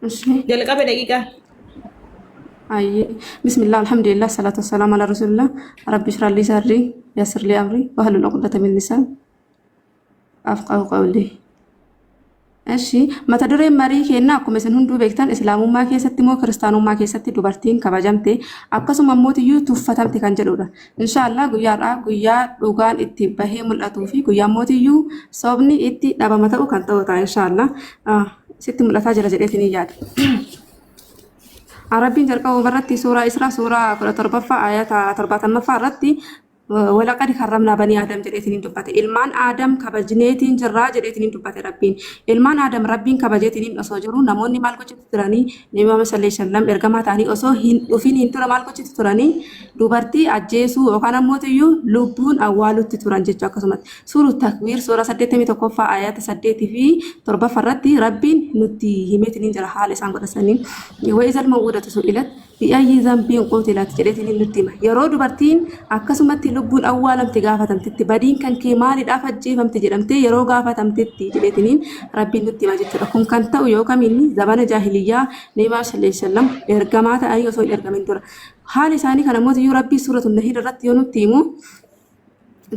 Ishi. Jalqabe daqiiqaa. Ayyee. Bismillah, alhamdulillah, salaatu wassalaam ala rasulillah. Rabbi ishrah li sadri, yassir li amri, wahlul uqdata min lisaan afqahu qawli. Eshi, mata dureen marii keenna akkuma isin hunduu beektan Islaamummaa keessatti moo Kiristaanummaa keessatti dubartiin kabajamte akkasuma mootiyyuu tuffatamte kan jedhudha. Inshaallah guyyaa har'aa guyyaa dhugaan itti bahee mul'atuu fi guyyaa mootiyyuu sobni itti dhabama ta'u kan ta'u ta'a inshaallah. Sitti mul'ataa jira jedheetiin hin yaada. Rabbiin jalqabuma irratti suuraa Israa suuraa 17ffaa ayata 70ffaa irratti walaqad karramnaa banii Aadam jedheetiin hin dubbate. Ilmaan Aadam kabajneetiin jirraa jedheetiin hin dubbate Rabbiin. Ilmaan Aadam Rabbiin kabajeetiin hin osoo jiru namoonni maal gochuutti turanii Nabi Muhammad sallallahu alaihi wasallam ergamaa ta'anii osoo hin dhufin hin tura maal gochuutti turanii dubartii ajjeesuu yookaan ammoo iyyuu lubbuun awwaalutti turan jechuudha akkasumatti. Suuru Takwiir suura 81ffaa ayata 8 fi 7ffaa irratti Rabbiin nutti himeetiin jira haala isaan godhatanii. Wa'izal maw'udatu su'ilat bi'ayyi zambiin qutilat jedheetiin nutti hima. Yeroo dubartiin akkasumatti lubbuun awwaalamte gaafatamtetti badiin kan kee maaliidhaaf ajjeefamte jedhamtee yeroo gaafatamtetti jedheetiin Rabbiin nutti hima jechuudha. Kun kan ta'u yoo kamiin zabana jaahiliyyaa Nabi Muhammad sallallahu alaihi wasallam ergamaa ta'anii osoo hin ergamin dura. Haala isaanii kana mootiyyuu Rabbii suuratul Nahl irratti yoo nutti himu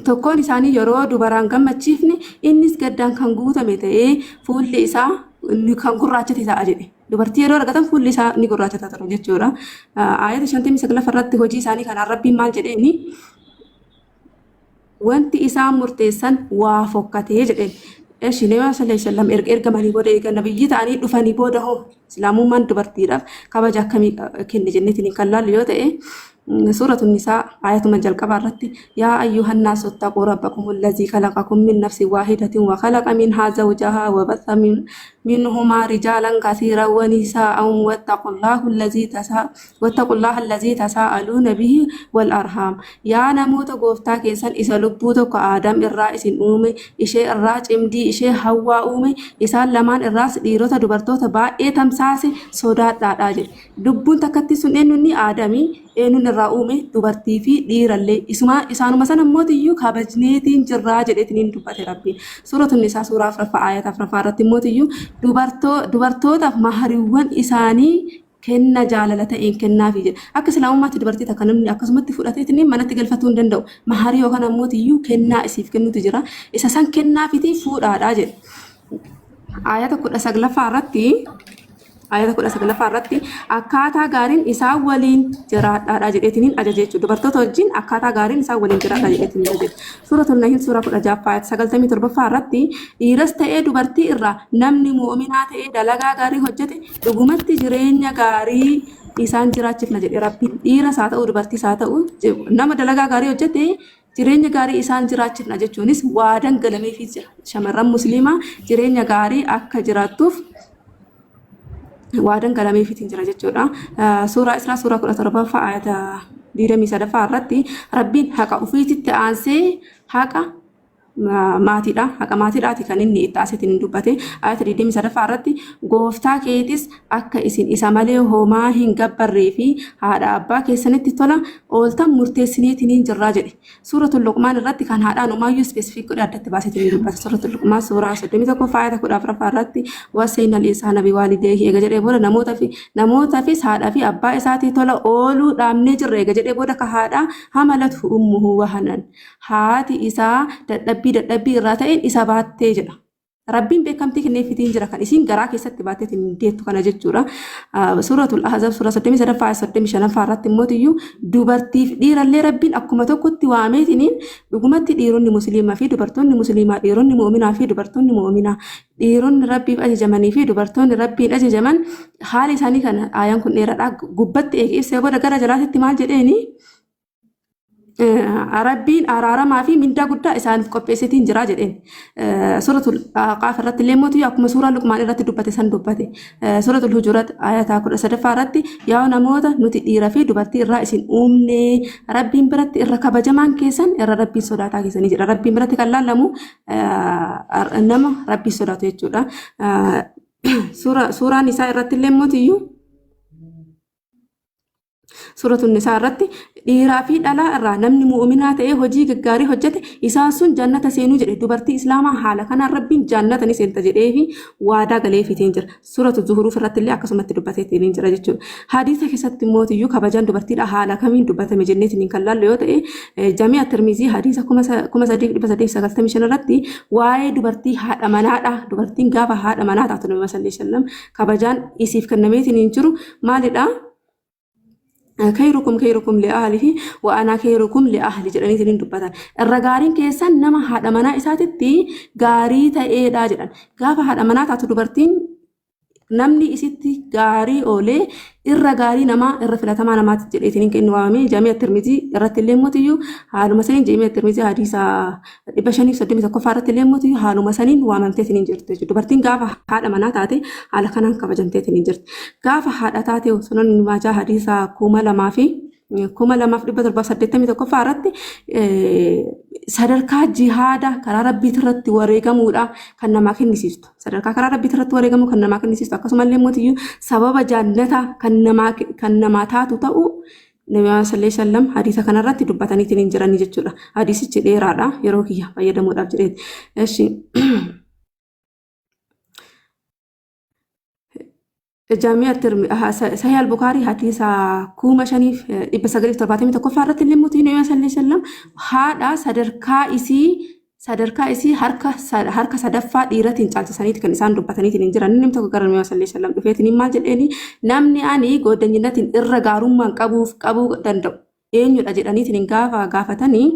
tokkoon isaanii yeroo dubaraan gammachiifne innis gaddaan kan guutame ta'ee fuulli isaa kan gurraachate ta'a jedhe. Dubartii yeroo argatan fuulli isaa ni gurraachata ture jechuudha. Aayata 59 irratti hojii isaanii kanaan Rabbiin maal jedheeni wanti isaan murteessan waa fokkatee jedheen. Eshi Nabi sallallahu alaihi wasallam erga ergamanii booda eega nabiyyi ta'anii dhufanii booda hoo Islaamummaan dubartiidhaaf kabaja akkamii kenne jenneetiin kan laallu yoo ta'e suuratu nisaa ayatuma jalqabaa irratti yaa ayyuhan naasu ittaquu rabbakum allazii khalaqakum min nafsin waahidatin wa khalaqa minhaa zawjahaa wa batha minhumaa rijaalan kasiiran wa nisaa'an wattaqullaahu allazii tasaa wattaqullaaha allazii tasaa'aluuna bihi wal arhaam yaa namoota gooftaa keessan isa lubbuu tokko Aadam irraa isin uume ishee irraa cimdii ishee Hawwaa uume isaan lamaan irraas dhiirota dubartoota baay'ee tamsaase sodaadhaadhaa jedhe. Lubbuun takkatti sun eenyuun ni Aadami eenyuun irraa uume dubartii fi dhiirallee isuma isaanuma sana mootiyyuu kabajneetiin jirraa jedheetiin dubbate Rabbiin. Suuratun Nisaa suuraa afraffaa aayata afraffaa irratti mootiyyuu dubartootaaf mahariiwwan isaanii kenna jaalala ta'een kennaafi jedha. Akka Islaamummaatti dubartii takka namni akkasumatti fudhateetiin manatti galfatuu hin danda'u. Maharii yookaan ammoo iyyuu kennaa isiif kennutu jira. Isa san kennaafitii fuudhaadhaa jedha. Aayata 19ffaa irratti ayata 19ffaa irratti akkaataa gaariin isaan waliin jiraadhaadha jedheetiniin ajaje jechuudha. Dubartoota wajjin akkaataa gaariin isaan waliin jiraadha jedheetiniin ajaje. Suuratul Nahl suuraa 16ffaa ayata 97ffaa irratti dhiiras ta'ee dubartii irraa namni mu'uminaa ta'ee dalagaa gaarii hojjete dhugumatti jireenya gaarii isaan jiraachifna jedhe Rabbiin. Dhiiras haa ta'u dubartiis haa ta'u nama dalagaa gaarii hojjete jireenya gaarii isaan jiraachifna jechuunis waadan galameefii jira. Shamarran musliimaa jireenya gaarii akka jiraattuuf waadan galameefiitiin jira jechuudha. Suuraa Israa suuraa 17ffaa ayata 23ffaa irratti Rabbiin haqa ofiititti aansee haqa maatiidha. Haqa maatiidhaati kan inni itti aanseetiin dubbate. Ayata 23ffaa irratti gooftaa keetis akka isin isa malee homaa hin gabbarree fi haadha abbaa keessanitti tola ooltan murteessineetiin jirraa jedhe. Suuratul Luqmaan irratti kan haadhaan umaayyuu specific godhe addatti baaseetiin dubbata. Suuratul Luqmaan suuraa 31ffaa ayata 14ffaa irratti wassayna al-insaana biwaalideehi eega jedhee booda namoota fi namootaafis haadhaa fi abbaa isaatii tola ooluu dhaamnee jirra eega jedhee booda ka haadhaa hamalatu ummuhu wahanan haati isaa dadhabbii dadhabbii irraa ta'een isa baattee jedha. Rabbiin beekamtii kenneefitiin jira kan isiin garaa keessatti baatteetiin deettu kana jechuudha. Suuratul Ahzab suuraa 33ffaa 35ffaa irratti immoo iyyuu dubartiif dhiirallee Rabbiin akkuma tokkotti waameetiniin dhugumatti dhiironni musliimaa fi dubartoonni musliimaa dhiironni mu'uminaa fi dubartoonni mu'uminaa dhiironni Rabbiif ajajamanii fi dubartoonni Rabbiin ajajaman haala isaanii kana aayaan kun dheeraadha gubbatti eegi ibsee booda gara jalaatitti maal jedheeni Rabbiin araaramaa fi mindaa guddaa isaaniif qopheesseetiin jira jedheen. Suuratul Ahqaaf irratti illee mootii akkuma suuraa Luqmaan irratti dubbate san dubbate. Suuratul Hujurat ayataa 13ffaa irratti yaa namoota nuti dhiira fi dubartii irraa isin uumne Rabbiin biratti irra kabajamaan keessan irra Rabbiin sodaataa keessanii jedha. Rabbiin biratti kan laallamu nama Rabbiin sodaatu jechuudha. Suuraan isaa irratti illee mootiyyuu Suuratu Nisaa irratti dhiiraa fi dhalaa irraa namni mu'uminaa ta'ee hojii gaggaarii hojjete isaan sun jannata seenuu jedhe. Dubartii Islaamaa haala kanaan Rabbiin jannata ni seenta jedheefi waadaa galeefiitiin jira. Suuratu Zuhuruuf irratti illee akkasumatti dubbateetiin jira jechuudha. Hadiisa keessatti mootiyyuu kabajaan dubartiidha haala kamiin dubbatame jenneetiin kan laallu yoo ta'e, Jami'a Tirmizii hadiisa 3895 irratti waa'ee dubartii haadha manaadha. Dubartiin gaafa haadha manaa taatu Nabi sallallahu alaihi wasallam kabajaan isiif kennameetiin hin jiru maalidha? Khayrukum khayrukum li ahlihi wa ana khayrukum li ahli jedhaniitiin hin dubbatan. Irra gaariin keessan nama haadha manaa isaatitti gaarii ta'eedha jedhan. Gaafa haadha manaa taatu dubartiin namni isitti gaarii oolee irra gaarii namaa irra filatamaa namaatti jedheetiin kan inni waamame. Jaami'a Tirmizii irratti illee mootiyyuu haaluma saniin, Jaami'a Tirmizii hadiisa 531ffaa irratti illee mootiyyuu haaluma saniin waamamteetiin hin jirtu jechuudha. Dubartiin gaafa haadha manaa taate haala kanaan kabajamteetiin hin jirti. Gaafa haadha taate Sunan Ibn Maajaa hadiisa 2781ffaa irratti sadarkaa jihaada karaa Rabbiit irratti wareegamuudha kan namaa kennisiistu. Sadarkaa karaa Rabbiit irratti wareegamuu kan namaa kennisiistu, akkasumallee mootiyyuu sababa jaannataa kan namaa taatu ta'uu Nabi sallallahu alaihi wasallam hadiisa kanarratti dubbataniitiin hin jiranii jechuudha. Hadiisichi dheeraadha, yeroo kiyya fayyadamuudhaaf jedheeti. Eshi. Jaami'a Sahih al-Bukhari hadiisa 5971ffaa irratti illee mootiin Nabi sallallahu alaihi wasallam haadha sadarkaa isii harka sadaffaa dhiiratiin caalchisaniiti kan isaan dubbataniitiin hin jiran. Namni tokko gara Nabi sallallahu alaihi wasallam dhufeetiin maal jedheeni? Namni ani goodanyinatiin irra gaarummaan qabuuf qabuu danda'u eenyudha jedhaniitiin gaafa gaafatanii,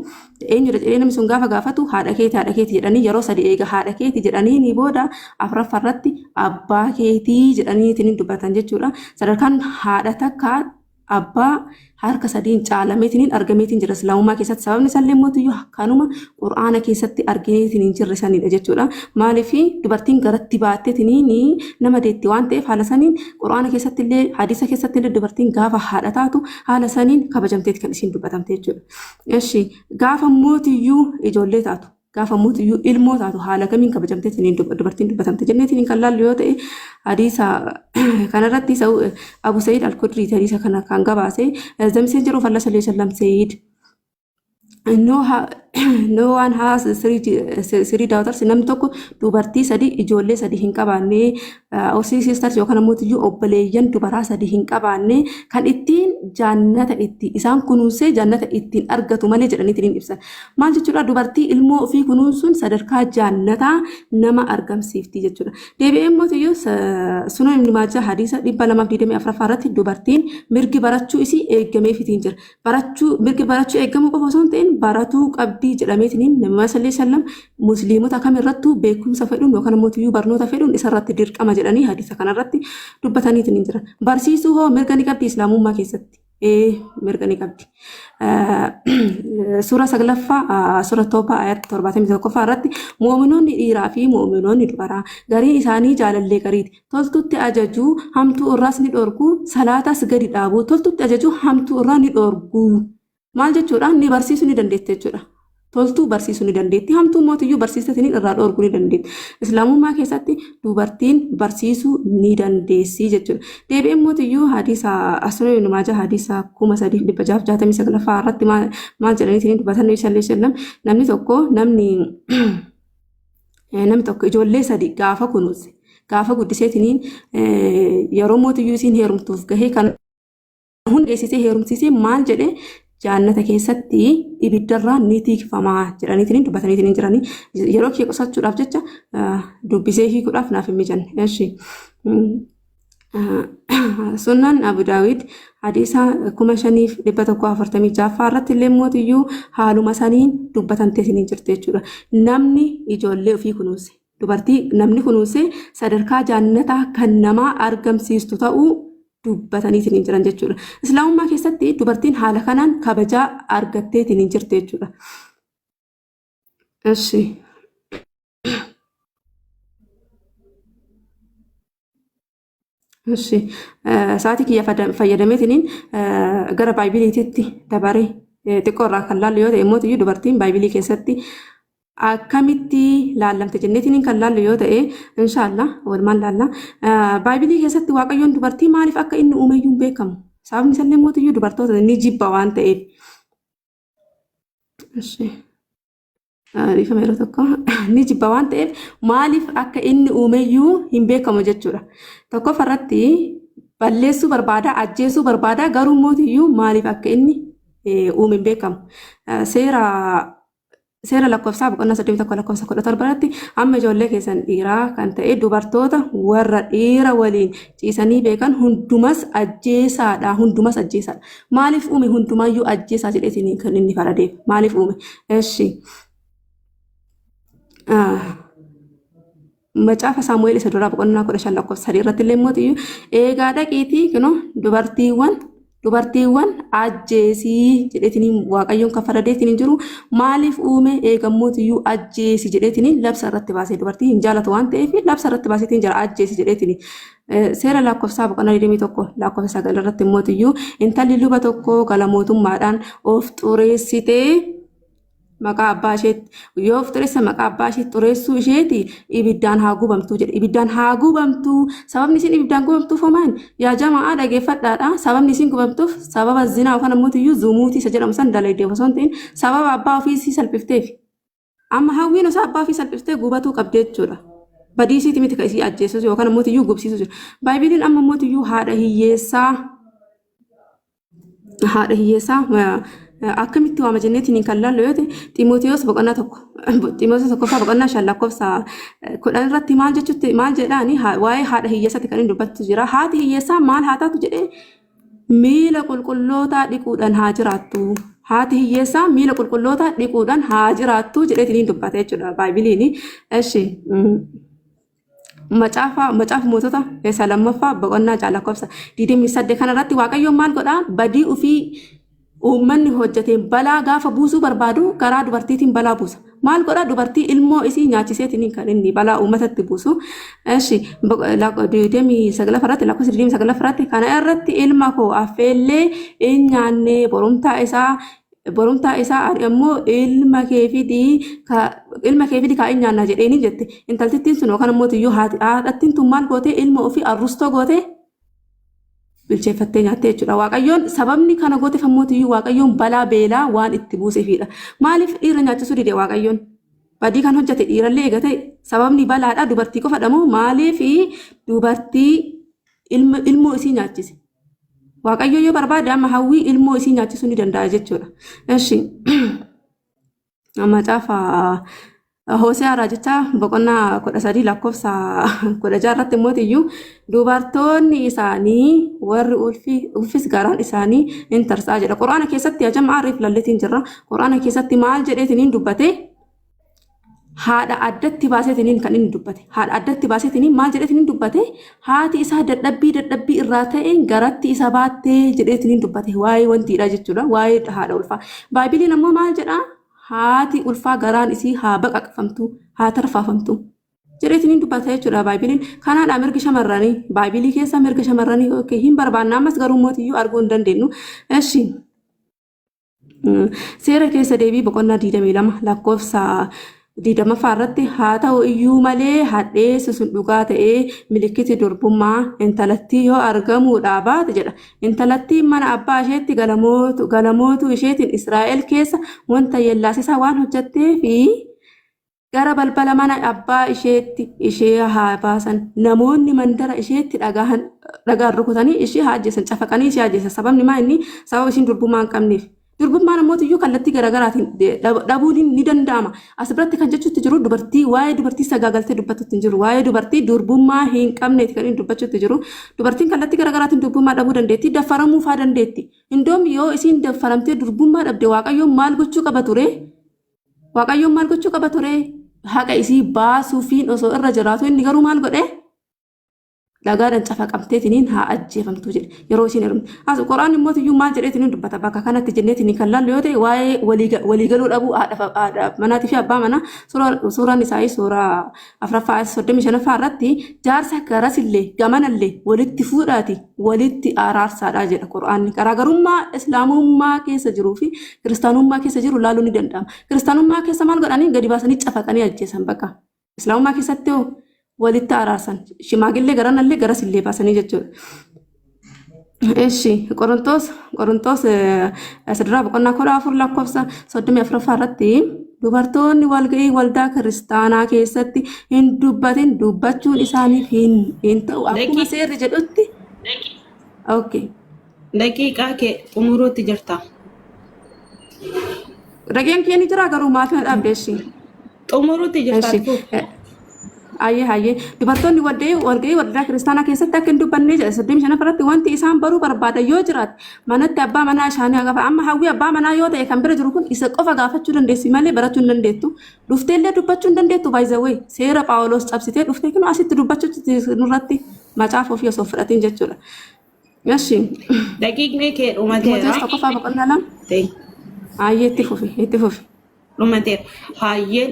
eenyudha jedhee namni sun gaafa gaafatu, haadha keeti, haadha keeti jedhanii yeroo sadi eega haadha keeti jedhanii ni booda afuraffaa irratti abbaa keetii jedhaniitiin dubbatan jechuudha. Sadarkaan haadha takka abbaa harka sadiin caalameetiin argameetiin jira Islaamummaa keessatti. Sababni isaallee mootiyyuu kanuma Qur'aana keessatti argineetiin hin jirre sanidha jechuudha. Maaliif? Dubartiin garatti baatteetiin nama deetti waan ta'eef, haala saniin Qur'aana keessatti illee hadiisa keessatti illee dubartiin gaafa haadha taatu haala saniin kabajamteeti kan isiin dubbatamte jechuudha. Eshi, gaafa mootiyyuu ijoollee taatu, gaafa mootiyyuu ilmoo taatu haala kamiin kabajamteetiin dubartiin dubbatamte jenneetiin kan laallu yoo ta'e, hadiisa kanarratti Abu Sa'iid Al-Kudrii hadiisa kana kan gabaase, the messenger of Allah sallallahu alaihi wasallam said, "No one has three daughters," namni tokko dubartii sadi, ijoollee sadi hin qabaanne, or three sisters yookaan ammoo iyyuu obboleeyyan dubaraa sadi hin qabaanne, kan ittiin jaannata itti isaan kunuunsee jaannata ittiin argatu malee jedhaniitiin hin ibsan. Maal jechuudha? Dubartii ilmoo ofii kunuunsuun sadarkaa jaannataa nama argamsiifti jechuudha. Deebi'ee immoo iyyuu Sunan Ibn Maajaa hadiisa 224ffaa irratti dubartiin mirgi barachuu isii eeggameefitiin jira. Barachuu, mirgi barachuu eeggamuu qofa osoo hin ta'in baratuu qabdii jedhameetiin Nabi sallallahu alaihi wasallam musliimota kamirrattuu beekumsa fedhuun yookaan immoo iyyuu barnoota fedhuun isarratti dirqama jedhanii hadiisa kanarratti dubbataniitiin hin jiran. Barsiisuu hoo mirga ni qabdi Islaamummaa keessatti? Ee, mirga ni qabdi. Suura saglaffaa, suura Toobaa ayat 71ffaa irratti mu'uminoonni dhiiraa fi mu'uminoonni dubaraa garii isaanii jaalallee gariiti. Toltutti ajajuu, hamtuu irraas ni dhorkuu, salaatas gadi dhaabuu, toltutti ajajuu, hamtuu irraa ni dhorkuu. Maal jechuudha? Ni barsiisuu ni dandeetti jechuudha. Toltuu barsiisuu ni dandeetti. Hamtuu mootiyyuu barsiistatanii irraa dhorkuu ni dandeetti. Islaamummaa keessatti dubartiin barsiisuu ni dandeessi jechuudha. Deebi'ee mootiyyuu hadiisa Sunan Ibn Maajaa hadiisa 3669ffaa irratti maal jedhaniitiin dubbatan Nabi sallallahu alaihi wasallam? Namni tokko ijoollee sadi gaafa kunuunse, gaafa guddiseetiniin yeroo mootiyyuu isiin heerumtuuf gahee kan hunda geessisee heerumsiisee, maal jedhee? Jaannata keessatti ibiddarraa ni tiikfamaa jedhaniitiin dubbataniitiin jiranii. Yeroo kee qusachuudhaaf jecha dubbisee hiikuudhaaf naaf hin mijanne. Eshi. Sunan Abu Daawid hadiisa 5146ffaa irratti illee mootiyyuu haaluma saniin dubbatamtee isiniin jirti jechuudha. Namni ijoollee ofii kunuunse, dubartii namni kunuunse sadarkaa jaannataa kan namaa argamsiistu ta'uu dubbataniitiin hin jiran jechuudha. Islaamummaa keessatti dubartiin haala kanaan kabajaa argatteetiin hin jirti jechuudha. Eshi. Eshi. Sa'aatii kiyya fayyadameetiniin gara Baaybiliititti dabaree xiqqoo irraa kan laallu yoo ta'e immoo dubartiin Baaybilii keessatti akkamitti laallamte jenneetiin kan laallu yoo ta'e, inshaallah walumaan laalla. Baaybilii keessatti Waaqayyoon dubartii maaliif akka inni uumeyyuu hin beekamu. Sababni isallee mootiyyuu dubartoota ni jibba waan ta'eef. Ishi. Dhiifama yeroo tokko ni jibba waan ta'eef maaliif akka inni uumeyyuu hin beekamu jechuudha. Tokkoffaa irratti balleessuu barbaada, ajjeesuu barbaada, garuu mootiyyuu maaliif akka inni uume hin beekamu. Seera seera lakkoofsaa boqonnaa 31 lakkoofsa 17 irratti amma ijoollee keessan dhiiraa kan ta'e dubartoota warra dhiira waliin ciisanii beekan hundumas ajjeesaadha, hundumas ajjeesaadha. Maaliif uume hundumaayyuu ajjeesaa jedheetiin kan inni faradeef? Maaliif uume? Eshi. Macaafa Saamu'eel isa duraa boqonnaa 15 lakkoofsa 3 irratti illee mootiyyuu eegaa dhaqiitii kunoo dubartiiwwan ajjeesii jedheetiin Waaqayyoon kan faradeetiin hin jiru. Maaliif uume? Eegammootiyyu ajjeesi jedheetiin labsa irratti baasee, dubartii hin jaalatu waan ta'eef labsa irratti baaseetiin jira ajjeesi jedheetiin. Seera lakkoofsaa boqonnaa 21 lakkoofsa 9 irratti mootiyyuu intalli luba tokko galamootummaadhaan of xureessitee maqaa abbaa isheetti yoo of xureesse maqaa abbaa ishee xureessuu isheeti ibiddaan haa gubamtuu jedhe. Ibiddaan haa gubamtuu. Sababni isin ibiddaan gubamtuuf homaan yaa jamaa dhageeffadhaadha. Sababni isin gubamtuuf sababa zinaa yookaan ammoo iyyuu zumuutii isa jedhamu san dalagdeef osoo hin ta'in sababa abbaa ofii isii salphifteef. Amma hawwiin osoo abbaa ofii salphiftee gubatuu qabdi jechuudha. Badii isiiti miti kan isii ajjeesus yookaan ammoo iyyuu gubsiisus. Baaybiliin amma ammoo iyyuu haadha hiyyeessaa akkamitti waama jenneetiin kan laallu yoo ta'e, Ximootiyoos boqonnaa 1, Ximootiyoos tokkoffaa boqonnaa 5 lakkoofsa 10 irratti maal jechutti maal jedhaani? Waa'ee haadha hiyyeessaatti kan inni dubbatu jira. Haati hiyyeessaa maal haa taatu jedhee? Miila qulqullootaa dhiquudhaan haa jiraattu. Haati hiyyeessaa miila qulqullootaa dhiquudhaan haa jiraattu jedheetiin dubbata jechuudha baaybiliin. Eshi. Macaafa mootota isa lammaffaa boqonnaa 6 lakkoofsa 28 kanarratti Waaqayyoon maal godhaa? Badii ofii uummanni hojjeteen balaa gaafa buusuu barbaadu karaa dubartiitiin balaa buusa. Maal godhaa? Dubartii ilmoo isii nyaachiseetiin kan inni balaa uummatatti buusu. Eshi, 29ffaarratti, lakkoofsa 29ffaarratti, kana irratti ilma koo affeellee hin nyaanne, borumtaa isaa ani ammoo ilma kee fidii ilma kee fidii kaa'in nyaannaa jedheeni jette. Intaltittiin sun yookaan ammoo iyyuu haadhattiin tun maal gootee? Ilma ofii arrustoo gootee bilcheeffattee nyaattee jechuudha. Waaqayyoon sababni kana gooteef ammoo iyyuu Waaqayyoon balaa beelaa waan itti buuseefidha. Maaliif dhiira nyaachisuu dide Waaqayyoon? Badii kan hojjete dhiirallee eega ta'e sababni balaadha dubartii qofadha moo maaliif dubartii ilmoo isii nyaachise? Waaqayyo yoo barbaade amma hawwii ilmoo isii nyaachisuu ni danda'a jechuudha. Eshi, macaafa Hoose'aa raajichaa boqonnaa 13 lakkoofsa 16 irratti immoo iyyuu dubartoonni isaanii warri ulfis garaan isaanii in tarsa'a jedha. Quraana keessatti ajama ariif lalleetiin jirra. Quraana keessatti maal jedheetiin dubbate? Haadha addatti baaseetiin kan inni dubbate. Haadha addatti baaseetiin maal jedheetiin dubbate? Haati isaa dadhabbii irraa ta'een garatti isa baattee jedheetiin dubbate. Waa'ee wantiidha jechuudha. Waa'ee haadha ulfaa. Baaybiliin ammoo maal jedhaa? Haati ulfaa garaan isii haa baqaqfamtu, haa tarfaafamtu jedheetiin dubbata jechuudha baaybiliin. Kanaadha mirgi shamarranii. Baaybilii keessa mirga shamarranii hin barbaanna, ammas garuu mootiyyuu arguu hin dandeenyu. Eshi. Seera keessa deebii boqonnaa 22 lakkoofsa 20ffaa irratti, haa ta'u iyyuu malee hadheessi sun dhugaa ta'ee milikkiti durbummaa intalattii yoo argamuudhaa baate jedha. Intalattiin mana abbaa isheetti galamootu isheetiin Israa'el keessa wanta yellaasisaa waan hojjettee fi gara balbala mana abbaa isheetti ishee haa baasan. Namoonni mandara isheetti dhagaan rukutanii ishee haa ajjeesan, cafaqanii ishee ajjeesan. Sababni maa inni? Sababa ishiin durbummaa hin qabneef. Durbummaan ammoo iyyuu kallattii garaagaraatiin dhabuun ni danda'ama. As biratti kan jechuutti jiru dubartii waa'ee dubartii sagaagaltee dubbatutti hin jiru. Waa'ee dubartii durbummaa hin qabneeti kan inni dubbachuutti jiru. Dubartiin kallattii garaagaraatiin durbummaa dhabuu dandeetti. Daffaramuu faa dandeetti. Indoom yoo isiin daffaramtee durbummaa dhabde Waaqayyoon maal gochuu qaba ture? Waaqayyoon maal gochuu qaba ture? Haqa isii baasuufiin osoo irra jiraatu inni garuu maal godhe? Dhagaadhaan cafaqamteetiniin haa ajjeefamtu jedhe yeroo isiin heerumte. As Qoraan immoo iyyuu maal jedheetiniin dubbata bakka kanatti jenneetiniin kan laallu yoo ta'e, waa'ee waliigaluu dhabuu haadha manaatii fi abbaa manaa suuraan isaa suuraa afuraffaa 35ffaa irratti jaarsa garasillee gamanallee walitti fuudhaati walitti araarsaadha jedha Quraanni. Garaagarummaa islaamummaa keessa jiruu fi kiristaanummaa keessa jiru laaluu ni danda'ama. Kiristaanummaa keessa maal godhanii? Gadi baasanii cafaqanii ajjeesan bakka. Islaamummaa keessatti hoo walitti araarsan. Shimaagillee garanallee garasillee baasanii jechuudha. Eshi Qorontoos isa duraa boqonnaa 14 lakkoofsa 34ffaa irratti dubartoonni walga'ii waldaa kiristaanaa keessatti hin dubbatin, dubbachuun isaaniif hin ta'u akkuma seerri jedhutti. Okay. Daqiiqaa kee xumuruutti jirta. Dhageen kee ni jira garuu maaf na dhaabde eshi? Xumuruutti jirta. Eshi. Hayyee hayyee, dubartoonni walga'ii waldaa kiristaanaa keessatti akka hin dubbannee jedha. 35 irratti wanti isaan baruu barbaadan yoo jiraate manatti abbaa manaa isaanii gaafa. Amma hawwii abbaa manaa yoo ta'e kan bira jiru kun isa qofa gaafachuu dandeessi malee barachuu hin dandeettu. Dhufteellee dubbachuu hin dandeettu. By the way, seera Phaawulos cabsitee dhuftee kun asitti dubbachuu nurratti macaafa ofii osoo fudhatiin jechuudha. Eshi. Daqiiqni kee dhumateera. Ximootiyoos tokkoffaa boqonnaa 2. Ta'e. Hayyee, itti fufi, itti fufi. Dhumateera. Hayyeen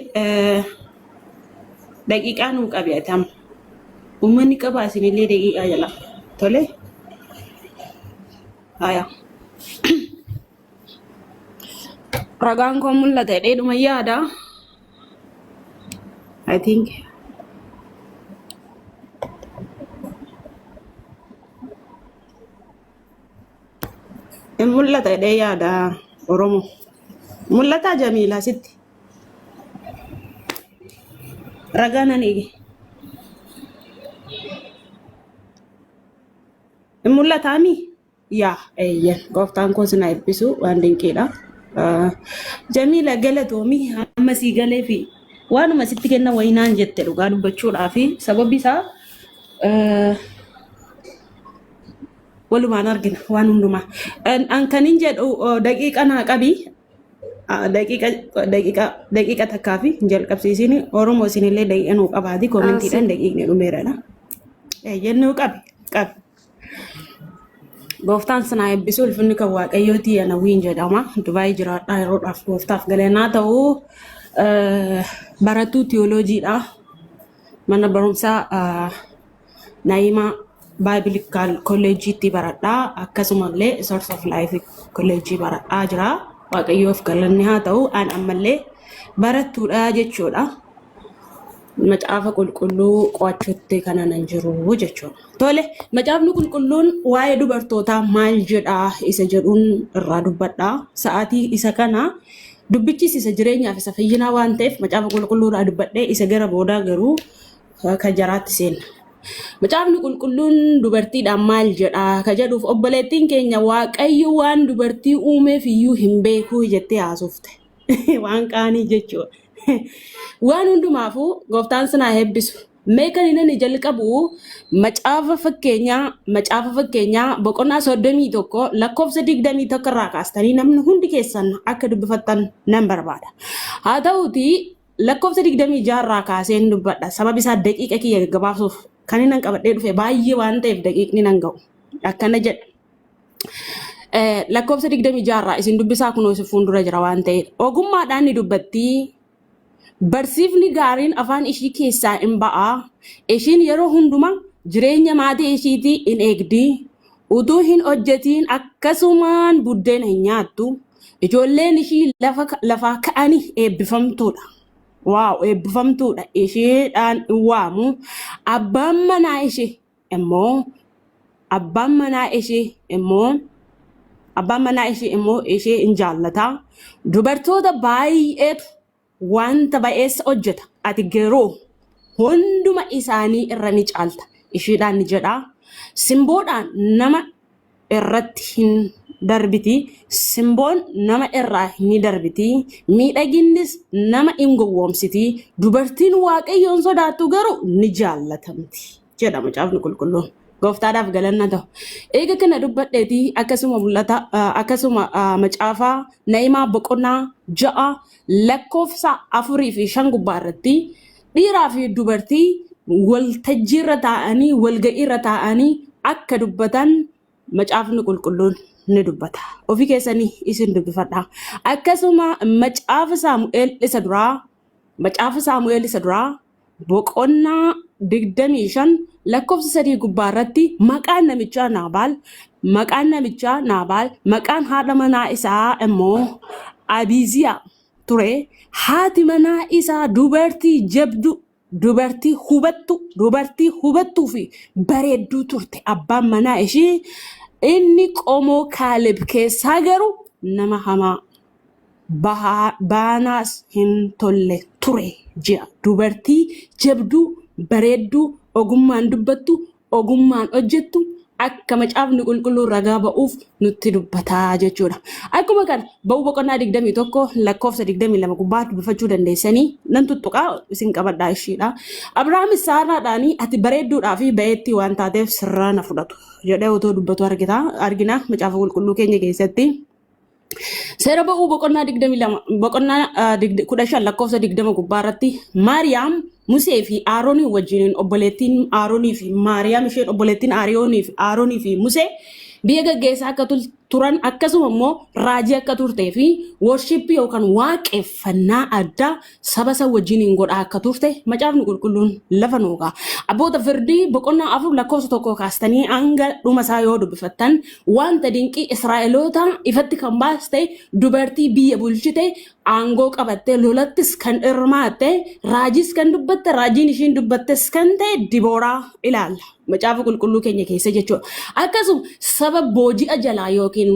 daqiiqaa nuu qabi ati amma. Uummanni qaba isinillee daqiiqaa jala. Tole. Haya. Ragaan koo mul'ata jedhee dhuma yaada. I think. Hin mul'ata jedhee yaada Oromoo. Mul'ataa Jamiilaa sitti. Ragaa nan eege. Hin mul'ataami? Yaa, eeyyan, gooftaan koo sinaa eebbisu, waan dinqiidha. Jamiila, galatoomi. Amma sii galee fi waanuma sitti kenna wayinaan jette dhugaa dubbachuudhaa fi sababi isaa walumaan argina waan hundumaa. An kanin jedhu daqiiqa naa qabi. Daqiiqa takkaa fi hin jalqabsiisini. Oromoo, isinillee daqiiqa nuu qabaati, koomentiidhaan daqiiqni dhumeeradha. Eeyyan, nuu qabi qabi. Gooftaan sinaa eebbisu, ulfinni kan Waaqayyooti. Anawiin jedhama. Dubaayii jiraadhaa yeroodhaaf, gooftaaf galanaa ta'u. Barattuu tiyooloojiidha. Mana barumsaa Naayimaa Biblical Kolleejiitti baradhaa. Akkasumallee Source of Life Kolleejii baradhaa jira. Waaqayyoof galanni haa ta'u. An ammallee barattuudha jechuudha. Macaafa qulqulluu qo'achuutti kana nan jiru jechuudha. Tole, macaafni qulqulluun waa'ee dubartootaa maal jedhaa isa jedhuun irraa dubbadhaa. Sa'aatii isa kana dubbichis isa jireenyaaf isa fayyinaa waan ta'eef macaafa qulqulluudhaa dubbadhee isa gara boodaa garuu kan jaraatti seenna. Macaafni qulqulluun dubartiidhaan maal jedhaa ka jedhuuf, obboleettiin keenya Waaqayyo waan dubartii uumeef iyyuu hin beekuu jettee haasofte. Waan qaanii jechuudha. Waan hundumaafuu gooftaan sinaa eebbisu. Mee kan inni jalqabu macaafa fakkeenyaa boqonnaa 31 lakkoofsa 21 irraa kaastanii namni hundi keessan akka dubbifattan nan barbaada. Haa ta'uuti lakkoofsa 26 irraa kaaseen dubbadha. Sabab isaa daqiiqa kiyya gaggabaabsuuf, kan inni qabadhee dhufe baay'ee waan ta'eef daqiiqni nan ga'u. Akkana jedha. Lakkoofsa 26 irraa isin dubbisaa, kunoo isin fuuldura jira waan ta'eef. Ogummaadhaan ni dubbatti. Barsiifni gaariin afaan ishii keessaa in ba'a. Ishiin yeroo hundumaa jireenya maatii ishiitii in eegdi. Utuu hin hojjetiin akkasumaan buddeena hin nyaattu. Ijoolleen ishii lafaa ka'anii eebbifamtuudha. Waaw, eebbifamtuudha. Isheedhaan in waamu. Abbaan manaa ishee immoo ishee in jaallata. Dubartoota baay'eetu wanta ba'eessa hojjeta. Ati garuu hunduma isaanii irra ni caalta. Isheedhaan ni jedha. Simboodhaan nama irratti hin darbiti. Simboon nama irraa ni darbiti. Miidhaginnis nama hin gowwoomsiti. Dubartiin Waaqayyoon sodaattu garuu ni jaallatamti. Jedha macaafni qulqulluun. Gooftaadhaaf galanna ta'u. Eega kana dubbadheeti akkasuma mul'ata, akkasuma macaafaa Na'imaa boqonnaa 6 lakkoofsa 4 fi 5 gubbaa irratti dhiiraa fi dubartii waltajjiirra taa'anii, walga'iirra taa'anii akka dubbatan macaafni qulqulluun ni dubbata. Ofii keessanii isin dubbifadha. Akkasuma macaafa Saamu'eel isa duraa boqonnaa 25 lakkoofsa 3 gubbaa irratti maqaan namichaa Naabaal, maqaan namichaa Naabaal, maqaan haadha manaa isaa immoo Abiiziyaa ture. Haati manaa isaa dubartii jabdu, dubartii hubattu, dubartii hubattuu fi bareedduu turte. Abbaan manaa ishii Inni qomoo Kaaleb keessaa garuu nama hamaa baanaas hin tolle ture jedha. Dubartii jabduu, bareedduu, ogummaan dubbattu, ogummaan hojjettu akka macaafni qulqulluun ragaa ba'uuf nutti dubbataa jechuudha. Akkuma kana ba'uu boqonnaa 21 lakkoofsa 22 gubbaa dubbifachuu dandeessanii nan tuttuqaa isin qabadhaa ishiidha. Abrahaamis Saaraadhaanii ati bareedduudhaa fi ba'eettii waan taateef sirraa na fudhatu jedhee otoo dubbatu argina macaafa qulqulluu keenya keessatti. Seera ba'uu boqonnaa 22 boqonnaa 15 lakkoofsa 20 gubbaa irratti Maariyaam Musee fi Aaroonii wajjiniin obboleettiin Aaroonii fi Maariyaam isheen obboleettiin Aaroonii fi Aaroonii fi Musee biyya gaggeessaa akka turan akkasuma immoo raajii akka turtee fi worship yookaan waaqeffannaa addaa saba isa wajjiniin godhaa akka turte macaafni qulqulluun lafa nuu kaa'a. Abboota firdii boqonnaa 4 lakkoofsa 1 kaastanii hanga dhuma isaa yoo dubbifattan wanta dinqii Israa'eloota ifatti kan baaste dubartii biyya bulchite aangoo qabatte lolattis kan hirmaatte raajiis kan dubbatte raajiin ishiin dubbattes kan ta'e Dibooraa ilaalla. Macaafa qulqulluu keenya keessa jechuudha. Akkasuma saba booji'a jalaa yookiin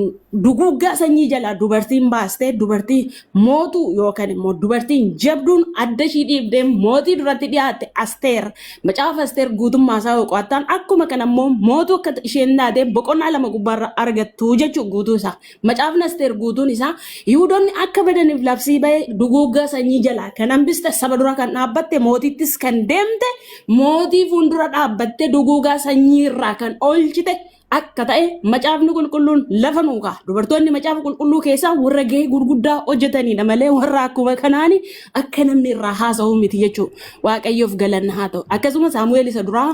duguuggaa sanyii jalaa dubartiin baastee dubartii mootuu yookaan immoo dubartiin jabduun adda ishii dhiibdee mootii duratti dhiyaatte Asteer. Macaafa Asteer guutummaa isaa yoo qo'attan akkuma kana immoo mootuu akka isheen taate boqonnaa 2 gubbaarra argattu jechuudha guutuu isaa. Macaafni Asteer guutuun isaa Yihudoonni akka badaniif labsii ba'e duguuggaa sanyii jalaa kan hambiste saba dura kan dhaabbatte mootiittis kan deemte mootii fuuldura dhaabbatte duguugaa sanyii irraa kan oolchite akka ta'e macaafni qulqulluun lafa nuu kaa'a. Dubartoonni macaafa qulqulluu keessaa warra gahee gurguddaa hojjetanidha malee warra akkuma kanaani akka namni irraa haasa'u miti jechuudha. Waaqayyoof galanna haa ta'u. Akkasuma Saamu'eel isa duraa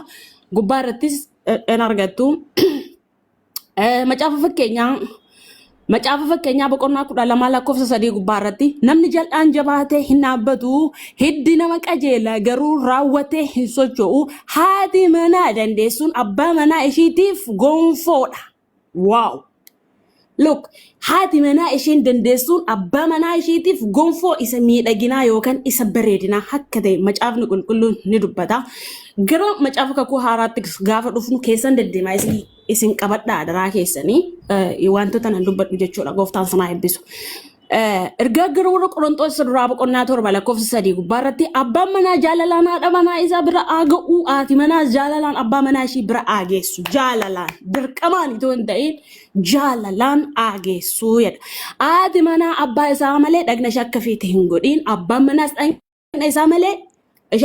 gubbaa irrattis in argattu. Macaafa fakkeenyaa boqonnaa 12 lakkoofsa 3 gubbaa irratti namni jal'aan jabaatee hin dhaabbatu, hiddi nama qajeela garuu raawwatee hin socho'u, haati manaa dandeessuun abbaa manaa ishiitiif gonfoodha. Waaw! Look, haati manaa isheen dandeessuun abbaa manaa ishiitiif gonfoo isa miidhaginaa yookaan isa bareedinaa akka ta'e macaafni qulqulluun ni dubbata. Gara macaafa kakuu haaraatti gaafa dhufnu keessan deddeemaa isin qabadhaa adaraa keessanii wantoota nan dubbadhu jechuudha gooftaan sanaa eebbisu. Ergaa gara warra Qorontoos isa duraa boqonnaa 7 lakkoofsa 3 gubbaa irratti abbaan manaa jaalalaan haadha manaa isaa bira haa ga'u haati manaas jaalalaan abbaa manaa ishii bira haa geessu jaalalaan dirqamaan itoo hin ta'in jaalalaan haa geessu jedha. Haati manaa abbaa isaa malee dhagna ishee akka feete hin godhin abbaan manaas dhagna isaa malee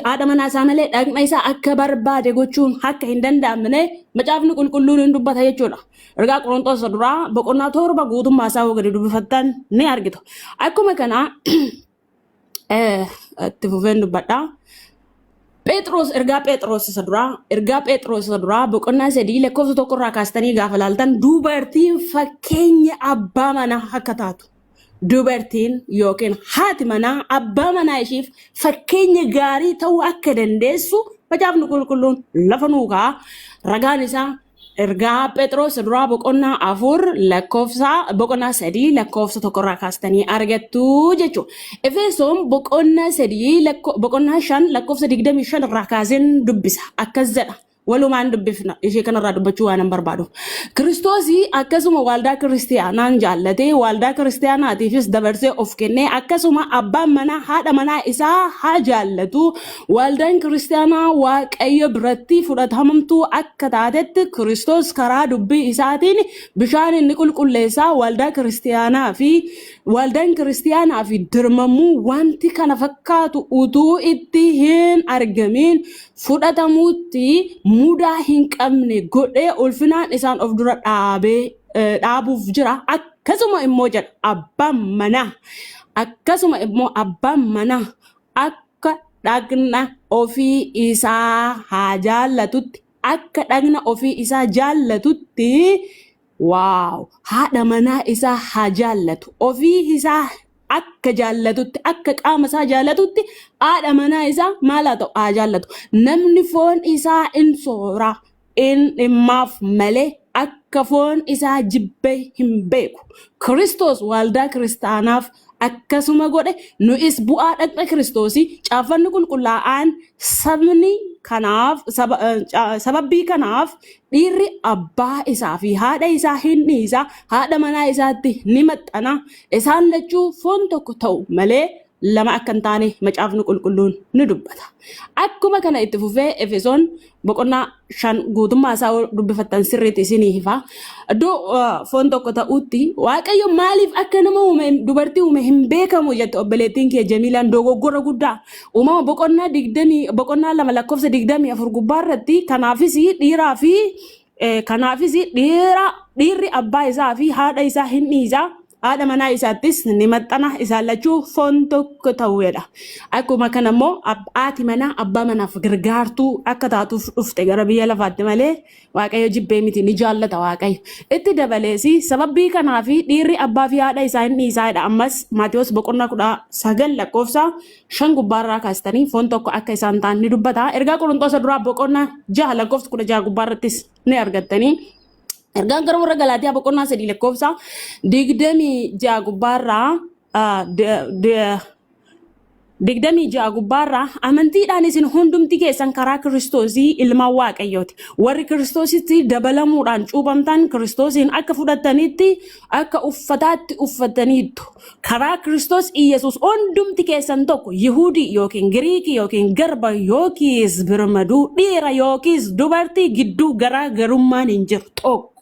haadha manaa isaa malee dhagna isaa akka barbaade gochuun akka hin danda'amne macaafni qulqulluun hin dubbata jechuudha. Ergaa Qorontoos isa duraa boqonnaa 7 guutummaa isaa yoo gadi dubbifattan ni argitu. Akkuma kana itti fufeen dubbadha. Phexros ergaa Phexros isa duraa ergaa Phexros isa duraa boqonnaa 3 lakkoofsa 1 irraa kaastanii gaafa laaltan dubartiin fakkeenya abbaa manaa akka taatu dubartiin yookiin haati manaa abbaa manaa ishiif fakkeenya gaarii ta'uu akka dandeessu macaafni qulqulluun lafa nuu kaa'a. Ragaan isaa ergaa Phexros duraa boqonnaa 4 lakkoofsa boqonnaa 3 lakkoofsa 1 irraa kaastanii argattu jechuudha. Efesoon boqonnaa 3 boqonnaa 5 lakkoofsa 25 irraa kaaseen dubbisa. Akkas jedha. Walumaan dubbifna ishee kanarraa dubbachuu waan hin barbaadu. Kiristoosii akkasuma waldaa kiristiyaanaan jaallatee waldaa kiristiyaanaatiifis dabarsee of kennee akkasuma abbaan manaa haadha manaa isaa haa jaallatu. Waldaan kiristiyaanaa Waaqayyo biratti fudhatamtuu akka taatetti Kiristoos karaa dubbii isaatiin bishaan inni qulqulleessaa waldaa kiristiyaanaa fi waldaan kiristiyaanaa fi dirmamuu wanti kana fakkaatu utuu itti hin argamiin fudhatamuutti mudaa hin qabne godhee ulfinaan isaan of dura dhaabee dhaabuuf jira. Akkasuma immoo jedha abbaan manaa akkasuma immoo abbaan manaa akka dhagna ofii isaa haa jaallatutti akka dhagna ofii isaa jaallatutti waaw haadha manaa isaa haa jaallatu ofii isaa akka jaallatutti akka qaama isaa jaallatutti haadha manaa isaa maal haa ta'u haa jaallatu namni foon isaa in soora in dhimmaaf malee akka foon isaa jibbee hin beeku Kiristoos waldaa kiristaanaaf Akkasuma godhe nu'is bu'aa dhaqna Kiristoosii caaffanni qulqullaa'aan sabni kanaaf sababbii kanaaf dhiirri abbaa isaa fi haadha isaa hin dhiisa, haadha manaa isaatti ni maxxana, isaan lachuu foon tokko ta'u malee lama akka hin taane macaafni qulqulluun ni dubbata. Akkuma kana itti fufee Efesoon boqonnaa 5 guutummaa isaa dubbifattan sirriitti isinii hifa. Iddoo foon tokko ta'utti Waaqayyo maaliif akka nama uume dubartii uume hin beekamu jette obboleettiin kee Jamiilaan dogoggora guddaa. Uumama boqonnaa digdamii boqonnaa 2 lakkoofsa 24 gubbaa irratti kanaafis dhiiraa fi kanaafis dhiira dhiirri abbaa isaa fi haadha isaa hin dhiisa haadha manaa isaattis ni maxxana isaan lachuu foon tokko ta'u jedha. Akkuma kana immoo haati manaa abbaa manaaf gargaartuu akka taatuuf dhufte gara biyya lafaatti malee Waaqayyo jibbee miti ni jaallata Waaqayyo. Itti dabalees sababbii kanaa fi dhiirri abbaa fi haadha isaa hin dhiisaa jedha. Ammas Maatewos boqonnaa 19 lakkoofsa 5 gubbaarraa kaastanii foon tokko akka isaan ta'an ni dubbata. Ergaa Qorontosa duraa boqonnaa 6 lakkoofsa 16 gubbaarrattis ni argattanii. Ergaan gara warra Galaatiyaa boqonnaa 3 lakkoofsa 26 gubbaarraa 26 gubbaarraa amantiidhaan isin hundumti keessan karaa Kiristoosii ilmaan Waaqayyooti. Warri Kiristoositti dabalamuudhaan cuuphamtan Kiristoosiin akka fudhattanitti akka uffataatti uffataniittu. Karaa Kiristoos Iyyasuus hundumti keessan tokko Yihudii yookiin Giriikii yookiin garba yookiis birmaduu dhiira yookiis dubartii gidduu garaa garummaan hin jiru tokko.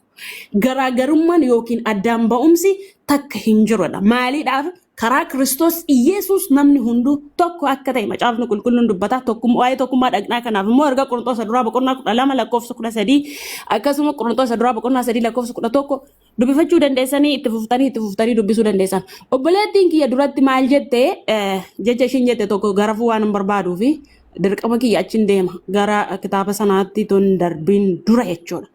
Garaagarummaan yookiin addaan ba'umsi takka hin jirudha. Maaliidhaaf? Karaa Kiristoos Iyesuus namni hunduu tokko akka ta'e macaafni qulqulluun dubbata. Waa'ee tokkummaa dhaqnaa kanaaf immoo erga Qorontoos duraa boqonnaa 12 lakkoofsa 13 akkasuma Qorontoos duraa boqonnaa 3 lakkoofsa 11 dubbifachuu dandeessanii itti fuftanii itti fuftanii dubbisuu dandeessan. Obboleettiin kiyya duratti maal jette jecha ishiin jette tokko garafuu waan hin barbaaduu fi dirqama kiyya achiin deema gara kitaaba sanaatti tun darbiin dura jechuudha.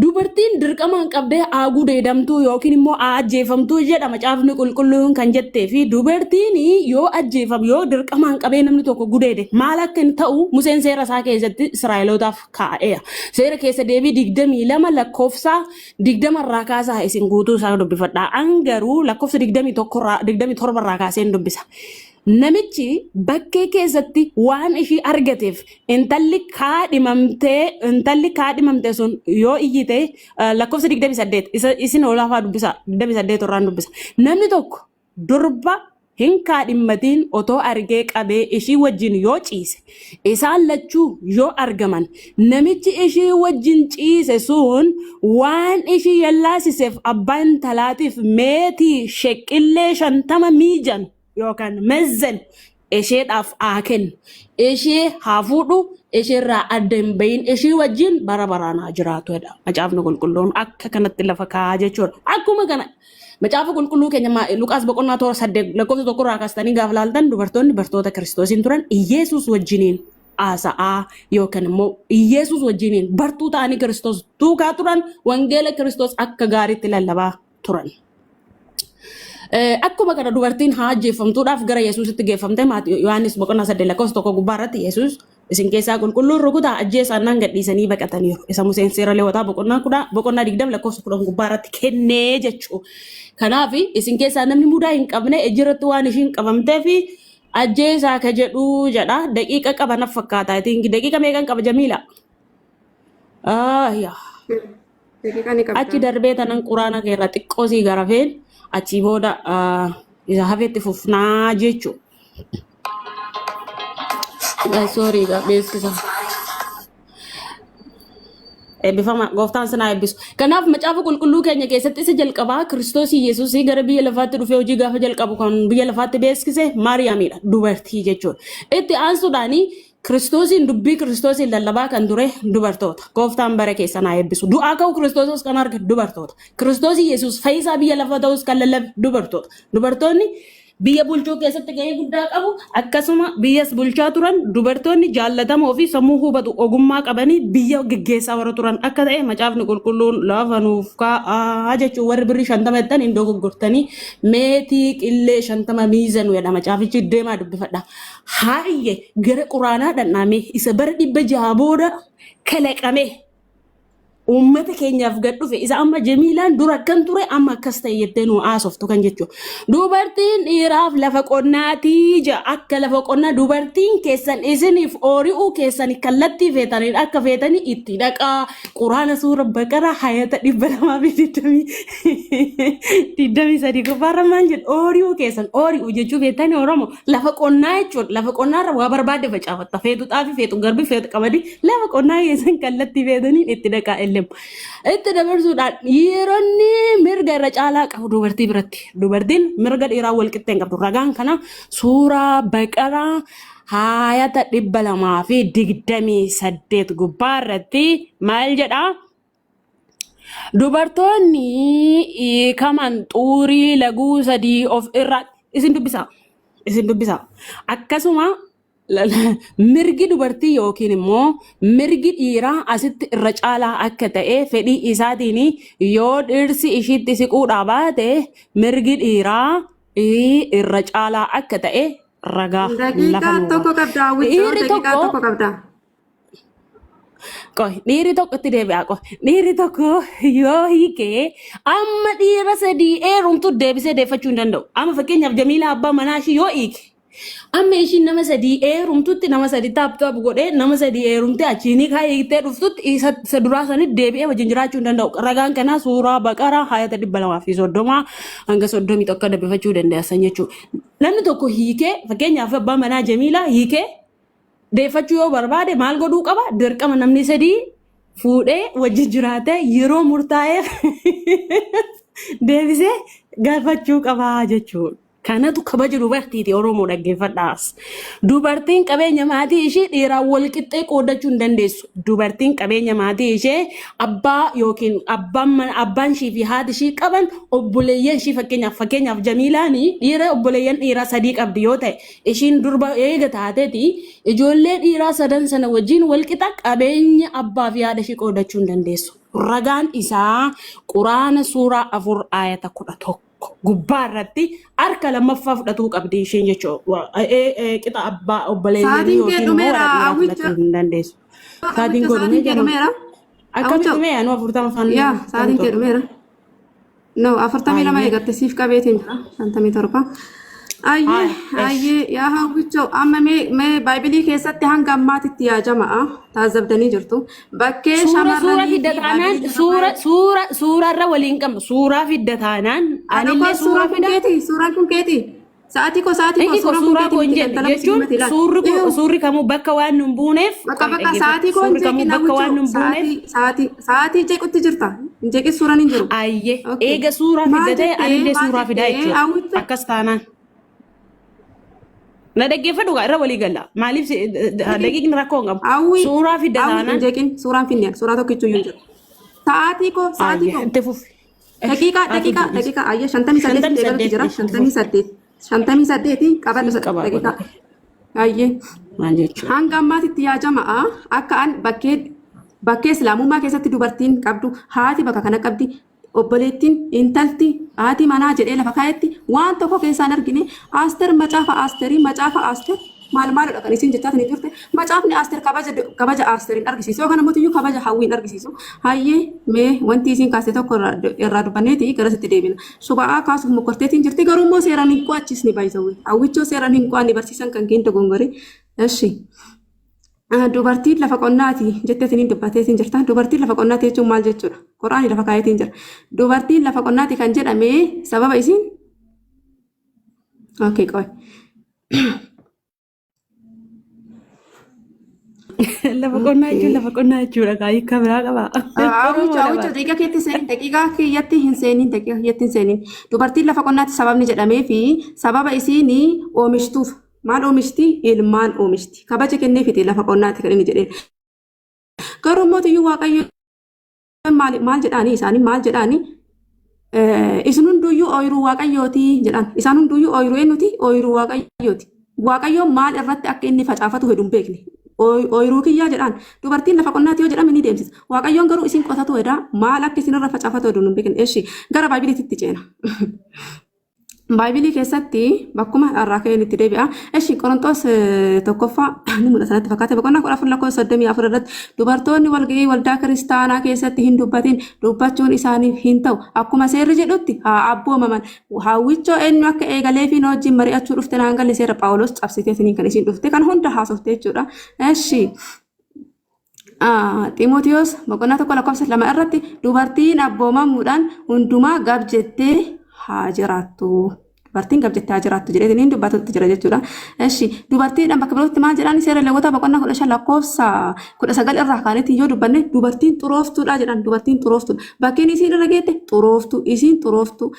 Dubartiin dirqamaan qabdee haa gudeedamtuu yookiin immoo haa ajjeefamtuu jedha macaafni qulqulluun kan jettee fi dubartiin yoo ajjeefam yoo dirqamaan qabee namni tokko gudeede maal akka inni ta'u Museen seera isaa keessatti Israa'elootaaf kaa'eera. Seera keessa deebii 22 lakkoofsa 20 irraa kaasaa isin guutuu isaa dubbifadha. An garuu lakkoofsa 21 irraa 27 irraa kaaseen dubbisa. Namichi bakkee keessatti waan ishii argateef intalli kaadhimamtee intalli kaadhimamte sun yoo iyyite lakkoofsa 28 isa isin olaafaa dubbisa 28 irraan dubbisa. Namni tokko durba hin kaadhimmatiin otoo argee qabee ishii wajjin yoo ciise isaan lachuu yoo argaman namichi ishii wajjin ciise sun waan ishii yellaasiseef abbaa intalaatiif meetii sheqqillee 50 miijan yookaan mezzen isheedhaaf haa kennu. Ishee haa fuudhu, isheerraa adda hin bahin, ishee wajjin bara baraan haa jiraatu jedha. Macaafni qulqulluun akka kanatti lafa kaa'aa jechuudha. Akkuma kana macaafa qulqulluu keenya Luqaas boqonnaa toora 8 lakkoofsa 1 irraa kaastanii gaafa laaltan dubartoonni bartoota Kiristoosiin turan Iyeesuus wajjiniin haasa'aa yookaan immoo Iyeesuus wajjiniin bartuu ta'anii Kiristoos duukaa turan wangeela Kiristoos akka gaariitti lallabaa turan. Akkuma kana dubartiin haa ajjeeffamtuudhaaf gara Yesuusitti geeffamte Yohaannis boqonnaa 8 lakkoofsa 1 gubbaa irratti Yesuus isin keessaa qulqulluun rukutaa ajjeesaan naan gadhiisanii baqataniiru. Isa Museen seera Leewwataa boqonnaa kudha boqonnaa 20 lakkoofsa 10 gubbaa irratti kennee jechuu. Kanaaf isin keessaa namni mudaa hin qabne ejjirratti waan ishiin qabamteef ajjeesaa ka jedhu jedha. Daqiiqa qaba naf fakkaata. Daqiiqa meeqan qaba Jamiila? Ah, yaa. Daqiiqaa ni qabda. Achi darbee tanan quraana kee irraa xiqqoo sii garafeen achii booda isa hafetti fufnaa jechuudha. Sorry gaa beeksisa. Eebbifama gooftaan sinaa eebbisu. Kanaaf macaafa qulqulluu keenya keessatti isa jalqabaa Kiristoos Yesuus gara biyya lafaatti dhufee hojii gaafa jalqabu kan biyya lafaatti beeksise Maariyaamidha dubartii jechuudha. Itti aansuudhaan Kiristoosiin dubbii Kiristoosiin lallabaa kan ture dubartoota. Gooftaan bara keessan haa eebbisu. Du'aa ka'uu Kiristoosos kan arge dubartoota. Kiristoos Yesuus fayyisaa biyya lafaa ta'us kan lallabe dubartoota. Dubartoonni biyya bulchuu keessatti gahee guddaa qabu. Akkasuma biyyas bulchaa turan dubartoonni jaallatamoo fi sammuu hubatu ogummaa qabanii biyya geggeessaa warra turan akka ta'e macaafni qulqulluun lafa nuuf kaa'aa jechuun warri birrii 50 jettan hin dogoggortanii meetii qillee 50 miizanu jedha macaafichi deemaa dubbifadha. Haayye gara quraanaa dhandhaame isa bara 600 booda kalaqame. Uummata keenyaaf gad dhufe isa amma Jamiilaan dura akkan ture amma akkas ta'e jettee nu haasoftu kan jechuudha. Dubartiin dhiiraaf lafa qonnaatii jaa akka lafa qonnaa dubartiin keessan isiniif oori'uu keessan kallattii feetaniin akka feetanii itti dhaqaa. Quraana suura Baqaraa hayata 223 gubbaarra maal jedhu oori'uu keessan oori'uu jechuu feetanii Oromoo lafa qonnaa jechuudha. Lafa qonnaarra waa barbaadde facaafatta. Feetu xaafii, feetu garbi, feetu qamadii lafa qonnaa keessan kallattii feetaniin itti dhaqaa illem. Itti dabarsuudhaan dhiironni mirga irra caalaa qabu dubartii biratti. Dubartiin mirga dhiiraa wal qixxee hin qabdu. Ragaan kana suuraa Baqaraa haayata 228 gubbaa irratti maal jedhaa? Dubartoonni hiikaman xuurii laguu sadii of irraa isin dubbisa. Isin dubbisa. Akkasuma mirgi dubartii yookiin immoo mirgi dhiiraa asitti irra caalaa akka ta'e fedhii isaatiin yoo dhirsi ishiitti siquudhaa baate mirgi dhiiraa irra caalaa akka ta'e ragaa lafa Daqiiqaa nuu tokko ba'a. qabda hawwichoo Dhiirri daqiiqaa tokko tokko qabda. Qoy, dhiirri tokko itti deebi'a qoy. Dhiirri tokko yoo hiikee amma dhiira sadii heerumtu deebisee deeffachuu hin danda'u. Amma fakkeenyaaf Jamiilaa abbaa manaa ishii yoo hiike amma ishiin nama sadii heerumtutti nama sadii taap taap godhee nama sadii heerumtee achiin kaa hiiktee dhuftutti isa duraa sanitti deebi'ee wajjin jiraachuu hin danda'u. Ragaan kanaa suuraa Baqaraa hayata 230 hanga 31 dubbifachuu dandeessan jechuudha. Namni tokko hiikee fakkeenyaaf abbaa manaa Jamiilaa hiikee deeffachuu yoo barbaade maal godhuu qaba? Dirqama namni sadii fuudhee wajjin jiraatee yeroo murtaa'eef deebisee galfachuu qaba jechuudha. Kanatu kabaja dubartiiti Oromoo dhaggeeffadhaas. Dubartiin qabeenya maatii ishee dhiiraan wal qixxee qooddachuu hin dandeessu. Dubartiin qabeenya maatii ishee abbaa yookiin abbaan mana abbaan ishii fi haati ishii qaban obboleeyyan ishii fakkeenyaaf Jamiilaan dhiira obboleeyyan dhiiraa sadii qabdi yoo ta'e ishiin durba eega taateeti ijoollee dhiiraa sadan sana wajjin wal qixa qabeenya abbaa fi haadha ishii qoodachuu hin dandeessu. Ragaan isaa Quraana suuraa 4 aayata 11 gubbaa irratti harka lammaffaa fudhatuu qabdi isheen jechuudha. Qixa abbaa obboleeyyanii Sa'aatiin kee yookiin immoo dhumeera warra dhiiraa hawwicha. fudhachuu hin dandeessu. Sa'aatiin Hawwicha koo dhumee sa'aatiin kee jedhama. dhumeera. Akkamitti Hawwicha dhumee anuu 40 afaan yaa 47. sa'aatiin kee dhumeera. No, 42 Ayyee. eegatte siif qabeetiin jira. 57. Ayyee, Haaya, esh. ayyee, yaa hawwichoo amma mee baaybilii keessatti hanga ammaatitti yaa jama'a taazabdanii jirtu. Bakkee Suura suura shamarranii fidda fi taanaan baaybilii lafa suura kaa'e. suura suurarra waliin qabna. Suuraa fidda taanaan Haadha anillee koo suura suuraan kun fida. keeti, suuraan kun keeti. Sa'aatii koo sa'aatii koo Inni koo suuraan kun suuraa keeti koo hin miti jenne galtala jechuun musliimati ilaali. suurri kun Eeyyuu. suurri kamuu bakka waan nun buuneef Bakka qoy bakka dhaggeeffadhu. sa'aatii koo hin Suurri kamuu jeeqin bakka waan hawwichoo nun buuneef sa'aatii sa'aatii sa'aatii jeequtti jirta. Hin jeeqin suuraan hin jiru. ayyee Okay. eega suuraa Maal fidda ta'e jettee anillee maal suuraa fidaa jettee jechuudha. hawwichoo Akkas taanaan. Na dhaggeeffadhu gaa irra walii galla. Maaliif daqiiqni rakkoo hin qabu. Hawwi Suuraa fidda hawwi hin taanaan jeeqin suuraan finne suuraa tokkichuu hin jiru. Sa'aatii koo sa'aatii ayyee koo itti fufi. daqiiqaa Ati daqiiqaa dubbisi. daqiiqaa ayyee 58 58 eegalutti jira itti 58 58 qabadhu fufi. Qabaa daqiiqaa godhate. ayyee. Maal jechuudha? Hanga ammaatitti yaa jama'a akka an bakkee bakkee islaamummaa keessatti dubartiin qabdu haati bakka kana qabdi obboleettiin intalti haati manaa jedhee lafa kaa'etti waan tokko keessaan argine Aster macaafa Asterii macaafa Aster maal maalidha kan isin jechaa tani turte macaafni Aster kabaja kabaja Asterin argisiisu yookaan ammoo iyyuu kabaja hawwiin argisiisu hayyee mee wanti isin kaaste tokko irraa dubbanneeti garasitti deebina suba'aa kaasuuf mokkorteetiin jirti garuu immoo seeraan hin qo'achisne baay'isawwe hawwichoo seeraan hin qo'anne barsiisan kan keenya dogongore eshi. Dubartiin lafa qonnaati jetteetiin dubbateetiin jirta. Dubartiin lafa qonnaati jechuun maal jechuudha? Quraani lafa kaayeetiin jira. Dubartiin lafa qonnaati kan jedhame sababa isiin Okay, qoy. Lafa qonnaa jechuun Okay. lafa qonnaa jechuudha. Hiika biraa qaba. Hawwicha Oromoodha hawwicha bara. daqiiqa keetti seenin daqiiqaa kiyyatti hin seenin daqiiqa kiyyatti hin seenin. Dubartiin lafa qonnaatti sababni jedhamee fi sababa isiin oomishtuuf maal oomishti? Ilmaan oomishti. Kabaja kenneefiti lafa qonnaatti kan inni jedheen. Garuu immoo iyyuu Waaqayyo maal maal jedhaanii isaanii maal jedhaanii isin hunduyyuu ooyiruu Waaqayyooti jedhan. Isaan hunduyyuu ooyiruu eenyuti? Ooyiruu Waaqayyooti. Waaqayyo maal irratti akka inni facaafatu hedu hin beekne. Ooyiruu kiyyaa jedhaan. Dubartiin lafa qonnaati yoo jedhame ni deemsisa. Waaqayyoon garuu isin qotatu hedaa maal akka isin irra facaafatu hedu hin beekne. Eshi gara baaybiliitti ceena. Baaybilii keessatti bakkuma irraa ka'een itti deebi'a. Eshi Qorontoos tokkoffaa ni mul'ata natti fakkaate, boqonnaa 14 lakkoofsa 34 irratti, dubartoonni walga'ii waldaa kiristaanaa keessatti hin dubbatin, dubbachuun isaaniif hin ta'u, akkuma seerri jedhutti haa abboomaman. Hawwichoo, eenyu akka eegalee fi wajjin mari'achuu dhufte naan galle. Seera Phaawulos cabsiteetiniin kan isiin dhufte kan hunda haasofte jechuudha. Eshi Ximootiyoos boqonnaa 1 lakkoofsa 2 irratti, dubartiin abboomamuudhaan hundumaa gab jettee haa jiraattu. Dubartiin gab jettee haa jiraattu jedheetiin dubbatutti jira jechuudha. Eshi, dubartiidhaan bakka birootti maal jedhaan? Seera Lewwotaa boqonnaa 15 lakkoofsa 19 irraa kaanetti yoo dubbanne, dubartiin xurooftuudha jedhan. Dubartiin xurooftuudha. Bakkeen isiin irra geette xurooftuu, isiin xurooftuu.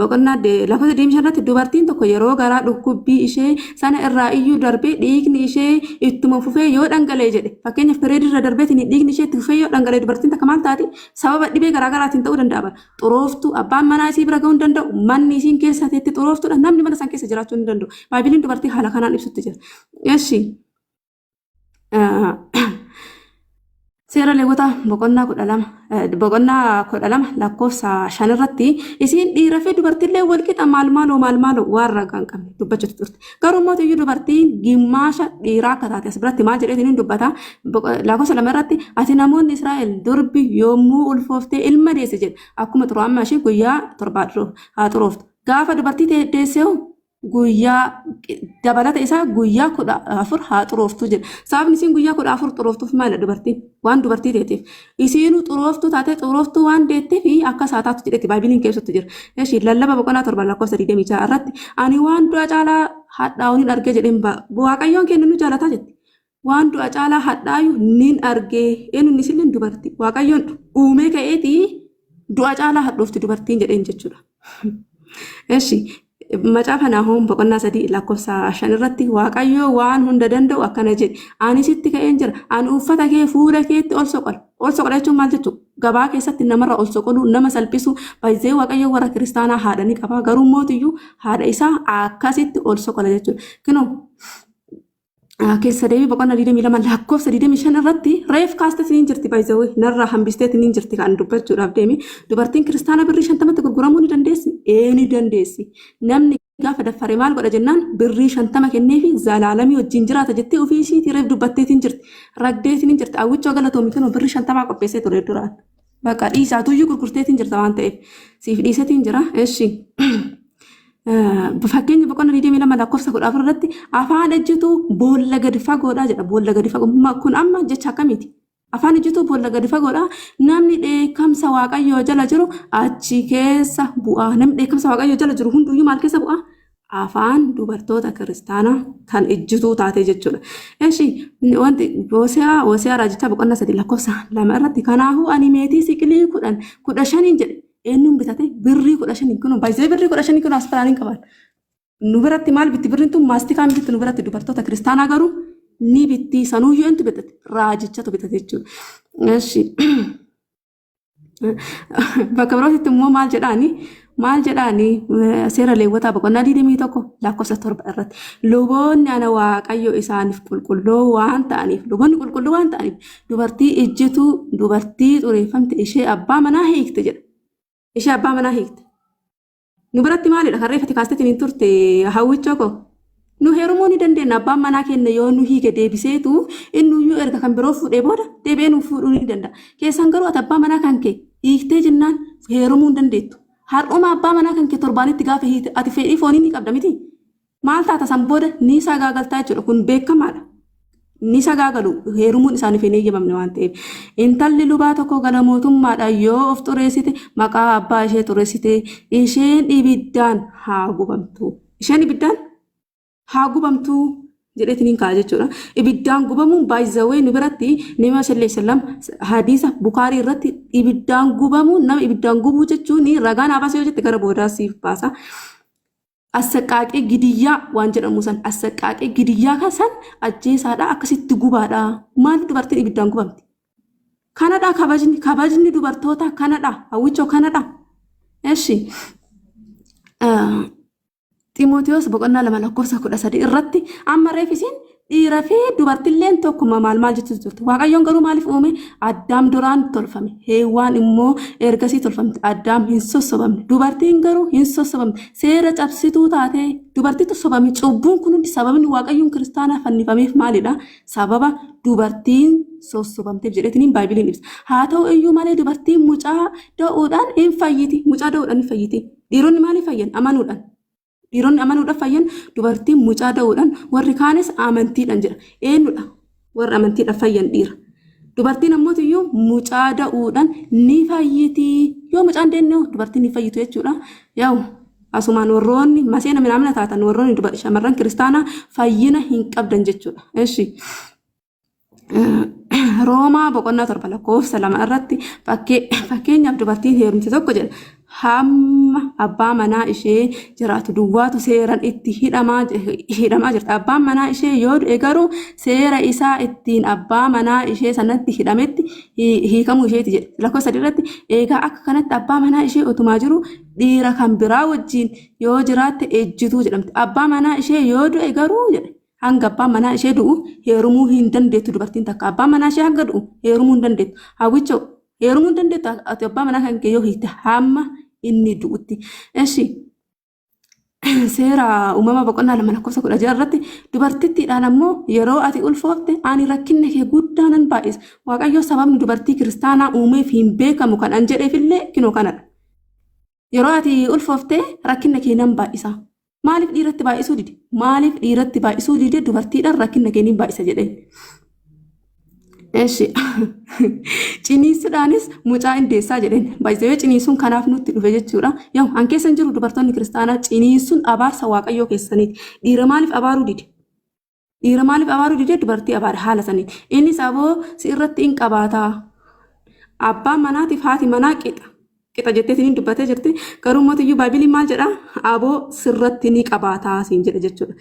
Boqonnaa lakkoofsa 25 irratti, dubartiin tokko yeroo garaa dhukkubbii ishee sana irraa iyyuu darbee dhiigni ishee ittuma fufee yoo dhangala'e jedhe. Fakkeenyaaf, period irra darbeetiin dhiigni ishee itti fufee yoo dhangala'e, dubartiin takka maal taati? Sababa dhibee garaagaraatiin ta'uu danda'a bara. Xurooftuu, abbaan manaa isii bira ga'uu hin danda'u, manni isiin keessa teetti xurooftuudha, namni mana san keessa jiraachuu hin danda'u. Baaybiliin dubartii haala kanaan ibsutti jira. Eshi. Seera Lewwotaa boqonnaa 12, boqonnaa 12 lakkoofsa 5 irratti, isiin dhiira fi dubartiillee wal qixa, maal maaloo maal maaloo waan ragaa hin qabne dubbachuutti turte. Garuu immoo iyyuu dubartiin gimmaasha dhiiraa akka taate as biratti maal jedheetiin hin dubbata? Lakkoofsa 2 irratti, ati namoonni Israa'el durbi yommuu ulfooftee ilma deesse jedhe, akkuma xuraa'ummaa ishee guyyaa 7 haa xurooftu. Gaafa dubartii deesse hoo guyyaa dabalata isaa guyyaa 14 haa xurooftu jedha. Sababni isiin guyyaa 14 xurooftuuf maali dubartiin? Waan dubartii ta'eef. Isiinuu xurooftuu taatee xurooftuu waan deetteef akka isaa taatu jedhetti Baaybiliin keessatti jira. Eshi, Lallaba boqonnaa 7 lakkoofsa 26 irratti, ani waan du'a caalaa hadhaa'u nin argee jedheen, Waaqayyoon keenya nu jaalataa jetti. Waan du'a caalaa hadhaayu nin argee. Eenyuun isillee dubartii. Waaqayyoon uumee ka'eetii du'a caalaa hadhoofti dubartiin jedheen jechuudha. Eshi, Macaafa Naahoom boqonnaa 3 lakkoofsa 5 irratti, Waaqayyo waan hunda danda'u akkana jedhe: ani sitti ka'een jira, ani uffata kee fuula keetti ol soqola. Ol soqola jechuun maal jechuudha? Gabaa keessatti namarra ol soqoluu, nama salphisuu. Baay'ee Waaqayyo warra kiristaanaa haadha ni qaba, garuu mootiyyuu haadha isaa akkasitti ol soqola jechuudha. Kunoo, Keessa Deebii boqonnaa 22 lakkoofsa 25 irratti, reef kaasteetiin hin jirti, baay'ee narraa hambisteetiin hin jirti kan dubbachuudhaaf deeme. Dubartiin kiristaana birrii 50tti gurguramuu ni dandeessi? Ee, ni dandeessi. Namni gaafa daffare maal godha jennaan, birrii 50 kenneefi zalaalamii wajjin jiraata jettee ofii ishiitii reef dubbatteetiin jirti, ragdeetiin hin jirti. Hawwichoo, galatoomi. Kunoo, birrii 50 qopheessee ture duraan. Bakka dhiisaatuyyuu gurgurteetiin jirta waan ta'eef siif dhiisetiin jira. Eshi. Fakkeenya boqonnaa 22 lakkoofsa 14 irratti, afaan ejjituu boolla gadi fagoodha jedha. Boolla gadi fagoo kun amma jecha akkamiiti? Afaan ejjituu boolla gadi fagoodha. Namni dheekkamsa Waaqayyoo jala jiru achi keessa bu'a. Namni dheekkamsa Waaqayyoo jala jiru hunduyyuu maal keessa bu'a? Afaan dubartoota kiristaanaa kan ejjituu taate jechuudha. Eshi, wanti Hoseaa raajichaa boqonnaa 3 lakkoofsa 2 irratti, kanaafuu ani meetii siqilii 10 15n jedhe eenyuun bitate? Birrii 15n kun baay'ee, birrii 15 kun as biraan hin qaban. Nu biratti maal bitti birriin tun? Maastikaa bitti nu biratti. Dubartoota kiristaanaa garuu ni bitti. Sanuuyyuu eentu bitate? Raajichatu bitate jechuudha. Eshi. Bakka birootitti immoo maal jedhaani? Maal jedhaani? Seera Leewwataa boqonnaa 21 lakkoofsa 7 irratti, luboonni ana Waaqayyo isaaniif qulqulluu waan ta'aniif, luboonni qulqulluu waan ta'aniif, dubartii ejjituu, dubartii xureeffamte, ishee abbaa manaa hiikte jedha. Ishee abbaa manaa hiikte. Nu biratti maalidha? Kan reeffati kaasteetiin hin turte, Hawwichoo koo. Nu heerumuu ni dandeenya. Abbaan manaa keenya yoo nu hiike, deebiseetu innuyyuu erga kan biroo fuudhee booda deebi'ee nu fuudhuu ni danda'a. Keessan garuu ati abbaa manaa kan kee hiiktee jennaan heerumuu hin dandeettu. Har'uma abbaa manaa kan kee torbaanitti gaafa hiite, ati fedhii foonii ni qabda miti. Maal taata san booda? Ni sagaagaltaa jechuudha. Kun beekamaadha. Ni sagaagalu, heerumuun isaaniif hin eeyyamamne waan ta'eef. Intalli lubaa tokko gala mootummaadhaan yoo of xureessite, maqaa abbaa ishee xureessite, isheen ibiddaan haa gubamtu. Isheen ibiddaan haa gubamtu jedheetiin hin kaa'a jechuudha. Ibiddaan gubamuun baay'izawee nu biratti nama sallallahu alaihi wasallam hadiisa Bukaarii irratti ibiddaan gubamuu, nama ibiddaan gubuu jechuun ragaa naa baasa yoo jette, gara boodaa siif baasa. Assaqqaaqee gidiyyaa waan jedhamu san, assaqqaaqee gidiyyaa kan san ajjeesaadha, akkasitti gubaadha. Maaliif dubartiin ibiddaan gubamti? Kanadha kabajni, kabajni dubartoota kanadha, Hawwichoo, kanadha. Eshi. Ximootiyoos boqonnaa 2 lakkoofsa 13 irratti, amma reef isiin Dhiira fi dubartilleen tokkuma maal maal jechuutu turte. Waaqayyoon garuu maaliif uume? Addaam duraan tolfame. Heewwaan immoo ergasii tolfamte. Addaam hin sossobamne. Dubartiin garuu hin sossobamte. Seera cabsituu taatee dubartitu sobame. Cubbuun kun hundi sababni Waaqayyoon kiristaanaa fannifameef maalidha? Sababa dubartiin sossobamteef jedheetiniin Baaybiliin ibsa. Haa ta'u iyyuu malee dubartiin mucaa da'uudhaan hin fayyiti. Mucaa da'uudhaan hin fayyiti. Dhiironni maaliif fayyan? Amanuudhaan. Dhiironni amanuudhaan fayyan, dubartiin mucaa da'uudhaan, warri kaanis amantiidhaan jedha. Eenyudha? Warri amantiidhaan fayyan dhiira. Dubartiin ammoo iyyuu mucaa da'uudhaan ni fayyiti. Yoo mucaan deenne hoo dubartiin ni fayyitu jechuudha. Yaa'u asumaan warroonni maseena minaamina taatan warroonni shamarran kiristaanaa fayyina hin qabdan jechuudha. Eshi. Roomaa boqonnaa 7 lakkoofsa 2 irratti fakkeenyaaf dubartiin heerumte tokko jedha. Hamma abbaa manaa ishee jiraatu duwwaatu seeran itti hidhamaa jirti. Abbaan manaa ishee yoo du'e garuu seera isaa ittiin abbaa manaa ishee sanatti hidhametti hiikamuu isheeti jedhe. Lakkoofsa 3 irratti eegaa akka kanatti abbaa manaa ishee otumaa jiru dhiira kan biraa wajjin yoo jiraatte ejjituu jedhamti. Abbaa manaa ishee yoo du'e garuu jedhe. Hanga abbaan manaa ishee du'u heerumuu hin dandeettu dubartiin takka. Abbaan manaa ishee hanga du'u heerumuu hin dandeettu. Hawwicho heerumuu hin dandeettu ati abbaa manaa kan kee yoo hiikte hamma inni du'utti. Eshi seera uumama boqonnaa 2 lakkoofsa 16 irratti dubartittiidhaan ammoo yeroo ati ulfoofte ani rakkinna kee guddaa nan baay'isa. Waaqayyo sababni dubartii kiristaanaa uumeef hin beekamu kan an jedheefillee kinoo kanadha. Yeroo ati ulfoofte rakkinna kee nan baay'isa. Maaliif dhiiratti baay'isuu dide? Maaliif dhiiratti baay'isuu dide dubartiidhaan rakkinna kee niin baay'isa jedheen. Eshi ciniinsuudhaanis mucaa hin deessaa jedheen. Baay'isee ciniinsuun kanaaf nutti dhufe jechuudha. Yoo an keessa hin jiru dubartoonni kiristaanaa ciniinsuun abaarsa waaqayyoo keessaniiti. Dhiira maaliif abaaruu dide? Dhiira maaliif abaaruu dide? Dubartii abaare haala saniin. Innis aboo si irratti in qabaataa. Abbaan manaatiif haati manaa qixa. Qixa jetteetiin dubbatee jirti. Garuu mootiyyuu Baaybiliin maal jedha? Aboo sirratti ni qabaataa siin jedhe jechuudha.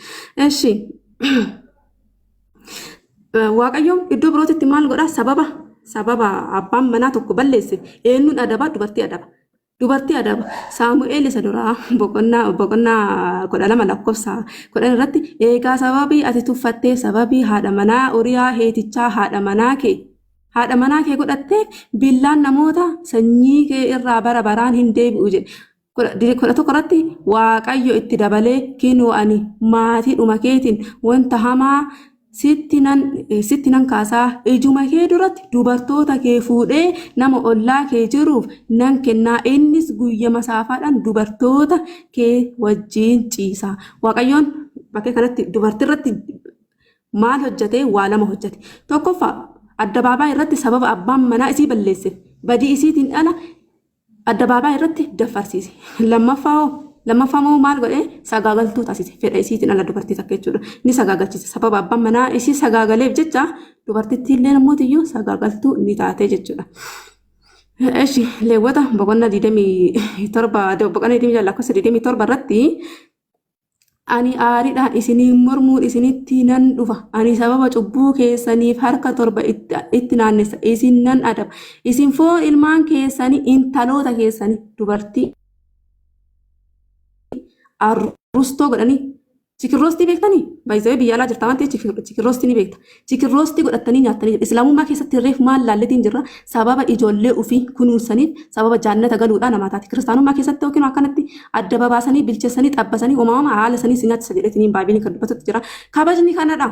Eshi. Waaqayyo iddoo birootitti maal godha? Sababa abbaan manaa tokko balleesse eenyuun adaba? Dubartii adaba. Dubartii adaba. Saamu'eel isa duraa boqonnaa 12 lakkoofsa 10 irratti eegaa sababii ati tuffattee sababii haadha manaa Uriyaa Heetichaa haadha manaa kee godhattee billaan namoota sanyii kee irraa bara baraan hin deebi'u jedhe. 11 irratti Waaqayyo itti dabalee kinoo ani maatiidhuma keetiin wanta hamaa sitti nan kaasaa, ijuma kee duratti dubartoota kee fuudhee nama ollaa kee jiruuf nan kennaa, innis guyyama saafaadhaan dubartoota kee wajjin ciisa. Waaqayyoon bakkee kanatti dubartii irratti maal hojjete? Waa lama hojjete. Tokkoffaa, addabaabaa irratti sababa abbaan manaa isii balleesse badii isiitiin ala addabaabaa irratti daffarsiise. Lammaffaa hoo? Lammaffaa immoo maal godhee? Sagaagaltuu taasise. Fedha isiitiin ala dubartii takka jechuudha. Ni sagaagalchise. Sababa abbaan manaa isii sagaagaleef jecha dubartittii illee namootiyyuu sagaagaltuu ni taate jechuudha. Eshi Leewwata boqonnaa 27 boqonnaa 26 lakkoofsa 27 irratti ani aariidhaan isiniin mormuun isinitti nan dhufa. Ani sababa cubbuu keessaniif harka torba itti naannessa. Isin nan adaba. Isin foon ilmaan keessanii intaloota keessanii dubartii arrustoo godhanii chicken roastii beektanii? Baay'ee biyya alaa jirta waan ta'eef chicken roastii ni beekta. Chicken roastii godhatanii nyaattanii Islaamummaa keessatti reef maal laalletiin jirra? Sababa ijoollee ofii kunuunsaniif sababa jaannata galuudhaan namaa taati. Kiristaanummaa keessatti yookiin akkanatti adda babaasanii bilcheessanii xabbasanii uumama haala sanii si nyaachisa jedheetiin Baaybiliin kan dubbatutti jira. Kabajni kanadha.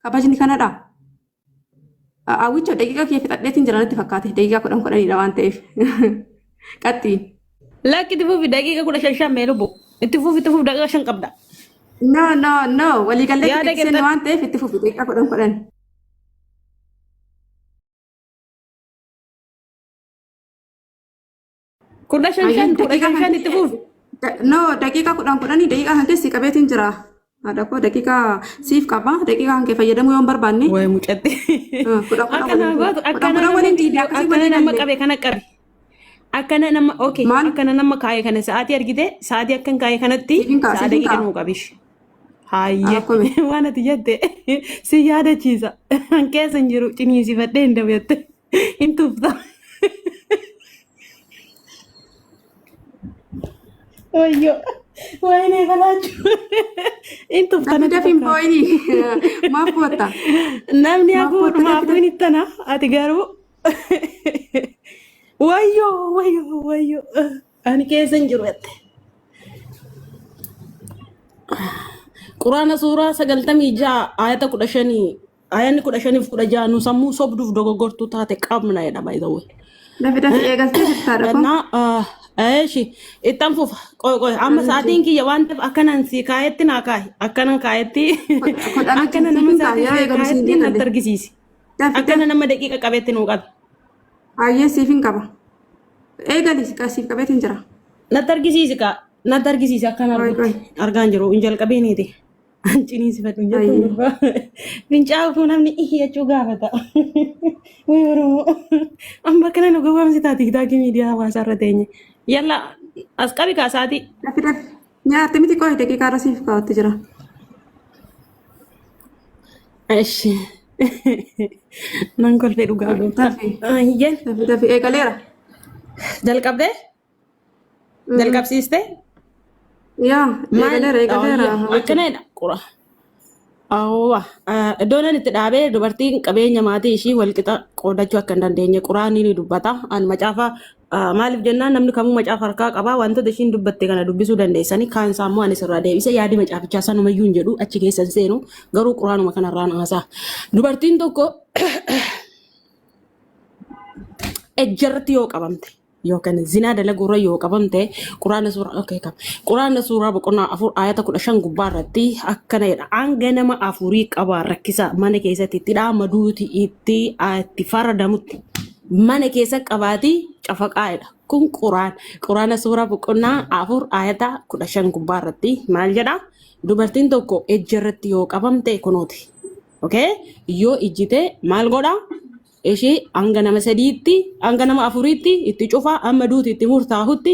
Kabajni kanadha. Hawwicha daqiiqaa kee fixadheetiin jira natti fakkaate. Daqiiqaa 10 10dha waan ta'eef. Qaxxii. Lakki, itti fufi, daqiiqa 15 shan mee lubbu. Itti fufi, itti fufi, daqiiqa 5 qabda. No, no, no. Waliigallee Yaada itti seenne qixxadhu. waan ta'eef itti fufi daqiiqaa 10 10. 15 Ayyee 5 15 daqiiqaa kan 5 itti fufi. No, daqiiqaa 10 10 daqiiqaa kan keessi qabeetiin jira. Haadha koo, daqiiqaa siif qaba. Daqiiqaa kan kee fayyadamuu yoo hin barbaanne Wayi mucatti. 10 10 Akkana waliin gootu 10 akkana 10 nama waliin diidee viidiyoo akkasii akkana walii nama galle. qabe kana qabe. Akkana nama okay Maal? akkana nama kaa'e kana sa'aatii argite sa'aatii akkan kaa'e kanatti Siifin kaa sa'a siifin daqiiqa kaa. nuu qabish. Haayye Akkumi. waan ati jette si yaadachiisa. An keessa hin jiru ciniinsifadhee hin dabatte hin tufta. Wayyoo. Wayinee balaachuu. In Dafi tuftanatti dafi hin fakkaata. boo'inii. Maaf bootta? Namni Maaf hafuu bootta dafi dhumaafuu dafi. hin ittana. Ati garuu. Wayyoo wayyoo wayyoo. Ani keessa hin jiru jette. Quraana suuraa 96 ayata 15 ayanni 15f 16 nu sammuu sobduuf dogoggortuu taate qabna jedha by the way. Dafi dafi eegaltee jirtaa dhufo. Innaa eeshi ittan fufa qoy qoy amma sa'aatiin kiyya waan ta'eef akkanan si kaayetti naa kaayi akkanan kaayetti Kudhan akkana wajjin nama siif hin ta'a sa'aatii yeroo si eegalu siin kaayetti natti eegalle. argisiisi Dafi akkana dafi. nama daqiiqa qabetti nuu qabi. Baay'ee siif hin qaba. Eegali siif qabeetiin jira. Natti argisiisi kaa natti argisiisi akkan Qoy argutti qoy. argaan jiru hin jalqabiiniiti. Ciniinsifadhu hin jettu Baay'ee. gurbaa. Fincaa'uuf namni ihi jechuu gaafata. Wayii Oromoo. Amma akkana nu gowwaamsitaa tiktaakii miidiyaa hawaasaa irra teenye. Yalla as qabi kaa sa'aatii. Dafi dafi. Nyaatte miti qoy daqiiqaa irra siif kaa'utti jira. Eshi. Nan kolfee dhugaa gooftaa. Dafi Ayyeen. dafi dafi eegaleera. Jalqabdee? Jalqabsiistee? Yaa Maal? eegaleera eegaleera. Akkanadha qura. Awwa iddoon inni itti dhaabee dubartiin qabeenya maatii ishii walqixa qoodachuu akka hin dandeenye quraanni ni dubbata. An macaafa maaliif jennaan namni kamuu macaafa harkaa qaba wantoota ishiin dubbatte kana dubbisuu dandeessanii kaan isaa immoo ani sirraa deebise yaadi macaafichaa sanumayyuu hin jedhu achi keessa hin seenu garuu quraanuma kanarraan haasaa. Dubartiin tokko ejjarratti yoo qabamte yookaan zinaa dalaguurra yoo qabamte quraana suuraa okay kam quraana suuraa boqonnaa 4 ayata 15 gubbaa irratti akkana jedha hanga nama afurii qabaa rakkisa mana keessatti itti dhaama duuti itti itti faradamutti mana keessa qabaati cafaqaa jedha kun quraana suuraa boqonnaa 4 ayata 15 gubbaa irratti maal jedha dubartiin tokko ejja irratti yoo qabamte kunooti okay yoo ijjite maal godha Ishii hanga nama sadiitti, hanga nama afuriitti itti cufaa amma duuti itti murtaahutti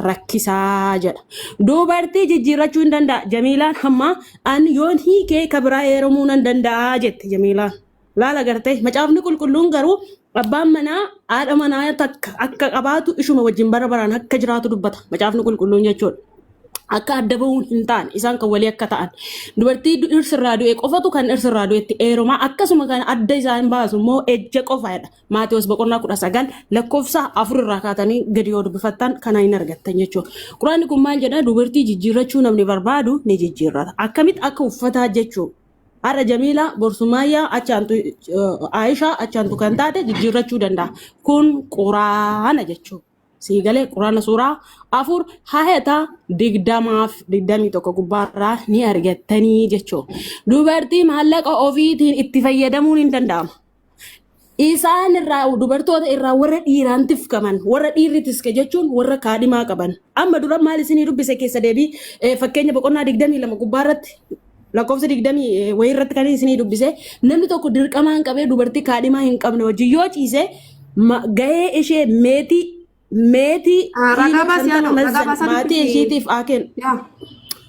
rakkisaa jedha. Dubartii jijjiirrachuu hin danda'a. Jamiilaan hamma an yoon hiikee ka biraa heerumuu nan danda'a jette Jamiilaan. Laala gartee macaafni qulqulluun garuu abbaan manaa haadha manaa takka akka qabaatu ishuma wajjin bara baraan akka jiraatu dubbata macaafni qulqulluun jechuudha. Akka adda bahuun hin taane isaan kan walii akka ta'an dubartii dhirsirraa du'e qofatu kan dhirsirraa du'etti eerumaa akkasuma kan adda isaan baasu immoo ejja qofaadha. Maatewos boqonnaa 19 lakkoofsa 4 irraa kaatanii gadi yoo dubbifattan kana hin argattan jechuudha. Quraanni kun maal jedha dubartii jijjiirrachuu namni barbaadu ni jijjiirrata. Akkamitti akka uffataa jechuudha. Har'a Jamiilaa, bor Sumaayyaa, achaantu Aayishaa, achaantu kan taate jijjiirrachuu danda'a. Kun quraana jechuudha. Sii galee quraana suuraa 4 hayata 20f 21 gubbaarraa ni argattanii jechuudha. Dubartii maallaqa ofiitiin itti fayyadamuun hin danda'ama. Isaan irraa dubartoota irraa warra dhiiraan tifkaman warra dhiirri tiske jechuun warra kaadhimaa qaban. Amma dura maal isinii dubbise keessa deebii fakkeenya boqonnaa 22 gubbaarratti lakkoofsa 20 wayii irratti kan isinii dubbise namni tokko dirqamaan qabee dubartii kaadhimaa hin qabne wajjin yoo ciise gahee ishee meetii meetii Ragaa kiiloo baasii 50 haadha ragaa mazzan baasaa maatii dubbisi. ishiitiif haa kennu. Yaa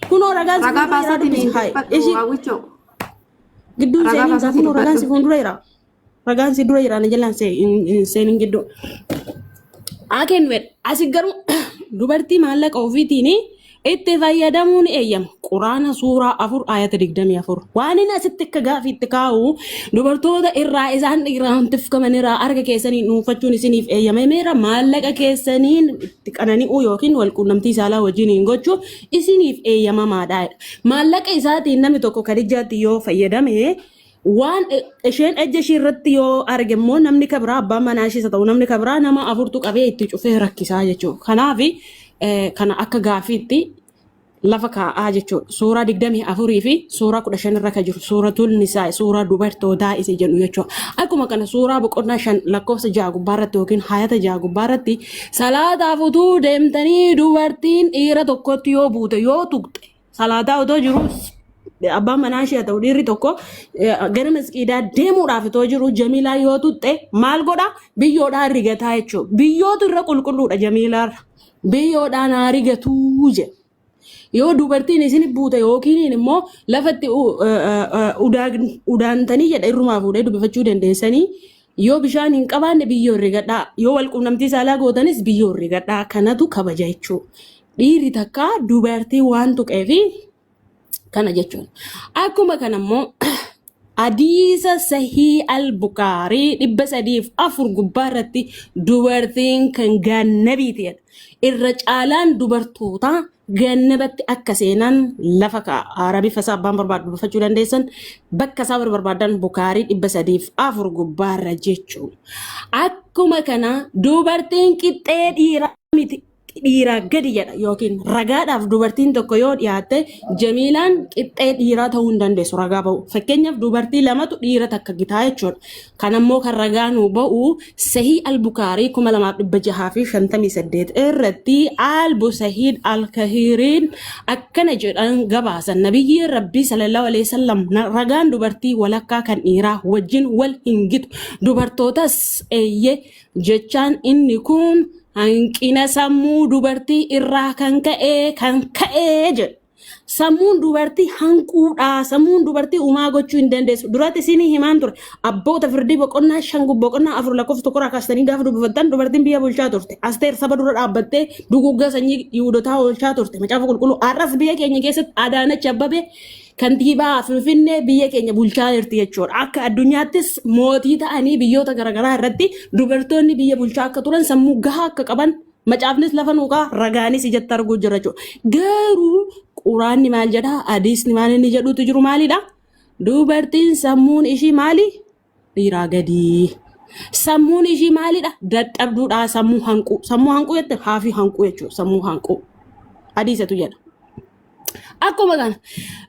Kunoo ragaan si ragaa fuuldura jira baasaatiin dubbisi hayi dubbadhu ishii hawwichoo. gidduun Ragaa seeniin kaa baasaatiin kunoo ragaan si dubbadhu. fuuldura jira. Ragaan si dura jira na jalaan seenin gidduu. Haa kennu jedha. Asi garuu dubartii maallaqa ofiitiin itti fayyadamuun eeyyama. Quraana suuraa 4 ayata 24. Waan inni asitti akka gaafiitti kaa'u dubartoota irraa isaan dhiiraan tifkaman irraa harka keessaniin dhuunfachuun isiniif eeyyamameera maallaqa keessaniin itti qanani'uu yookiin walquunnamtii saalaa wajjiniin gochuu isiniif eeyyamamaadha. Maallaqa isaatiin namni tokko kadijjaatti yoo fayyadame waan isheen ejja ishii irratti yoo arge immoo namni ka biraa abbaan manaa ishiis haa ta'u namni ka biraa nama afurtu qabee itti cufee rakkisaa jechuudha. Kanaaf kana akka gaafiitti lafa kaa'aa jechuudha. Suuraa 24 fi suuraa 15 irra kan jiru suuratul nisaa suuraa dubartootaa isa jedhu jechuudha. Akkuma kana suuraa boqonnaa 5 lakkoofsa 6 gubbaa irratti yookiin hayata 6 gubbaa irratti salaataaf utuu deemtanii dubartiin dhiira tokkotti yoo buute yoo tuqxe salaataa otoo jiru abbaan manaa ishee haa ta'u dhiirri tokko gara masqiidaa deemuudhaaf otoo jiru Jamiilaa yoo tuqxe maal godha biyyoodhaan rigataa jechuudha. Biyyootu irra qulqulluudha Jamiilaarra. Biyyoodhaan haa rigatuu jedha. Yoo dubartiin isin buute yookiin immoo lafatti udaantanii jedha irrumaa fuudhee dubbifachuu dandeessanii yoo bishaan hin qabaanne biyyoo rigadhaa yoo wal quunnamtii saalaa gootanis biyyoo rigadhaa kanatu kabaja jechuudha. Dhiirri takka dubartii waan tuqeefi kana jechuun. Akkuma kana immoo hadiisa Sahii al-Bukaarii 304 gubbaa irratti dubartiin kan gaannabiiti jedha. Irra caalaan dubartootaa gaannabatti akka seenan lafa kaa'a. Arabifa isaa abbaan barbaadu dubbifachuu dandeessan bakka isaa barbaadan Bukaarii 304 gubbaarra jechuun. Akkuma kana dubartiin qixxee dhiiraa miti dhiiraa gadi jedha yookiin ragaadhaaf dubartiin tokko yoo dhiyaatte Jamiilaan qixxee dhiiraa ta'uu hin dandeessu ragaa ba'u. Fakkeenyaaf dubartii lamatu dhiira takka gitaa jechuudha. Kan ammoo kan ragaa nuu ba'u Sahii Al-Bukaarii 2658 irratti Albu Sahiid Al-Kahiiriin akkana jedhan gabaasan Nabiyyiin Rabbii sallallahu alaihi wasallam ragaan dubartii walakkaa kan dhiiraa wajjin wal hin gitu. Dubartootas eeyyee jechaan inni kun hanqina sammuu dubartii irraa kan ka'e kan ka'e jedhu. Sammuun dubartii hanquudha. Sammuun dubartii uumaa gochuu hin dandeessu. Duratti isinii himaan ture. Abboota firdii boqonnaa 5 boqonnaa 4 lakkoofsa tokkorraa kaastanii gaafa dubbifattan dubartiin biyya bulchaa turte. Asteer saba dura dhaabbattee duguuggaa sanyii Yihuudotaa oolchaa turte. Macaafa qulqulluu har'as biyya keenya keessatti Adaanach Abbabee kantiibaa Finfinnee biyya keenya bulchaa jirti jechuudha. Akka addunyaattis mootii ta'anii biyyoota garaagaraa irratti dubartoonni biyya bulchaa akka turan sammuu gahaa akka qaban macaafnis lafa nuuqaa ragaanis ijatti arguu jira jechuudha. Garuu quraanni maal jedhaa hadiisni maal inni jedhutu jiru maalidha? Dubartiin sammuun ishii maali? Dhiiraa gadii. Sammuun ishii maalidha? Dadhabduudha sammuu hanquu. Sammuu hanquu jette haafii hanquu jechuudha. Sammuu hanquu. Hadiisatu jedha. Akkuma kana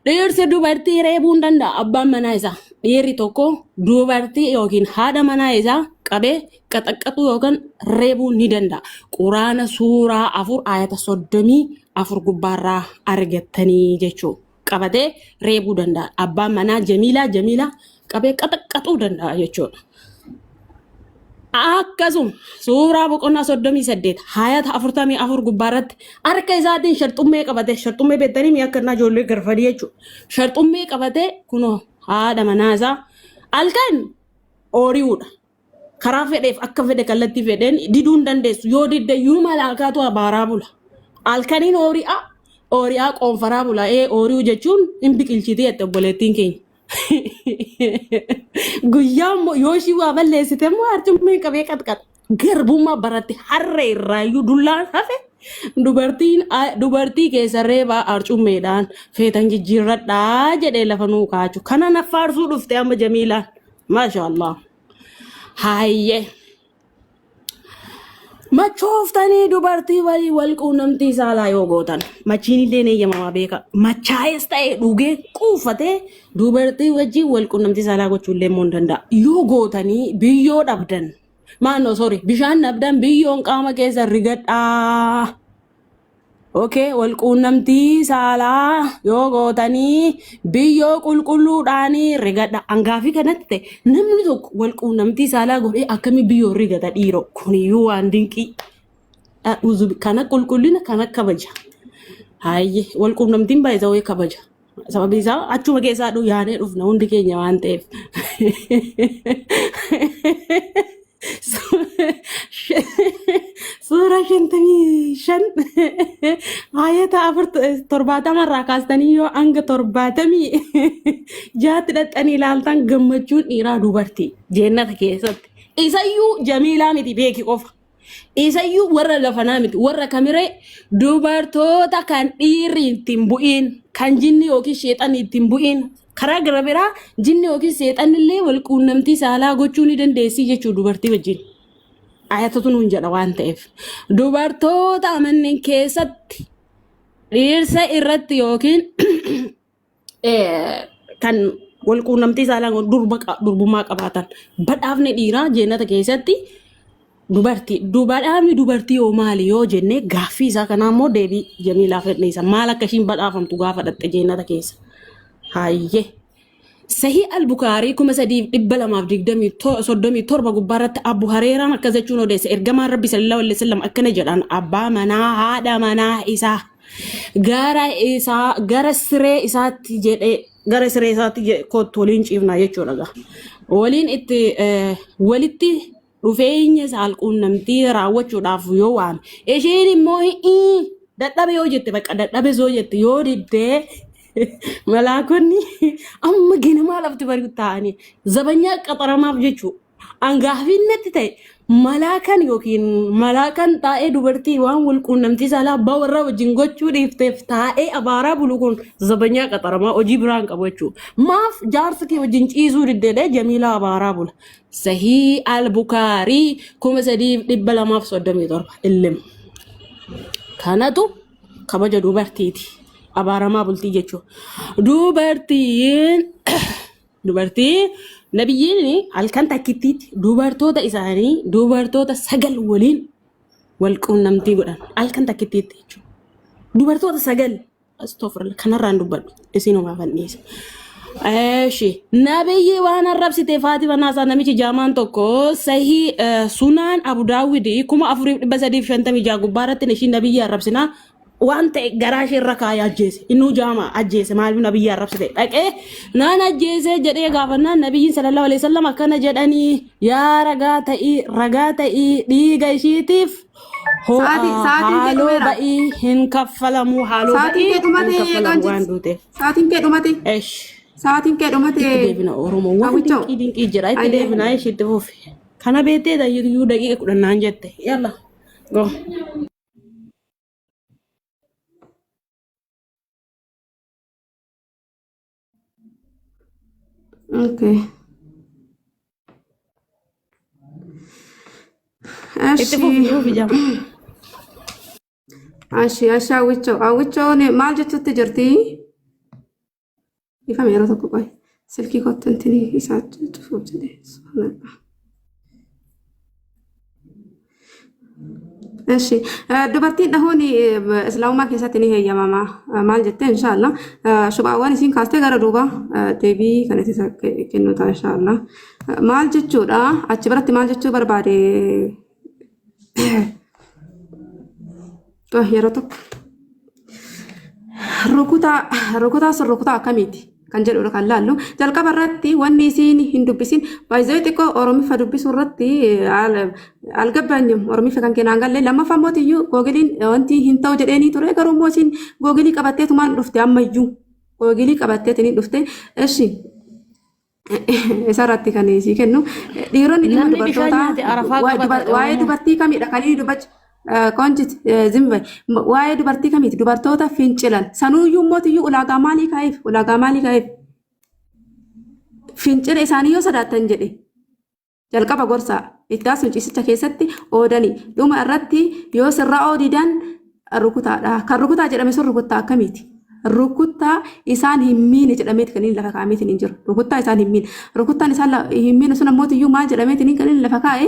dhiirsi dubartii reebuu hin danda'a abbaan manaa isaa. Dhiirri tokko dubartii yookiin haadha manaa isaa qabee qaxaqqaxuu yookaan reebuu ni danda'a. Quraana suuraa 4 ayata 34 gubbaarraa argattanii jechuudha. Qabatee reebuu danda'a. Abbaan manaa Jamiilaa Jamiilaa qabee qaxaqqaxuu danda'a jechuudha. Akkasuma suuraa boqonnaa 38 hayata 44 gubbaarratti harka isaatiin sharxummee qabatee sharxummee beektanii mi'a akka innaa ijoollee garfadii jechuudha. Sharxummee qabatee kunoo haadha manaa isaa halkan oori'uudha. Karaa fedheef akka fedhe kallattii fedheen diduu hin dandeessu. Yoo didde iyyuu malaakaatu abaaraa bula. Halkaniin oori'aa oori'aa qoonfaraa bula. Ee oori'uu jechuun hin biqilchiti jette obboleettiin keenya. Guyyaa immoo yoo ishii waa balleessite immoo arcummeen qabee qaxqaxa. Garbummaa baratte harree irraayyuu dullaan hafe dubartiin dubartii keessa reebaa arcummeedhaan feetan jijjiirradhaa jedhee lafa nuu kaachu. Kana na faarsuu dhufte amma Jamiilaan. Maasha Allah. Hayyee. Machooftanii dubartii walii wal quunnamtii saalaa yoo gootan machiin illee ni eeyyamamaa beeka. Machaa'es ta'e dhugee quufatee dubartii wajjin wal quunnamtii saalaa gochuu illee immoo hin danda'a. Yoo gootanii biyyoo dhabdan maannoo sorry bishaan dhabdan biyyoon qaama keessa rigadhaa. Okay, wal quunnamtii saalaa yoo gootanii biyyoo qulqulluudhaanii rigadha. Angaafii kanatti ta'e namni tokko wal quunnamtii saalaa godhee akkamii biyyoo rigata dhiiroo? Kuniyyuu waan dinqii. Kana qulqullina kana kabaja. Haayye wal quunnamtiin baay'isa wayii kabaja. Sababi isaa achuma keessaa yaanee dhufna hundi keenya waan ta'eef. Suura 55 ayata 4 70 irraa kaastanii yoo hanga 76tti dhaqxanii ilaaltan gammachuun dhiiraa dubartii jeennata keessatti. Isayyuu Jamiilaa miti beeki qofa. Isayyuu warra lafanaa miti warra kamiree dubartoota kan dhiirri ittiin bu'iin kan jinni yookiin sheexanni ittiin bu'iin karaa gara biraa jinni yookiin seexanni illee wal quunnamtii saalaa gochuu ni dandeessi jechuu dubartii wajjin. Ayatatu nuun jedha waan ta'eef. Dubartoota manneen keessatti dhiirsa irratti yookiin kan wal quunnamtii saalaa durba durbummaa qabaatan badhaafni dhiiraa jeenata keessatti dubartii badhaafni dubartii yoo maali yoo jenne gaaffii isaa kanaa immoo deebii Jamiilaa fedhiisa maal akka ishiin badhaafamtu gaafa dhatte jeenata keessa. Hayyee. Sahii Al-Bukaarii 3237 gubbaarratti Abu Hareeraan akkas jechuun odeesse ergamaan Rabbi sallallahu alaihi wasallam akkana jedhan abbaa manaa haadha manaa isaa gara isaa gara siree isaatti jedhee gara siree isaatti kottu waliin ciifnaa jechuudha gaa. Waliin itti walitti dhufeenya saalquunnamtii raawwachuudhaaf yoo waame isheen immoo hi'ii Dadhabe yoo jette bakka dadhabe yoo jette yoo diddee malaakonni amma ganamaa lafti bari'u taa'anii zabanyaa qaxaramaaf jechuudha. Angaafiin natti ta'e malaakan yookiin malaakan taa'ee dubartii waan wal quunnamtii saalaa abbaa warraa wajjin gochuu dhiifteef taa'ee abaaraa bulu kun zabanyaa qaxaramaa hojii biraan qabu jechuudha. Maaf jaarsa kee wajjin ciisuu diddeedha Jamiilaa abaaraa bula. Sahii al-Bukaarii 3237 illim. Kanatu kabaja dubartiiti. Abaaramaa bultii jechuudha. Dubartiin dubartii nabiyyiin halkan takkittiitti dubartoota isaanii dubartoota 9 waliin wal quunnamtii godhan halkan takkittiitti jechuudha. Dubartoota 9 Astoofirla kanarraan dubbadhu isin homaa fanniisa. Eeshi nabiyyi waan arrabsite Faatima Naasaa namichi jaamaan tokko sahii sunaan Abu Daawwidi 4356 gubbaa irratti ishii nabiyyi arrabsinaa waan ta'e garaa ishee irra kaayee ajjeese innuu jaama ajjeese maaliif nabiyyi arrabsite dhaqee naan ajjeese jedhee gaafannaan nabiyyiin sallallahu alaihi wasallam akkana jedhanii yaa ragaa ta'ii ragaa ta'ii dhiiga ishiitiif Sa'aatii sa'aatiin kee haaloo dhumeera. ba'ii hin kaffalamu haaloo Sa'aatiin ba'ii kee hin dhumate kaffalamu waan qaanjit. duuteef. Sa'aatiin kee dhumate. Esh Sa'aatiin kee dhumate. itti deebina Oromoo waan Hawwichoo. dinqii dinqii jira itti Ayyee. deebina esh itti fufi. Kana beektee tayyuu daqiiqa 10 naan jette yalla go. Okay. Itti fufi Eshi. fufi jama. Ashi ashi hawwichoo. Hawwichoon maal jechuutti jirti? Ifame yeroo tokko qoy. Silkii kottu intini isaa cufuuf jedhee. Subhanallah. Eshi dubartiin dhahuun islaamummaa keessatti ni heeyyamama. Maal jettee inshaallah shubhaawwan isiin kaastee gara duuba deebii kan itti kennu ta'a inshaallah. Maal jechuudha achi biratti maal jechuu barbaade yeroo tokko. Rukutaa rukutaa sun rukutaa akkamiiti kan jedhudha kan laallu. Jalqaba irratti wanni isiin hin dubbisin baay'ee xiqqoo Oromiffa dubbisuu irratti algabbaanyum Oromiffa kan kennaan galle lammaffaa mootiyyuu googiliin wanti hin ta'u jedheenii ture garuu immoo isiin googilii qabatteetumaan dhufte ammayyuu googilii qabatteetiin dhufte eshi isarratti kan isii kennu dhiironni dhimma Namni bishaan dubartootaa nyaate arafaa qabata waa'ee Oromoo. dubartii kamidha kan inni dubbach konjit zimbe waa'ee dubartii kamiiti dubartoota fincilan sanuuyyuu mootiyyuu ulaagaa maalii kaa'eef ulaagaa maalii kaa'eef fincila isaanii yoo sodaattan jedhe jalqaba gorsaa itti aansuun ciisicha keessatti oodanii dhuma irratti yoo sirraa oodidan rukutaadha. Kan rukutaa jedhame sun rukuttaa akkamiiti? Rukuttaa isaan hin miine jedhameeti kan inni lafa kaa'ameetiin hin jiru. Rukuttaa isaan hin miine. Rukuttaan isaan hin miine sun ammoo iyyuu maal jedhameetiin kan inni lafa kaa'e?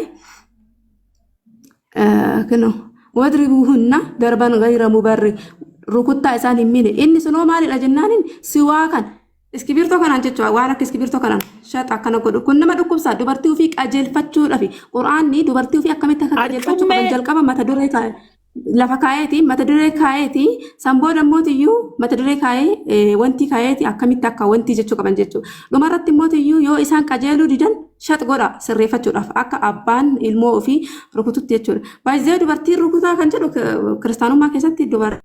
Kunoo wadribuuhunna darban gayra mubarri rukuttaa isaan hin miine. Inni sunoo maalidha jennaaniin siwaa kan Iskibirtoo kanaan jechuudha waan akka iskibirtoo kanaan shaxa akkana godhu kun nama dhukkubsaa dubartii ofii qajeelfachuudhafi quraanni dubartii ofii akkamitti akka qajeelfachuu qaban Arcummee jalqaba mata duree kaa'e lafa kaa'eeti mata duree kaa'eeti san booda mootiyyuu mata duree kaa'ee wanti kaa'eeti akkamitti akka wanti jechuu qaban jechuudha dhumarratti mootiyyuu yoo isaan qajeeluu didan shax godha sirreeffachuudhaaf akka abbaan ilmoo ofii rukututti jechuudha baay'ee dubartiin rukutaa kan jedhu kiristaanummaa keessatti dubartii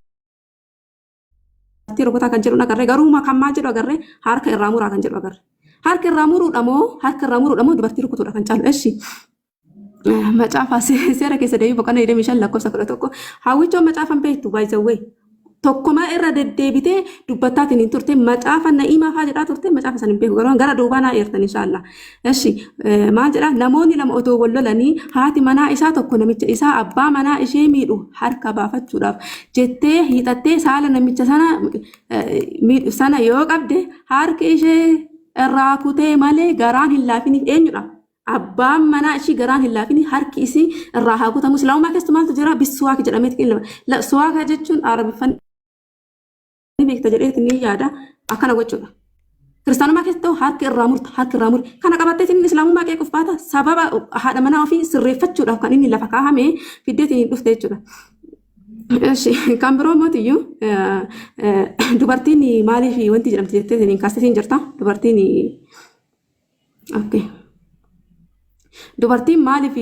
rukutaa kan jedhu agarre garuu kan maal jedhu agarre harka irraa muraa kan jedhu agarre. Harka irraa muruudha moo harka irraa muruudha moo dubartii rukutuudha kan caalu eshi. Macaafa seera keessa deebii boqonnaa 25 lakkoofsa 11 hawwichoon macaafan beektu by the way tokkuma irra deddeebitee dubbattaatiin hin turte macaafa na'iimaa faa jedhaa turte macaafa san hin beeku garuu gara duubaa naa eertan inshaallah. Eshi maal jedhaa namoonni lama otoo wal lolanii haati manaa isaa tokko namicha isaa abbaa manaa ishee miidhu harka baafachuudhaaf jettee hiixattee saala namicha sana miidhu sana yoo qabde harki ishee irraa kutee malee garaan hin laafiniif eenyudha? Abbaan manaa ishii garaan hin laafini harki isii irraa haa kutamu. Islaamummaa keessa maaltu jira? Bissuwaaka jedhameeti kennama. Suwaaka jechuun Arabiffan ni beekta jedheeti ni yaada akkana gochuudha. Kiristaanummaa keessatti ta'u harki irraa murta harki irraa muri. Kana qabattee inni islaamummaa qeequuf baata sababa haadha manaa ofii sirreeffachuudhaaf kan inni lafa kaahame fiddeetiin hin dhufte jechuudha. Eshi kan biroo mootiyyuu dubartiin maaliif wanti jedhamti jettee hin kaasteetiin jirta dubartiin okay. Dubartiin maaliif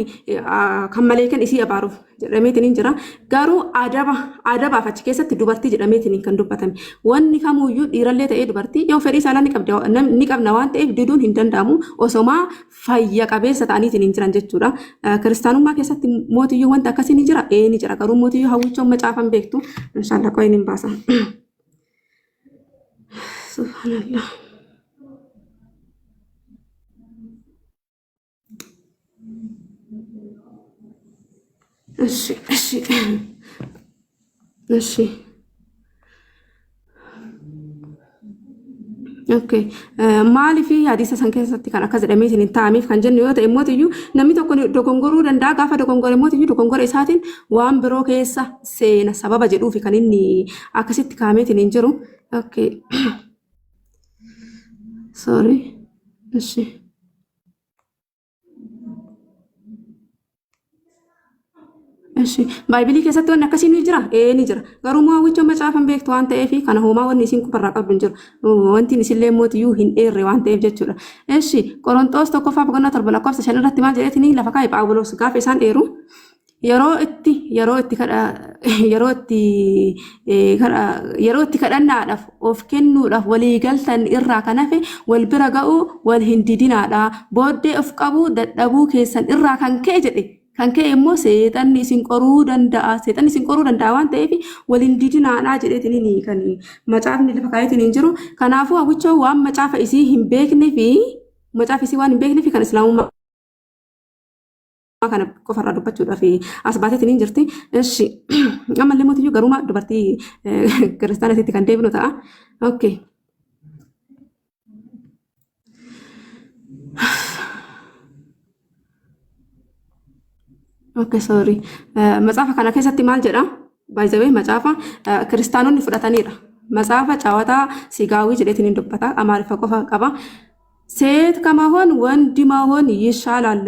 kan maleekan isii abaaruuf jedhameetiin hin jira. Garuu adaba adabaaf achi keessatti dubartii jedhameetiin kan dubbatame. Wanni kamuyyuu dhiirallee ta'ee dubartii yoo fedhii saalaa ni qabda ni qabna waan ta'eef diduun hin danda'amu osomaa fayya qabeessa ta'aniitiin hin jiran jechuudha. Kiristaanummaa keessatti mootiyyuu wanta akkasii ni jira? Ee ni jira. Garuu mootiyyuu hawwichoon macaafan beektu. Inshaallah qoyin hin baasa. Subhanallah. እሺ እሺ እሺ Okay. Maaliif hadiisa san keessatti kan akkas jedhameetiin hin taa'ameef kan jennu yoo ta'e mootiyyuu namni tokko dogongoruu danda'a gaafa dogongore mootiyyuu dogongora isaatiin waan biroo keessa seena sababa jedhuufi kan inni akkasitti kaa'ameetiin hin jiru. Okay. Sorry. እሺ. Eshi baaybilii keessatti wanni akkasii ni jira? Ee ni jira. Garuu moo hawwicha macaafan beektu waan ta'eef kana homaa wanni isin qubarraa qabdu hin jiru. Wanti isillee mootiyyuu hin dheerre waan ta'eef jechuudha. Eshi Qoronxoos tokkoffaa boqonnaa 7 lakkoofsa 5 irratti maal jedheetini lafa kaa'e Phaawulos gaafa isaan dheeru yeroo itti yeroo itti kadha yeroo itti kadha yeroo itti kadhannaadhaaf of kennuudhaaf walii galtan irraa kan hafe wal bira ga'uu wal hin didinaadha. Booddee of qabuu dadhabuu keessan irraa kan ka'e jedhe. Kan ka'e immoo seexanni isin qoruu danda'a. Seexanni isin qoruu danda'a waan ta'eef wal hin didinaadha jedheetiniin kan macaafni lafa kaa'eetiin hin jiru. Kanaafuu hawwichoo waan macaafa isii hin beekne fi macaafa isii waan hin beekne fi kan islaamummaa kana qofarraa dubbachuudhaaf as baateetiin hin jirti. Eshi ammallee mootiyyuu garuma dubartii kiristaanatiitti kan deebinu ta'a. Okay. Okay, sorry. Macaafa kana keessatti maal jedha? By the way, macaafa kiristaanonni fudhataniidha. Macaafa caawataa sigaawii jedheetiin hin dubbata. Amaariffa qofa qaba. ሴት ከመሆን ወንድ መሆን ይሻላል.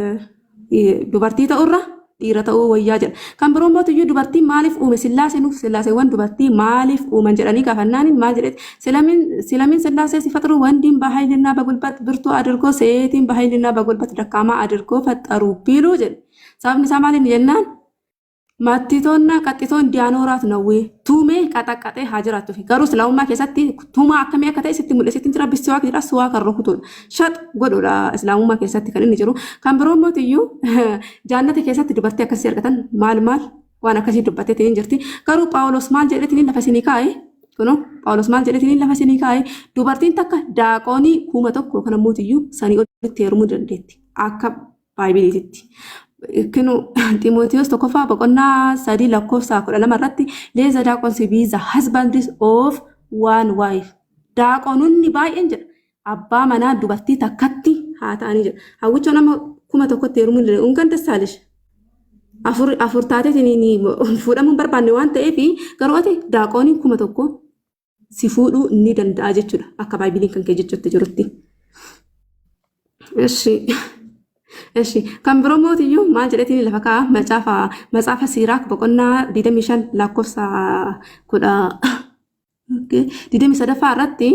Dubartii ta'urra dhiira ta'uu wayyaa jedha. Kan biroo mootiyyuu dubartiin maaliif uume sillaasee nuuf sillaaseewwan dubartii maaliif uuman jedhanii gaafannaan maal jedheeti ስለምን ስላሴ ሲፈጥሩ ወንድን በኃይልና በጉልበት ብርቱ አድርጎ ሴትን በኃይልና በጉልበት ደካማ አድርጎ ፈጠሩ ቢሉ jedhe. Sababni isaa maaliin jennaan mattitoonna qaxxitoo እንዲያኖራት ነው tumee qaxaqqaxee haa jiraattuuf. Garuu islaamummaa keessatti tumaa akkamii akka ta'e sitti mul'isa. Sitti jira bisiwaak jedha suwaa kan rukutudha. Shax godhudha islaamummaa keessatti kan inni jiru. Kan biroo mootiyyuu jaannata keessatti dubartii akkasii argatan maal maal waan akkasii dubbatteetiin hin jirti. Garuu Phaawulos maal jedheetiin lafa isinii kaa'e? Kunoo Phaawulos maal jedheetiin lafa isinii kaa'e? Dubartiin takka daaqoonii 1000 kana mootiyyuu sanii olitti heerumuu dandeetti. Akka baaybiliititti. Kinu Ximootiyoos tokkoffaa boqonnaa 3 lakkoofsa 12 irratti let the deacons be the husbands of one wife. Daaqoononni baay'een jedha abbaa manaa dubartii takkatti haa ta'anii jedha. Hawwichoo nama 1000tti heerumuu hin danda'u. Unkan tasaalish. Afur afur taateetiin fuudhamuu hin barbaanne waan ta'eef garuu ati daaqooniin 1000 si fuudhuu ni danda'a jechuudha akka baaybiliin kan kee jechuutti jirutti. Eshi. Eshi kan biroo mootiyyuu maal jedheetiin lafa kaa'a macaafa macaafa Siiraak boqonnaa 25 lakkoofsa kudha 23ffaa irratti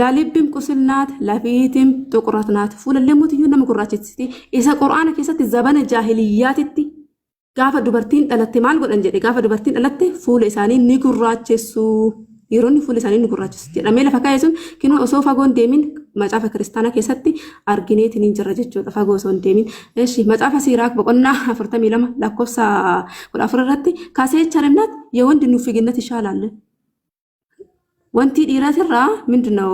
ለልብም ቁስል ናት ለፊትም ጥቁረት ናት fuulallee mootiyyuu nama gurraachisisti isa qur'aana keessatti zabana jaahiliyyaatitti gaafa dubartiin dhalatte maal godhan jedhe gaafa dubartiin dhalatte fuula isaanii ni gurraachessu dhiironni fuula isaanii ni gurraachessu jedhamee lafa kaa'e sun kinoo osoo fagoon deemin macaafa kiristaanaa keessatti argineetiin hin jirra jechuudha fagoo osoo hin deemin. Eshi macaafa Siiraak boqonnaa 42 lakkoofsa 14 irratti ከሴት ቸርነት የወንድ ንፉግነት ይሻላል. Wanti dhiiratirraa ምንድነው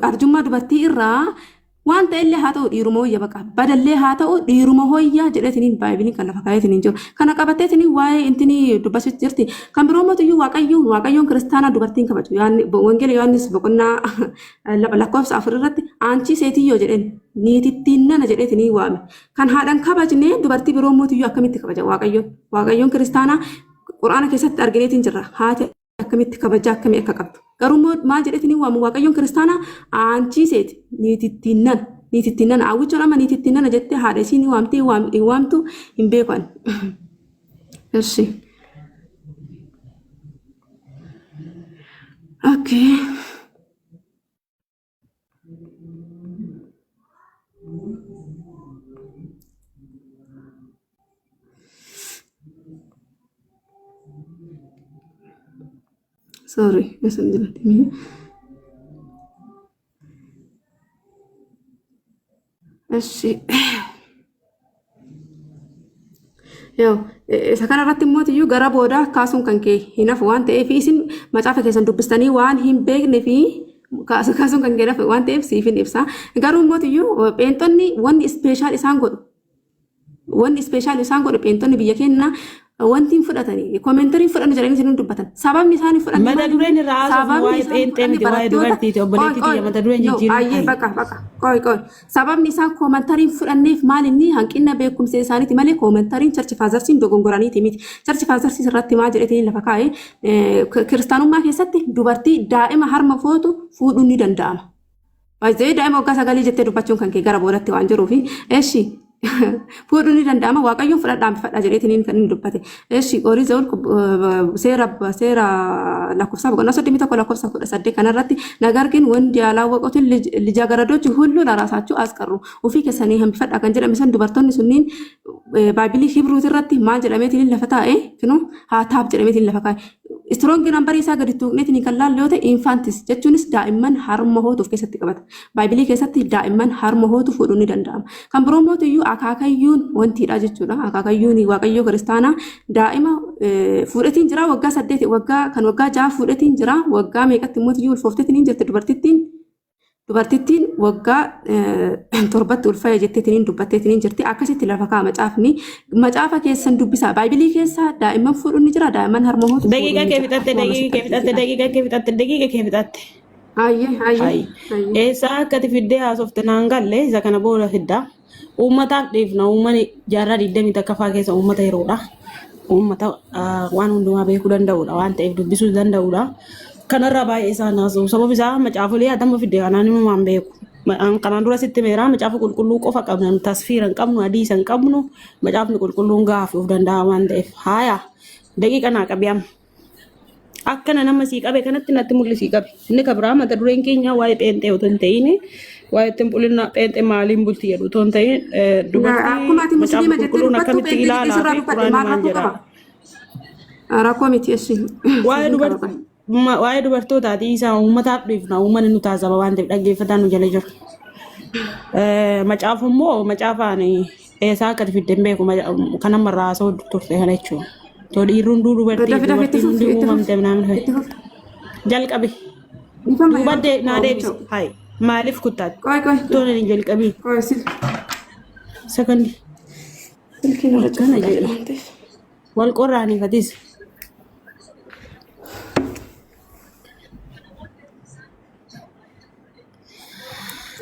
arjummaa dubartii irraa waan ta'ellee haa ta'u dhiiruma wayya baqa badallee haa ta'u dhiiruma hoyyaa jedheetiniin baay'inii kan lafa kaa'eetiniin jiru. Kana qabatteetiniin waa'ee intinii dubbachuutti jirti. Kan biroo mootiyyuu waaqayyo waaqayyoon kiristaanaa dubartiin kabaju. Wangeela Yohaannis boqonnaa 2 lakkoofsa 4 irratti አንቺ ሴትዮ jedheen niitittiin nana jedheetinii waame. Kan haadhan kabajne dubartii biroo mootiyyuu akkamitti kabaja waaqayyoon? Waaqayyoon kiristaanaa quraana keessatti argineetiin jirra. Haati akkamitti kabaja akkamii akka qabdu. Garuu immoo maal jedheetiin waamu waaqayyoon kiristaanaa አንቺ ሴት niitittiin nana niitittiin nana hawwichoon amma niitittiin nana jettee haadha isii ni waamtee hin waamtu hin beekan. Eshi. Okay. Sorry, isin jala. Eshi. Yoo isa kanarratti immoo iyyuu gara boodaa kaasuun kan kee hin hafu waan ta'eef, isin macaafa keessan dubbistanii waan hin beekne fi kaasuun kan kee hin hafu waan ta'eef siif hin ibsa. Garuu immoo iyyuu pheenxonni wanni special isaan godhu, pheenxonni biyya keenya wanti hin fudhatanii commentary hin fudhannu jedhanii isin dubbatan. Sababni isaan hin fudhanne Mata maali? dureen irraa haasofnu Sababni waa'ee isaan hin pheenxee fudhanne miti, waa'ee barattoota dubartiiti. qoy Obboleettii qoy tiyya, mata dureen no jijjiiruun ayyee hayi. Baqa baqa, qoy qoy, sababni isaan commentary hin fudhanneef maal? Inni hanqina beekumsa isaaniiti malee commentaryn church fathersiin dogongoraniiti miti. Church fathersiis irratti maal jedheetiin lafa kaa'e? Kiristaanummaa keessatti dubartii daa'ima harma footu fuudhuun ni danda'ama. Baay'ee daa'ima waggaa 9 jettee dubbachuun kan kee gara boodatti waan jiruufi. Eshi, fuudhuun ni danda'ama, Waaqayyoon fudhadhaa hambifadhaa jedheetiin kan inni dubbate. Eshi, Orii Za'ul seera lakkoofsa boqonnaa 31 lakkoofsa 18 kanarratti ነገር ግን ወንድ ያላወቁትን ልጃገረዶች ሁሉ ለራሳችሁ አስቀሩ፣ ofii keessanii hambifadhaa kan jedhame san, dubartoonni sunniin Bibleii Hibiruuti irratti maal jedhameetiin lafa taa'e? Kinu haataaf jedhameetiin lafa kaa'e. Strong numberii isaa gadi tuqneetiin kan laallu yoo ta'e, infants jechuunis daa'imman harma hootuuf keessatti qabata. Bibleii keessatti daa'imman harma hootu fuudhuun ni danda'ama. Kan biroo mootiyyuu akaakayyuun wantiidha jechuudha. Akaakayyuun Waaqayyoo kiristaanaa daa'ima fuudhetiin jira waggaa 8, waggaa kan waggaa 6 fuudhetiin jira, waggaa meeqatti mootiyyuu ulfoofteetiin hin jirti dubartittiin. Dubartittiin waggaa 7tti ulfaa'e jetteetiin dubbatteetiin jirti. Akkasitti lafa kaa'a macaafni. Macaafa keessan dubbisaa. Bibleii keessa daa'imman fuudhuun ni jira. Daa'imman harma hootu fuudhuun Daqiiqa ni kee jira. fixatte, Akkuma daqiiqa asitti kee fixatte, argisiisa. daqiiqa kee fixatte, daqiiqa kee fixatte. Ayyee ayyee Hayi. ayyee. Eessaa akka ati fiddee haasofte naan galle, isa kana booda fidda. Uummataaf dhiifna. Uummanni jaarraa 21ffaa keessa uummata yeroodha. Uummata waan hundumaa beekuu danda'udha waan ta'eef dubbisuu danda'udha. Kanarraa baay'ee isaan haasa'u. Sababni isaa macaafolee atama fidde kanaan himumaan beeku. Kanaan dura sitti meeraa macaafa qulqulluu qofa qabna. Tasfiira hin qabnu, hadiisa hin qabnu. Macaafni qulqulluun gahaa of danda'a waan ta'eef. Haaya, daqiiqa naa qabi amma. Akkana nama sii qabe kanatti natti mul'isii qabi. Inni kan biraa mata dureen keenya waa'ee pheenxee otoo hin ta'in, waa'ee ittiin bulina pheenxee maaliin bulti jedhu otoo hin ta'in, dubartii Akkuma ati macaafa musliima jettee qulqulluun dubbattu akkamitti pheenxee jettee ilaalaa sirraa fi dubbadhe quraanni maal maal rakkoo jedha. qaba? Rakkoo miti, eshi. Waa'ee Siifin qaba dubartii qoy. waa'ee dubartootaatii isaa uummataaf dhiifna, uummanni nu taasisa waan ta'eef dhaggeeffataan nu jala jiru. Macaafa immoo macaafaan eessaa akka ati fidde hin beeku, kan amma irraa haasa'u turte kana jechuudha. Too dhiirri hunduu dubartii Dafi dafi, itti dubartiin fufi, hundi itti fufi, uumamte minaamin itti fufi. Jalqabi. Dhiifama Duuba yeroo naa tokko deebisi. jechuudha. Hayi, maaliif kuttaati? Qoy qoy. Toon hin jalqabiin. Qoy sil Sakandi. silkiin irra Akkana cufuudha jedhu. jedha waan ta'eef. Wal qorraaniifatis.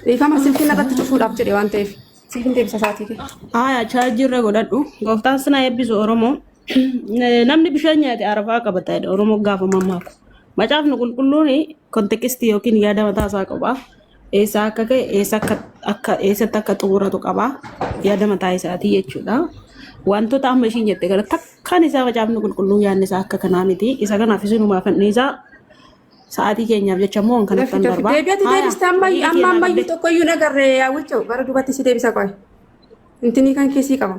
Dhiifama, silkiin irratti cufuudhaaf jedhe waan ta'eef. Siifin deebisa isaatii kee. Haaya, chaarjii irra godhadhu. Gooftaan sinaa eebbisu Oromoo. Namni bishaan nyaate arafaa qabata jedha Oromoo gaafa mammaaku. Macaafni qulqulluun contextii yookiin yaada mataa isaa qaba. Eessa akka ka'e, eessa akka eessatti akka xumuratu qaba. Yaada mataa isaatii jechuudha. Wantoota amma ishiin jette kana takkaan isaa macaafni qulqulluun yaadni isaa akka kanaa miti. Isa kanaaf isinumaa fannisaa, sa'aatii keenyaaf jecha immoo Dafi kanatti dafi darbaa. deebi'ati Haaya, deebiste ammayyu daqiiqa amma keenyaa ammayyu qabde. tokko iyyuu hin agarre yaawwichoo, gara duubatti si deebisa, qoy. Intinii kan keessii qaba.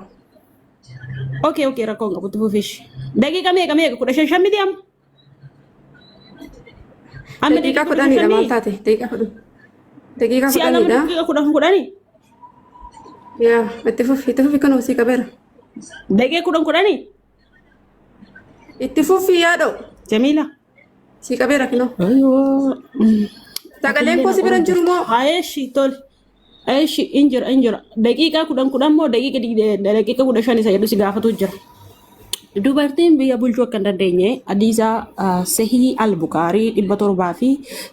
Okay, rakkoon qabutti fufish. Daqiiqa meeqa meeqa? 15 shan miti amma? Amma Daqiiqaa daqiiqa 15 10dha maal shamii? taate? Daqiiqaa 10. Daqiiqaa Si'a lama 10dha. daqiiqa 10 10? Yaa, itti fufi, itti fufi, kan sii qabeera. Daqiiqa 10 10? Itti fufi yaadho. Jamiila. Sii qabeera kinoo. Ayyoo. Sagaleen Atillee koo na si bira hin qoru jiru jirta. moo? Haa, eeshi, tole. Eeshi, in jira, in jira. Daqiiqaa 10 10 moo daqiiqa 15 isa jedhu si gaafatu jira. Dubartiin biyya bulchuu akka hin dandeenye hadiisa Sahih al-Bukaarii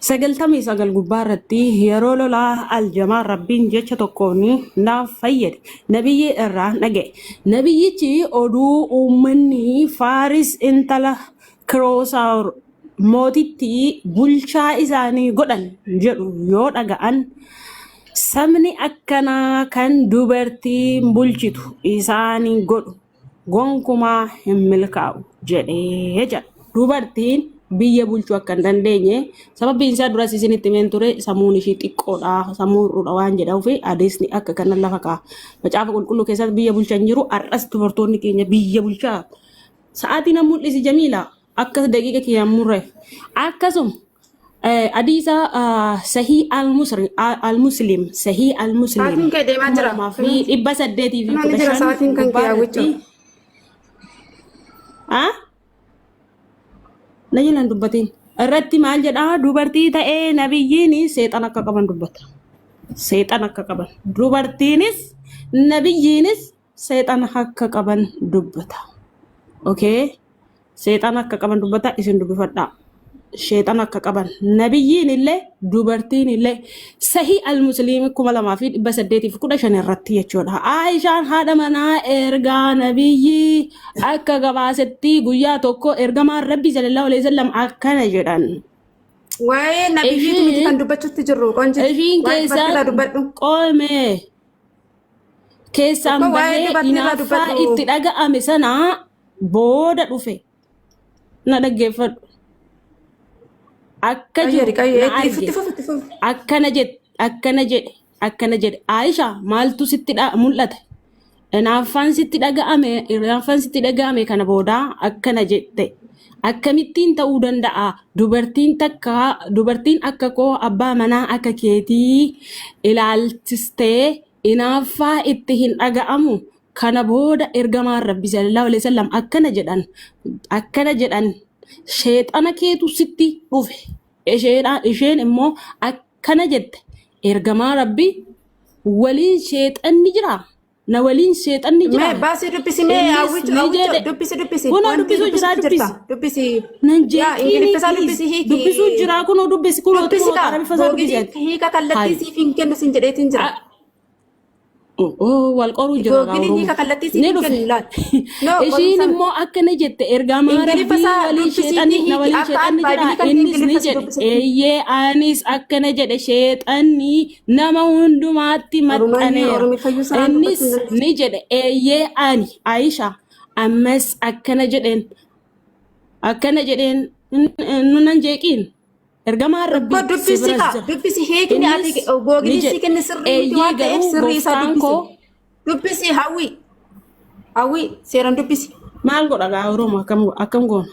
799 gubbaa irratti, yeroo lolaa aljamaa Rabbiin jecha tokkoon naaf fayyade. Nabiyyi irraa dhaga'e. Nabiyyichi oduu uummanni Faaris intala Kiroosaawur mootitti bulchaa isaanii godhan jedhu yoo dhaga'an, sabni akkanaa kan dubartiin bulchitu isaanii godhu gonkumaa hin milkaa'u jedhee jedha. Dubartiin biyya bulchuu akka hin dandeenye, sababiin isaa duras isinitti himeen ture, sammuun ishii xiqqoodha, sammuu hir'uudha waan jedhamuuf hadiisni akka kana lafa kaa'a. Macaafa qulqulluu keessatti biyya bulchan jiru, har'as dubartoonni keenya biyya bulchaa. Sa'aatii na mul'isi, Jamiila. Akka daqiiqa kiyyaan murre. Akkasuma hadiisa Sahih al-Muslim Sahih al-Muslim Sa'aatiin kee deemaa kuma jira. lamaa fi dhibba saddeetii fi Kunoo ni kudha jira shan sa'aatiin kan gubbaa kee irratti hawwichoo. ah? Na jalaan dubbatiin irratti maal jedhaa? Dubartii ta'ee nabiyyiin seexan akka qaban dubbata. Seexan akka qaban dubartiinis nabiyyiinis seexan akka qaban dubbata. Okay? Seexan akka qaban dubbata isin dubbifadhaa. Sheexan akka qaban nabiyyiin illee dubartiin illee Sahih al-Musliim 2815 irratti jechuudha. Aayishaan haadha manaa ergaa nabiyyii akka gabaasetti guyyaa tokko ergamaan Rabbii sallallahu alaihi wasallam akkana jedhan. Waa'ee nabiyyiitu miti Ishiin kan dubbachuutti jirru qonjit. ishiin Waa'ee keessaan dubartiirraa dubbadhu. qoome keessaan Tokko waa'ee bahee dubartiirraa hinaaffaa dubbadhu. itti dhaga'ame sana booda dhufe. Na dhaggeeffadhu. Akka jiru Qayyari qayyari na itti arge. itti fufi itti fufi. Akkana jedhe akkana jedhe akkana jedhe Aayisha maaltu sitti mul'ate? Hinaaffaan sitti dhaga'ame hinaaffaan sitti dhaga'ame kana booda akkana jette. Akkamittiin ta'uu danda'a? Dubartiin takka dubartiin akka koo abbaa manaa akka keetii ilaalchistee hinaaffaa itti hin dhaga'amu. Kana booda ergamaan Rabbi sallallahu alaihi wasallam akkana jedhan sheexana keetu sitti dhufe. Isheen immoo akkana jette ergamaa Rabbi waliin sheexanni jira. Na waliin sheexanni Mee jira. baasii dubbisi mee Innis hawwichu ni hawwichu jedhe dubbisi dubbisi kunoo wanti dubbisuu jira dubbisutti jirta dubbisi. dubbisi Nan yaa jeeqiini ingiliffisaa please dubbisi hiiki dubbisuu jira kunoo dubbisi kunoo dubbisi kunoo kaa arabifa isaa dubbisi googiliin ati. hiika kallattii Hayi. siif hin kennu sin jedheetiin jira. Oh, wal qoruu jira gaa Googiliin Oromoo. hiika kallattii siif Ni hin dhufe. kennu laal. No Ishiin qorumsa immoo akkana jette ergamaa ingiliffa Rabbii isaa waliin dubbisiitii sheexanni na hiiki waliin akka an sheexanni jira. baaybilii kan Innis ni ingiliffa si jedhe dubbisitti. eeyyee anis akkana jedhe sheexanni nama hundumaatti Oromoonni maxxaneera. Oromifayyuu sanaan Innis dubbachuu hin dandeessu. ni jedhe eeyyee ani Aisha ammas akkana jedheen nunan jeeqiin. Ergamaan Tokko Rabbii si dubbisi biras kaa jira. dubbisi hiikni ati Innis ni googilii sii jedhe kenne sirrii miti eeyyee waan ta'eef garuu sirrii isaa gooftaan dubbisi. koo Dubbisi hawwi hawwi seeraan dubbisi. Maal godha gaa Oromoo akkam akkam goona?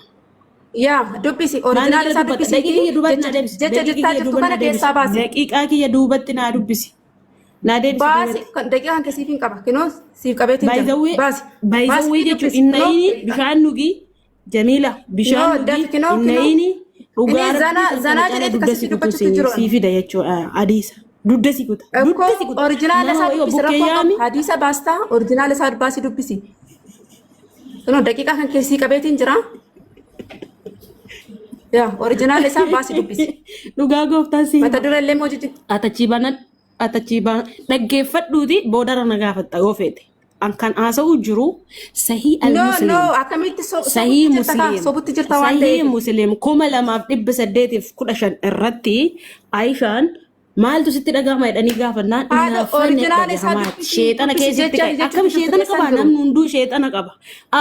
Yaa dubbisi Maal originaal jala isaa dubbata? dubbisiitii Daqiiqaa kiyya duubatti jecha naa deebisi. jecha Daqiiqaa jettaa kiyya jirtu duubatti kana naa deebisi. keessaa baasi. Daqiiqaa kiyya duubatti naa dubbisi. Naa deebisi Baasi duubatti. kan daqiiqaa kan siif hin qaba kinoo siif qabeetiin jira. Baay'izawwee Baasi baasi baay'izawwee jechuun dubbisi kinoo innayini bishaan dhugii Jamiila bishaan no dhugii dafi kinoo kinoo innayini inni dhugaa rabbii zanaa kan kana zanaa caala jedheeti dugda kasitti si kutu dubbachuutti jiru sii fida jechuudha hadiisa. Dugda si kuta. Ekkoo Dugda si kuta. originaala Nama isaa wayii dubbisi bukkee rakkoo qabu yaami. hadiisa baastaa originaala isaa baasii dubbisi. Kunoo daqiiqaa kan keessii qabeetiin jira. Yaa originaala isaa baasii dubbisi. Dhugaa gooftaan si Mata hima. duree illee moo jijji. Atachii banan atachii banan dhaggeeffadhuuti boodarra na gaafatta yoo feete. An kan haasa'u jiru Sahih No al-Muslim. no akkamitti Sahih sobutti jirta kaa Muslim. sobutti jirta waan Sahih ta'eef. Muslim 2815 irratti Aishaan maaltu sitti dhagahama jedhanii gaafannaan Haadha hinaaffaan originaala isaa dhagahama dubbisi sheexana dubbisi keessatti jecha ka'e jechuutti akkam jirtu sheexana keessaan qabaa jiru. namni hunduu sheexana qaba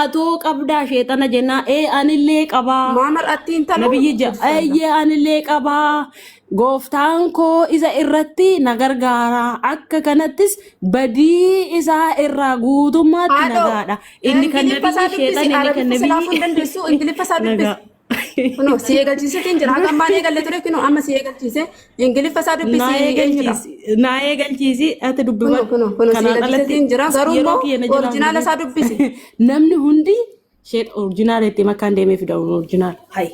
atoo qabdaa sheexana jennaa ee anillee qabaa Maamar atti intaloo nabiyyi ja subhanallah. eeyyee anillee qabaa gooftaan koo isa irratti na gargaara akka kanattis badii isaa irraa guutummaatti Haadho nagaadha inni kan ingiliffa isaa nabiyyi dubbisi sheexana inni kan arabiffa silaafuu hin nabiyyi dandeessu ingiliffa isaa dubbisi. nagaa. Kunoo si eegalchiiseetiin jira haga ammaan eegalle ture kunoo amma si eegalchiise ingiliffa isaa Naa dubbisi eenyudha. eegalchiisi naa eegalchiisi ati Kunoo dubbifadhu kunoo kunoo si kanaan alatti eegalchiiseetiin jira garuu yeroo immoo kiyya na jalaa originaala isaa dubbisi. Namni hundi sheet originaala itti makkaan deemee fida originaala hayi.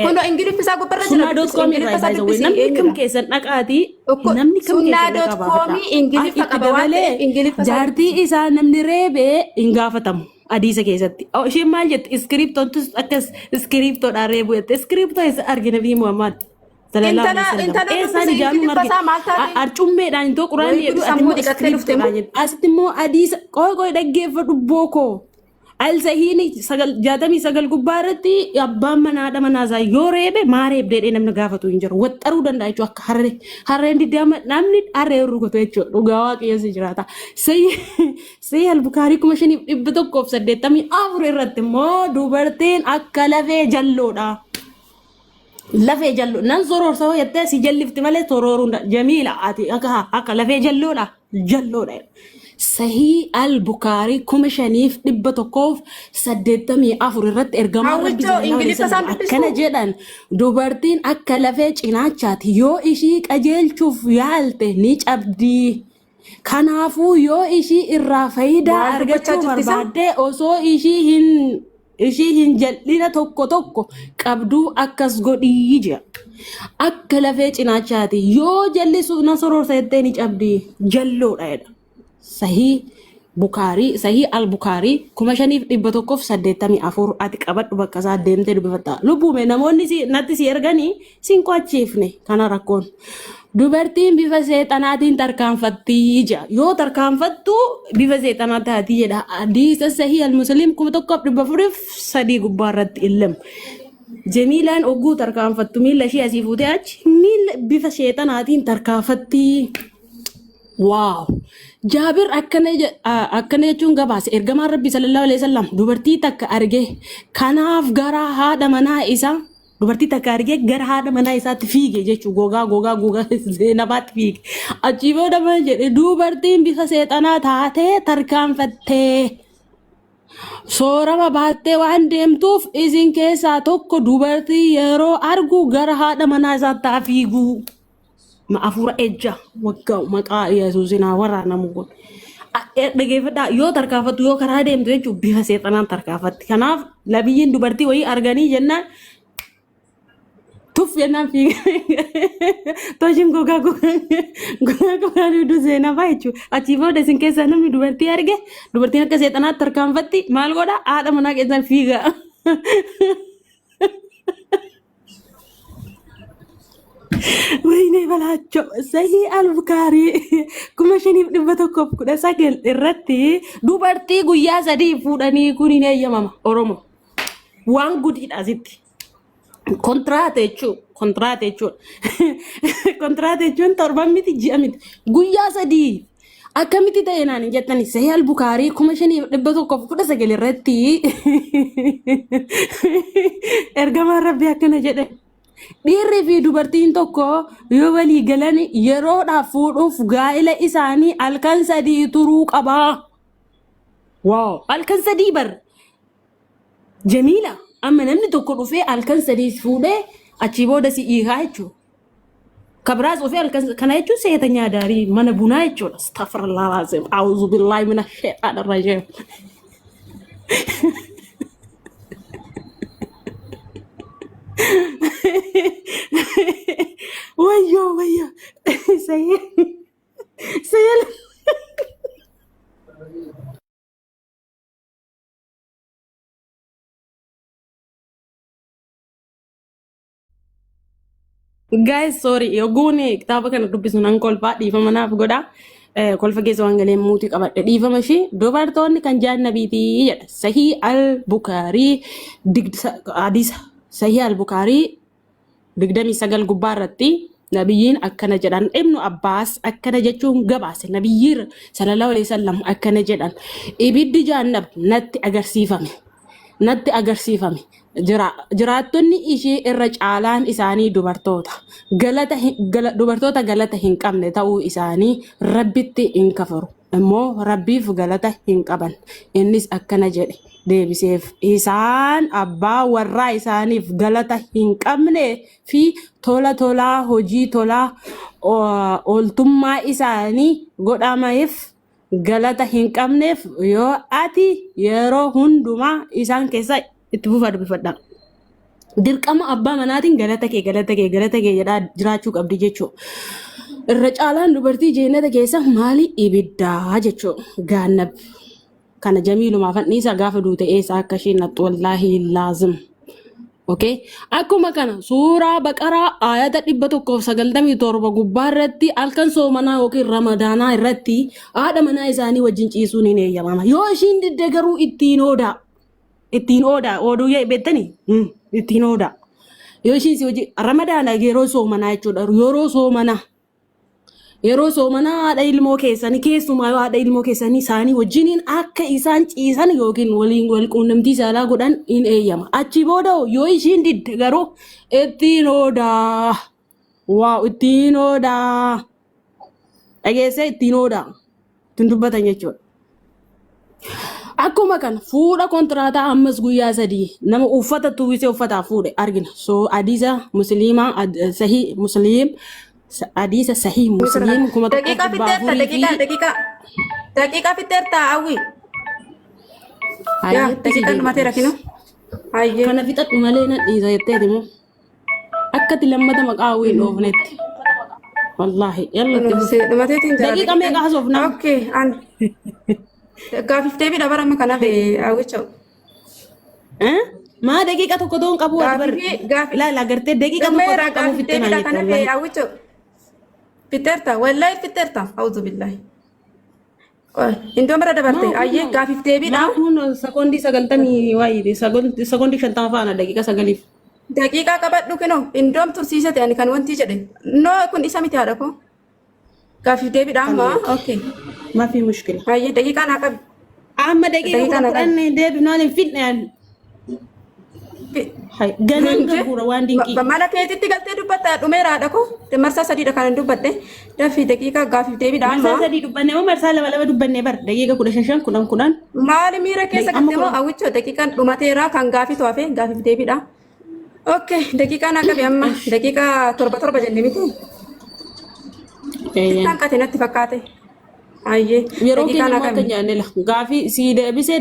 Kunoo ingiliffi isaa gubbarra jira Sunnaa dot dubbisi com irraa ingiliffa isaa by the way dubbisi namni kam eenyudha. keessan dhaqaatii Okko namni kam sunnaa keessan dot dhaqaa baafadha. koomii ingiliffa Itti qaba waan dabalee ta'eef ingiliffa isaa jaartii dubbisi. isaa namni reebee hin gaafatamu. Hadiisa keessatti. Oh, isheen maal jetti? Iskiriiptoontus akkas iskiriiptoodhaan reebu jette. Iskiriiptoo eessa argina Nabii Muhammad? Sallallahu Intala alaihi wasallam. intala Eessaan dubbisi ijaanuun ingiliffa argina? isaa maal taate? Arcummeedhaan hin ta'u quraanni Wayi jedhu gudi ati sammuu immoo dhiqattee dhufte moo? iskiriiptoodhaan jedhu. Asitti immoo hadiisa qoy qoy dhaggeeffadhu bookoo. Al-Sahiini 69 gubbaa irratti abbaan manaa haadha manaa isaa yoo reebe maa reebde jedhee namni gaafatu hin jiru. Waxxaruu danda'a jechuudha akka harree. Harreen diddaama namni harree rukutu jechuudha. Dhugaa waaqayyo si jiraata. Sahih Al-Bukaarii 5184 irratti immoo dubartiin akka lafee jalloodha. Lafee jalloo nan soroorsa hoo jettee si jallifti malee sorooruun jamiila ati akka lafee jalloodha jalloodha. Sahii al Bukaarii 5184 irratti ergamaan Rabbi Hawwichoo sallallahu alaihi Ingiliffa wasallam isaan akkana dubbistuu? jedhan: dubartiin akka lafee cinaachaati, yoo ishii qajeelchuuf yaalte ni cabdi. Kanaafuu yoo ishii irraa faayidaa Maal dubbachaa argachuu jirti isaan? barbaadde osoo ishii hin jal'ina tokko tokko qabduu akkas godhii jedha. Akka lafee cinaachaati, yoo jallisu na sororsa jettee ni cabdi, jalloodha jedha. Sahii Bukaarii, Sahii al Bukaarii 5184 ati qabadhu, bakka isaa deemtee dubbifatta. Lubbuume namoonni si, natti si erganii sin qo'achiifne kana rakkoon. Dubartiin bifa seexanaatiin tarkaanfattii jedha. Yoo tarkaanfattu bifa seexanaa taatii jedha. Hadiisa Sahii al Muslim 1403 gubbaa irratti illam. Jemiilaan ogguu tarkaanfattu miila ishee asii fuutee achi miila bifa seexanaatiin tarkaanfattii. Waaw! Jaabir akkana jechuun gabaase: ergamaan Rabbii sallallahu alaihi wasallam dubartii takka arge, kanaaf gara haadha manaa isaa, dubartii takka argee gara haadha manaa isaatti fiige jechuu, gogaa gogaa gogaa Zeenabaatti fiige. Achii booda maal jedhe? Dubartiin bifa seexanaa taatee tarkaanfattee soorama baattee waan deemtuuf, isin keessaa tokko dubartii yeroo argu gara haadha manaa isaatti haa fiiguu. Hafuura ejja waggaa maqaa Yesuusin haa waraanamu kun. Dhageeffadhaa, yoo tarkaanfattu, yoo karaa deemtu jechuun bifa seexanaan tarkaanfatti. Kanaaf nabiyyiin dubartii wayii arganii jennaan tuf jennaan fiiganii toshin gogaa gogaa gogaa gogaa duduu seenaa jechuudha. Achii booda isin keessaa namni dubartii arge, dubartiin akka seexanaatti tarkaanfatti, maal godha? Haadha manaa keessan fiiga. Wayinee balaachoo, Sahii Al-Bukaarii 5119 irratti dubartii guyyaa 3 fuudhanii kun hin eeyyamama. Oromo. Waan gudiidha asitti. Kontiraata jechuun, kontiraata jechuudha. Kontiraata jechuun torban miti, ji'a miti, guyyaa 3 akkamitti ta'e naan hin jettani. Sahii Al-Bukaarii 5119 irratti ergamaan Rabbii akkana jedhe: Dhiirri fi dubartiin tokko yoo walii galan yeroodhaaf fuudhuuf gaa'ela isaanii halkan 3 turuu qabaa. Waaw! Halkan 3 bar. Jamiila, amma namni tokko dhufee halkan 3 fuudhee achii booda si hiikaa jechuudha. Kabiraas dhufee halkan kana jechuun seetanyaa daarii mana bunaa jechuudha. Astaghfirullah alazim. A'uuzu billahi mina shayxaan rajiim. Wayyoo wayyoo. Sayyee sayyee. Guys, sorry, yogguun kitaaba kana dubbisu nan kolfaa, dhiifama naaf godha. Kolfa keessa waan galee muutii qabadhe, dhiifama ishii. Dubartoonni kan jaannabiiti jedha. Sahii al Bukaarii, hadiisa Sahii al Bukaarii 29 gubbaa irratti nabiyyiin akkana jedhan. Ibnu Abbaas akkana jechuun gabaase: nabiyyiin sallallahu alaihi wasallam akkana jedhan: ibiddi jaannab natti agarsiifame, natti agarsiifame. Jiraattonni ishee irra caalaan isaanii dubartoota. Dubartoota galata hin qabne ta'uu isaanii Rabbitti hin kafaru. Immoo Rabbiif galata hin qaban. Innis akkana jedhe deebiseef: isaan abbaa warraa isaaniif galata hin qabne fi tola tolaa hojii tolaa ooltummaa isaanii godhameef galata hin qabneef, yoo ati yeroo hundumaa isaan keessa itti fufaa dubbifadha. Dirqama abbaa manaatiin galata kee, galata kee, galata kee jedhaa jiraachuu qabdi jechuudha. Irra caalaan dubartii jeenata keessa maali? Ibiddaa jechuudha. Gaannab. Kana jamiilumaa fanniisa gaafa duute eessa akka isheen nattu wallaahi laazim. Okay. Akkuma kana suuraa Baqaraa aayata 197 gubbaa irratti halkan soomanaa yookiin ramadaanaa irratti haadha manaa isaanii wajjin ciisuun hin eeyyamama. Yoo ishiin didde garuu ittiin oodaa. Ittiin oodaa. Ooduu beektanii? Ittiin oodaa. Yoo ishiin si wajjin ramadaana, yeroo soomanaa jechuudha. Yeroo soomanaa. Yeroo soomanaa haadha ilmoo keessanii, keessumaa yoo haadha ilmoo keessanii isaanii wajjiniin akka isaan ciisan yookiin waliin wal quunnamtii saalaa godhan hin eeyyama. Achi booda yoo ishiin didde garuu ittiin oodaa. Waaw, ittiin oodaa. Dhageessee? Ittiin oodaa. Ittiin dubbatan jechuudha. Akkuma kana fuudha kontiraataa ammas guyyaa 3 nama uffata tuwwisee uffataa fuudhe argina. So hadiisa musliimaa sahii musliim hadiisa sahii musliim kuma tokkoof Daqiiqaa dhibba fixxeerta afurii fi daqiiqaa daqiiqaa daqiiqaa fixxeerta hawwi. Yaa hayyeetti si daqiiqaan dhumateera deebi'u. kinu. Hayyee. Kana fixadhu malee nan dhiisa jetteeti moo akkati lammata maqaa hawwii hin dhoofnetti. Wallaahi yalla itti fufi. Dhumateetiin jira Daqiiqa daqiiqaan. meeqa haasofnaa? Okay an gaafiif deebiidha bara amma kanaaf hawwicha. Eh? Maa daqiiqa tokko ta'uun qabu ati bar Gaafii gaafi ilaala agartee daqiiqa tokko dhumeera ta'uun qabu gaafiif fixxe naan deebiidha jette kanaaf wallaahi. hawwicha. Fixxeerta wallahi fixxeerta auzu billahi. Indoon bira dabarte Maa ayyee kun gaafiif deebiidha. maa kun sekoondii 90 waayii sekoondii 50 faana daqiiqa 9f. Daqiiqaa qabadhu kinoo indoom tursiisate ani kan wanti jedhe. No kun isa miti haadha koo. Gaafiif deebiidha amma okay. Ma fi mushkila. Ayyee daqiiqaa naa qabi. Amma daqiiqa Daqiiqaa kudha naa qabi. kudhan deebifnaan hin fidne ani. Hai, ganaan Inje gafuura waan dinqii. mana keetitti galtee dubbatta dhumeera haadha koo. Marsaa sadiidha kan hin dubbadhe. Dafii daqiiqaa gaafiif deebiidha Marsaa amma. 3 dubbanne moo marsaa lama lama dubbanne bar daqiiqa 15 5 10 10 Maali miira keessa amma galte moo 10 hawwichoo daqiiqaan dhumateera kan gaafii to'afe gaafiif deebiidha. Okay daqiiqaa naa qabi amma daqiiqaa 7 7 jenne miti. Eeyyeen. Xiqqaan qate natti fakkaate. Ayyee Yeroo daqiiqaa keenya naa immoo akka qabi. nyaanne la gaafii sii deebisee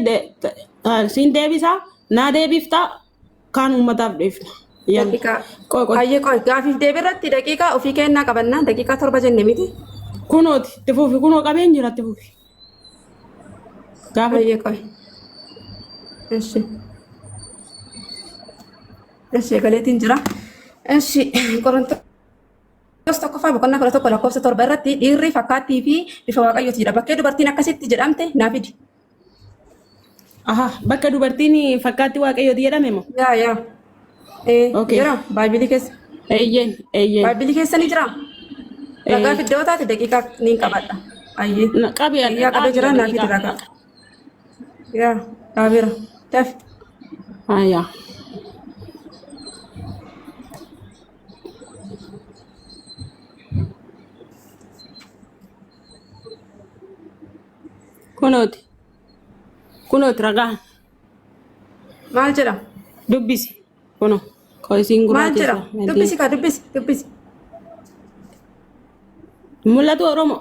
siin deebisaa naa deebiftaa kaan uummataaf dhiifna. Yalla Daqiiqaa qoy qoy ayyee qoy gaafiif deebii irratti daqiiqaa ofii kennaa qabannaa daqiiqaa 7 jenne miti. Kunooti itti fufi kunoo qabeen jira itti fufi. Gaafa Ayyee qoy. Eshi. Eshi galeetiin jira. Eshi Qorontos tokkoffaa boqonnaa 11 lakkoofsa 7 irratti dhiirri fakkaattii fi bifa waaqayyooti jedha. Bakkee dubartiin akkasitti jedhamte naa fidi. Aha bakka dubartiin fakkaatti waaqayyooti jedhame moo? Yaa yaa. Ee Okay. jira baaybilii keessa. Eeyyeen eeyyeen. Baaybilii keessa ni jira. Ragaa Ee fiddoo taate daqiiqaa niin qabadha. Ayyee. Qabi Yaa qabee dhaabi jira naa fidi daqiiqaa. ragaa. Yaa dhaabeera. Dafi. Aya. Kunooti kunooti ragaan Maal jedha? dubbisi kuno koisiin Maal gurraa jedha? keessa Dubbisi kaa dubbisi dubbisi. Mul'atu Oromoo.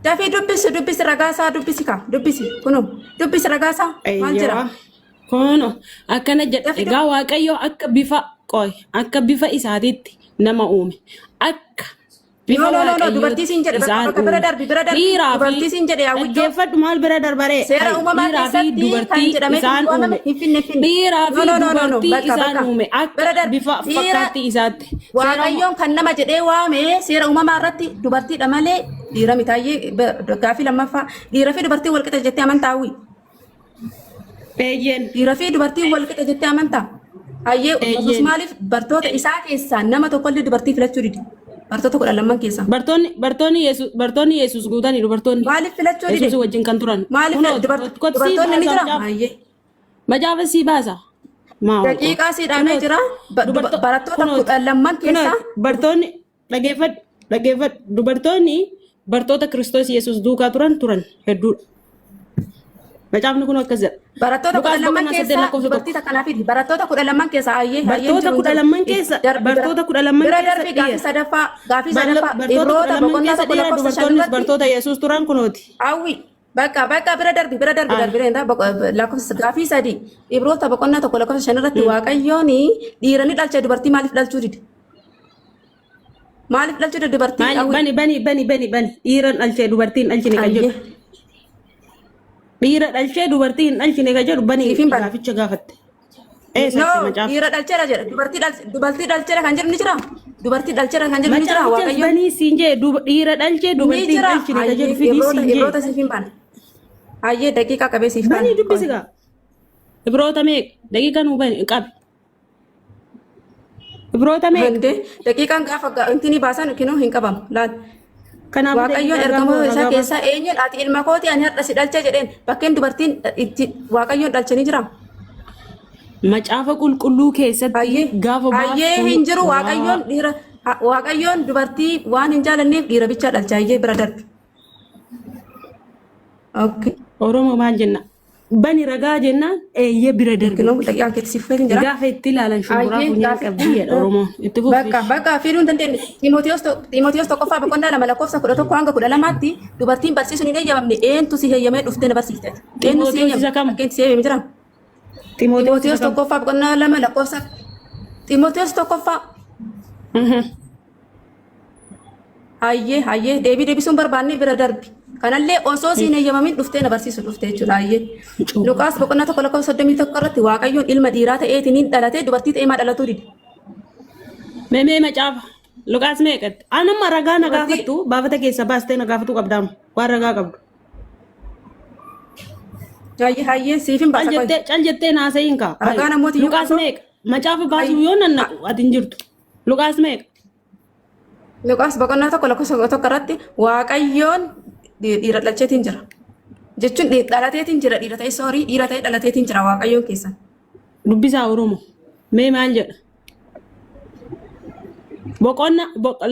Dafii dubbisi dubbisi ragaa isaa dubbisi kaa dubbisi kunoo dubbisi ragaa isaa maal jedha? Eeyyawaa. Kuno akkana jedha. Dafii Egaa Waaqayyo akka bifa qoy akka bifa isaatiitti nama uume. Akka No bifa no no no dubartii Waaqayyootti siin jedhe bakka isaan bakka bira uume. darbi bira darbi Dhiiraa fi dubartii siin jedhe yaawwichoo dhaggeeffadhu maal bira darbaree seera hay uumamaa dhiiraa fi keessatti kan dubartii jedhamee isaan waamame uume. hin finne finne. Dhiiraa No fi no no no no dubartii bakka isaan bakka uume bira akka darbi bifa dhiira fakkaattii isaatti. Seera uuma Waaqayyoon kan nama jedhee waame seera uumamaa irratti dubartiidha malee dhiira mitaayyee gaafii lammaffaa dhiira fi dubartii wal qixa jettee amantaa hawwi. Eeyyeen. Dhiira fi dubartiin wal qixa jettee amantaa? Hayyee Yesuus Eeyyeen. maaliif bartoota isaa keessaa nama tokkollee dubartii filachuu dide? Bartoota 12 keessaa. Bartoonni bartoonni Yesuus bartoonni Yesuus guutanii dubartoonni Maaliif filachuu dide? Yesuus wajjin kan turan. Maaliif Kunoo dubartoonni sii ni baasa jira? macaafa Hayyee. macaafa sii baasa. Maa wal qoo. Daqiiqaa sii dhaabee Kunoo jira. dubarto Barattoota kunoo 12 kunoo keessaa bartoonni dhageeffadhu dhageeffadhu dubartoonni bartoota Kiristoos Yesuus duukaa turan turan hedduudha. Macaafni kun akkas jedha. Barattoota Luqaas 12 boqonnaa 8 keessaa lakkoofsa dubartii 1. takka naa fidi. Barattoota 12 keessaa hayyee hayyeen Bartoota jiru hin kudha jiru. lamman keessa Darbi bira bartoota 12 bira keessa darbi gaafii dhiira. sadaffaa gaafii sadaffaa Bartoota kudha Ibroota lamman boqonnaa keessa 1 dhiira lakkoofsa 5 dubartoonnis irratti bartoota Yesuus turan kunooti. hawwi bakka bakka bira darbi bira darbi Ah. darbi lakkoofsa gaafii 3 Ibroota boqonnaa 1 lakkoofsa 5 irratti Waaqayyoon dhiira ni dhalche dubartii maaliif dhalchuu dide? Maaliif dhalchuu dide dubartii Maali hawwi? bani bani bani bani bani dhiira dhalchee dubartiin dhalchine kan jedhu. Hayyee Dhiira dhalchee dubartii hin dhalchine kan jedhu bani siif hin bana. gaaficha gaafatte. Eessatti No, macaafa? dhiira dhalcheera jedha. Dubartii dubartii dhalcheera kan jedhu ni jira. Dubartii dhalcheera kan jedhu ni jira. Macaafichas Waaqayyoon banii siin jee dhiira dhalchee ni dubartii hin jira. dhalchine kan jedhu Hayyee fidii Ibroota siin jee. Ibroota siif hin bana. Hayyee daqiiqaa qabee siif bana. Banii dubbisi gaa. Ibroota meeqa? Daqiiqa nuu bani qabi. Ibroota meeqa? Handee daqiiqaan gaafa intini baasan kinoo hin qabamu. Laal. Kanaafuu Waaqayyoon daqiiqaa gaafa ergamoota isaa ragaa baasa. keessaa eenyuun ati ilma kooti ani har'a si dhalche jedheen bakkeen dubartiin itti Waaqayyoon dhalche ni jira. Macaafa qulqulluu keessatti Hayyee gaafa hayyee baaftu hin jiru waa Waaqayyoon dhiira Waaqayyoon dubartii waan hin jaalanneef dhiira bichaa dhalche hayyee bira darbi. Okay. Oromoo maal jenna? Bani ragaa jennaan eeyyee bira darbe. Kinoo daqiiqaa keetti siif fayyadin jira. Gaafa itti ilaalan shumburaa Ayyee funyaan gaafi qabdii jedha Oromoon. Itti bakka fufiish. bakka fiduu hin dandeenye. Xiimotewos tokkoffaa boqonnaa 2 lakkoofsa 11 hanga 12tti dubartiin barsiisuun hin eeyyamamne eentu si heeyyamee dhuftee na barsiifte? Eenyu si Ximootiyoos heeyyame? isa kam? Fakkeenyi si heeyyame jira? Ximootiyoos isa Xiimotewos kam? tokkoffaa boqonnaa 2 lakkoofsa Xiimotewos tokkoffaa. Hayyee hayyee deebii deebisuun barbaanne bira darbi. Kanallee osoo siin heeyyamamin dhuftee na barsiisu dhufte jechuudha hayyee. Luqaas boqonnaa 1 lakkoofsa 31 irratti Waaqayyoon ilma dhiiraa ta'eetiin dhalate dubartii ta'ee maa dhalatuu dide? Mee mee macaafa. Luqaas meeqatti? Anamma ragaa na Dubartii gaafattu baafata keessa baastee na gaafatu qabdaam. Waan ragaa qabdu. Hayyee hayyee siif hin Cal baasa qoy. jettee cal jettee naasa'iin kaa. Hayi. Ragaa namooti iyyuu Luqaas qabdu. meeqa? Macaafa baasuu Hayyee. yoo nannaqu ati hin jirtu. Luqaas meeqa? Luqaas boqonnaa 1 lakkoofsa 1 irratti Waaqayyoon dhiira dhalcheetiin jira. Jechuun dhalateetiin jira dhiira ta'e soorii dhiira ta'e dhalateetiin jira Waaqayyoon keessan. Dubbisaa Oromoo. Mee maal jedha? Boqonna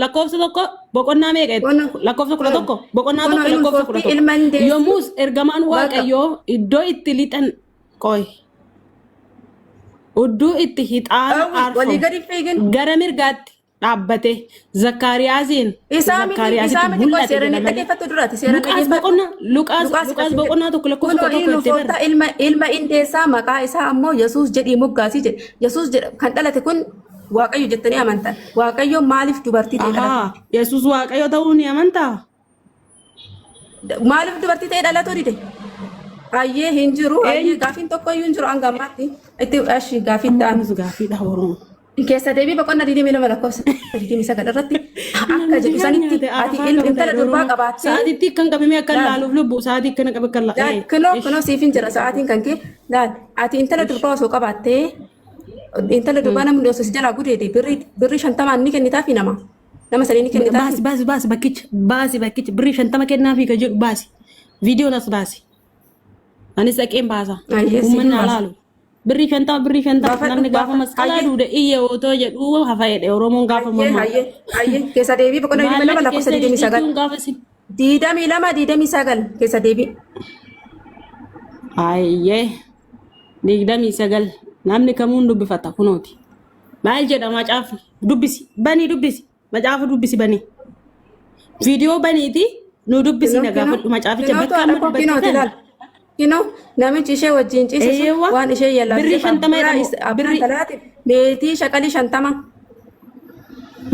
lakkoofsa 1 boqonnaa meeqa jette? Boqonnaa Lakkoofsa 11 boqonnaa kunoo 1 inni lakkoofsa kudha ulfoofti tokko. ilma hin deessi. Yommus ergamaan Bakka Waaqayyoo iddoo itti lixan qoy. Udduu itti hixaana Dhawwi walii aarfamu gadi fiigin. gara mirgaatti dhaabbate Zakkaariyaasiin Isaa miti isaa Zakkaariyaasitti miti qoy mul'ate seera jedha inni malee. dhaggeeffattu duraati seera Luqaas dhaggeeffadhu. boqonnaa Luqaas Luqaas Luqaas akkasii jedha. boqonnaa 1 lakkoofsa Kunoo kudha inni tokko jettee ulfooftaa barra. ilma ilma indeessaa maqaa isaa ammoo Yesuus jedhii moggaasii jedhe. Yesuus jedha kan dhalate kun Waaqayyo jettanii amantan. Waaqayyo maaliif dubartii ta'e dhalate? Ahaa Yesuus Waaqayyo ta'uu ni amantaa? Maaliif dubartii ta'e dhalatuu dide? Hayyee hin jiru. Hayyee Eenyu? gaafiin tokko iyyuu hin jiru hanga ammaatti. Itti ashi gaafii Amma ta'an. kunis gaaffiidha Oromoo. Keessa deebii boqonnaa 22 lakkoofsa 29 irratti akka Namni jedhu jigaa sanitti nyaate ati arafaa ilma qabata intala jedhe durbaa Oromoo. qabaattee Sa'aatiitti akkan qabamee akkan laal laaluuf lubbu sa'aatii akkana qabe akkan laal ee kunoo ish kunoo siif hin jira sa'aatiin kan kee laal ati intala ish. durbaa osoo qabaattee intala durbaa namni osoo si jalaa gudeede birrii birrii 50n ni kennitaafi nama nama sanii ni kennitaafi. Baasi baasi baasi bakkicha baasi bakkicha birrii 50 kennaafii ka jedhu baasi viidiyoon as baasi anis dhaqeen baasa Ayyee siif uummanni hin haa baasa. laalu birrii 50 birrii 50 Baafadhu namni gaafa baafadhu masqalaa hayyee duude iyya otoo jedhu hafa jedhe Oromoon gaafa hayyee mormaa hayyee hayyee keessa deebii boqonnaa 22 maallaqa lakkoofsa keessa 29 jechuun gaafa si 22 29 keessa deebii. Hayyee 29 namni kamuun dubbifata kunooti maal jedha macaafni dubbisi banii dubbisi macaafa dubbisi banii viidiyoo baniiti nu dubbisi Kinoo na kinoo gaafadhu macaaficha kinootu bakka haadha amma koo dubbatte kinooti kana laal. Kinoo namichi ishee wajjin ciise sun eeyyeewwa waan ishee birrii yallaalchiseef 50 abbaa jedhamu is abbaa birrii intalaatiif meetii shaqalii 50.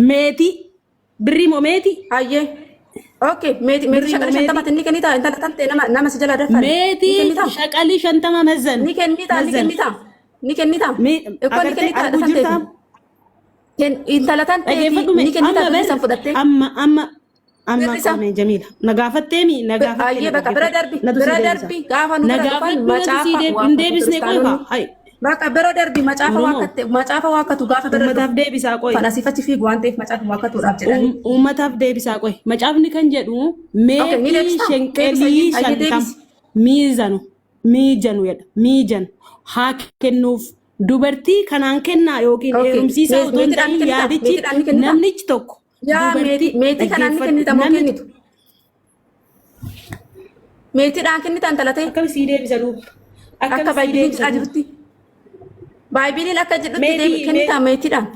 meetii birrii moo meetii Hayyee. Okay meetii meetii birrii moo shaqalii meetii 50 inni kennitaa intala tan ta'e nama nama si jalaa daffare ni meetii kennitaa shaqalii 50 mazzanu ni kennitaa ni mazzanu kennitaa ni kennitaa ikkoo ni agartee kennitaa arguu tan jirtaa teeti. Intala tan teeti Dhaggeeffadhu mee ni kennitaa amma birrii bar san fudhattee amma amma amma birri san qoome Jamiila na gaafattee mi na gaafattee Ayyee na bakka bira dhaggeeffadhu darbi natu sii bira deebisa darbi gaafa nu na bira dhufan gaafadhu natu sii macaafa deeb hin waakkatu deebisne qoy kaa kiristaanonni hay bakka bira darbi macaafa Oromoo waakkatte macaafa waakkatu gaafa bira uummataaf deebisaa qoy dhufan asii fachi fiigu waan ta'eef macaafa waakkatuudhaaf jedhanii. Uummataaf deebisaa qoy macaafni kan jedhu Okay ni meetii deebistaa deebisa shenqelii ayyee ayyee 50 deebisi. miizanu miijanu jedha miijan haa kennuuf dubartii kanaan kennaa yookiin Okay heerumsiisaa otoo hin meetiidhaan ni ta'in kennitaa yaadichi meetiidhaan ni kennitaa namnichi tokko yaa dubartii meetii meetii kanaan ni dhaggeeffadhu kennita moo namni kennitu meetiidhaan kennita intala ta'e akkam sii deebisa duuba akka akkam sii baaybiliin deebisa jedhaa duuba jirutti baaybiliin akka jedhutti deebi meetii kennitaa meetiidhaan.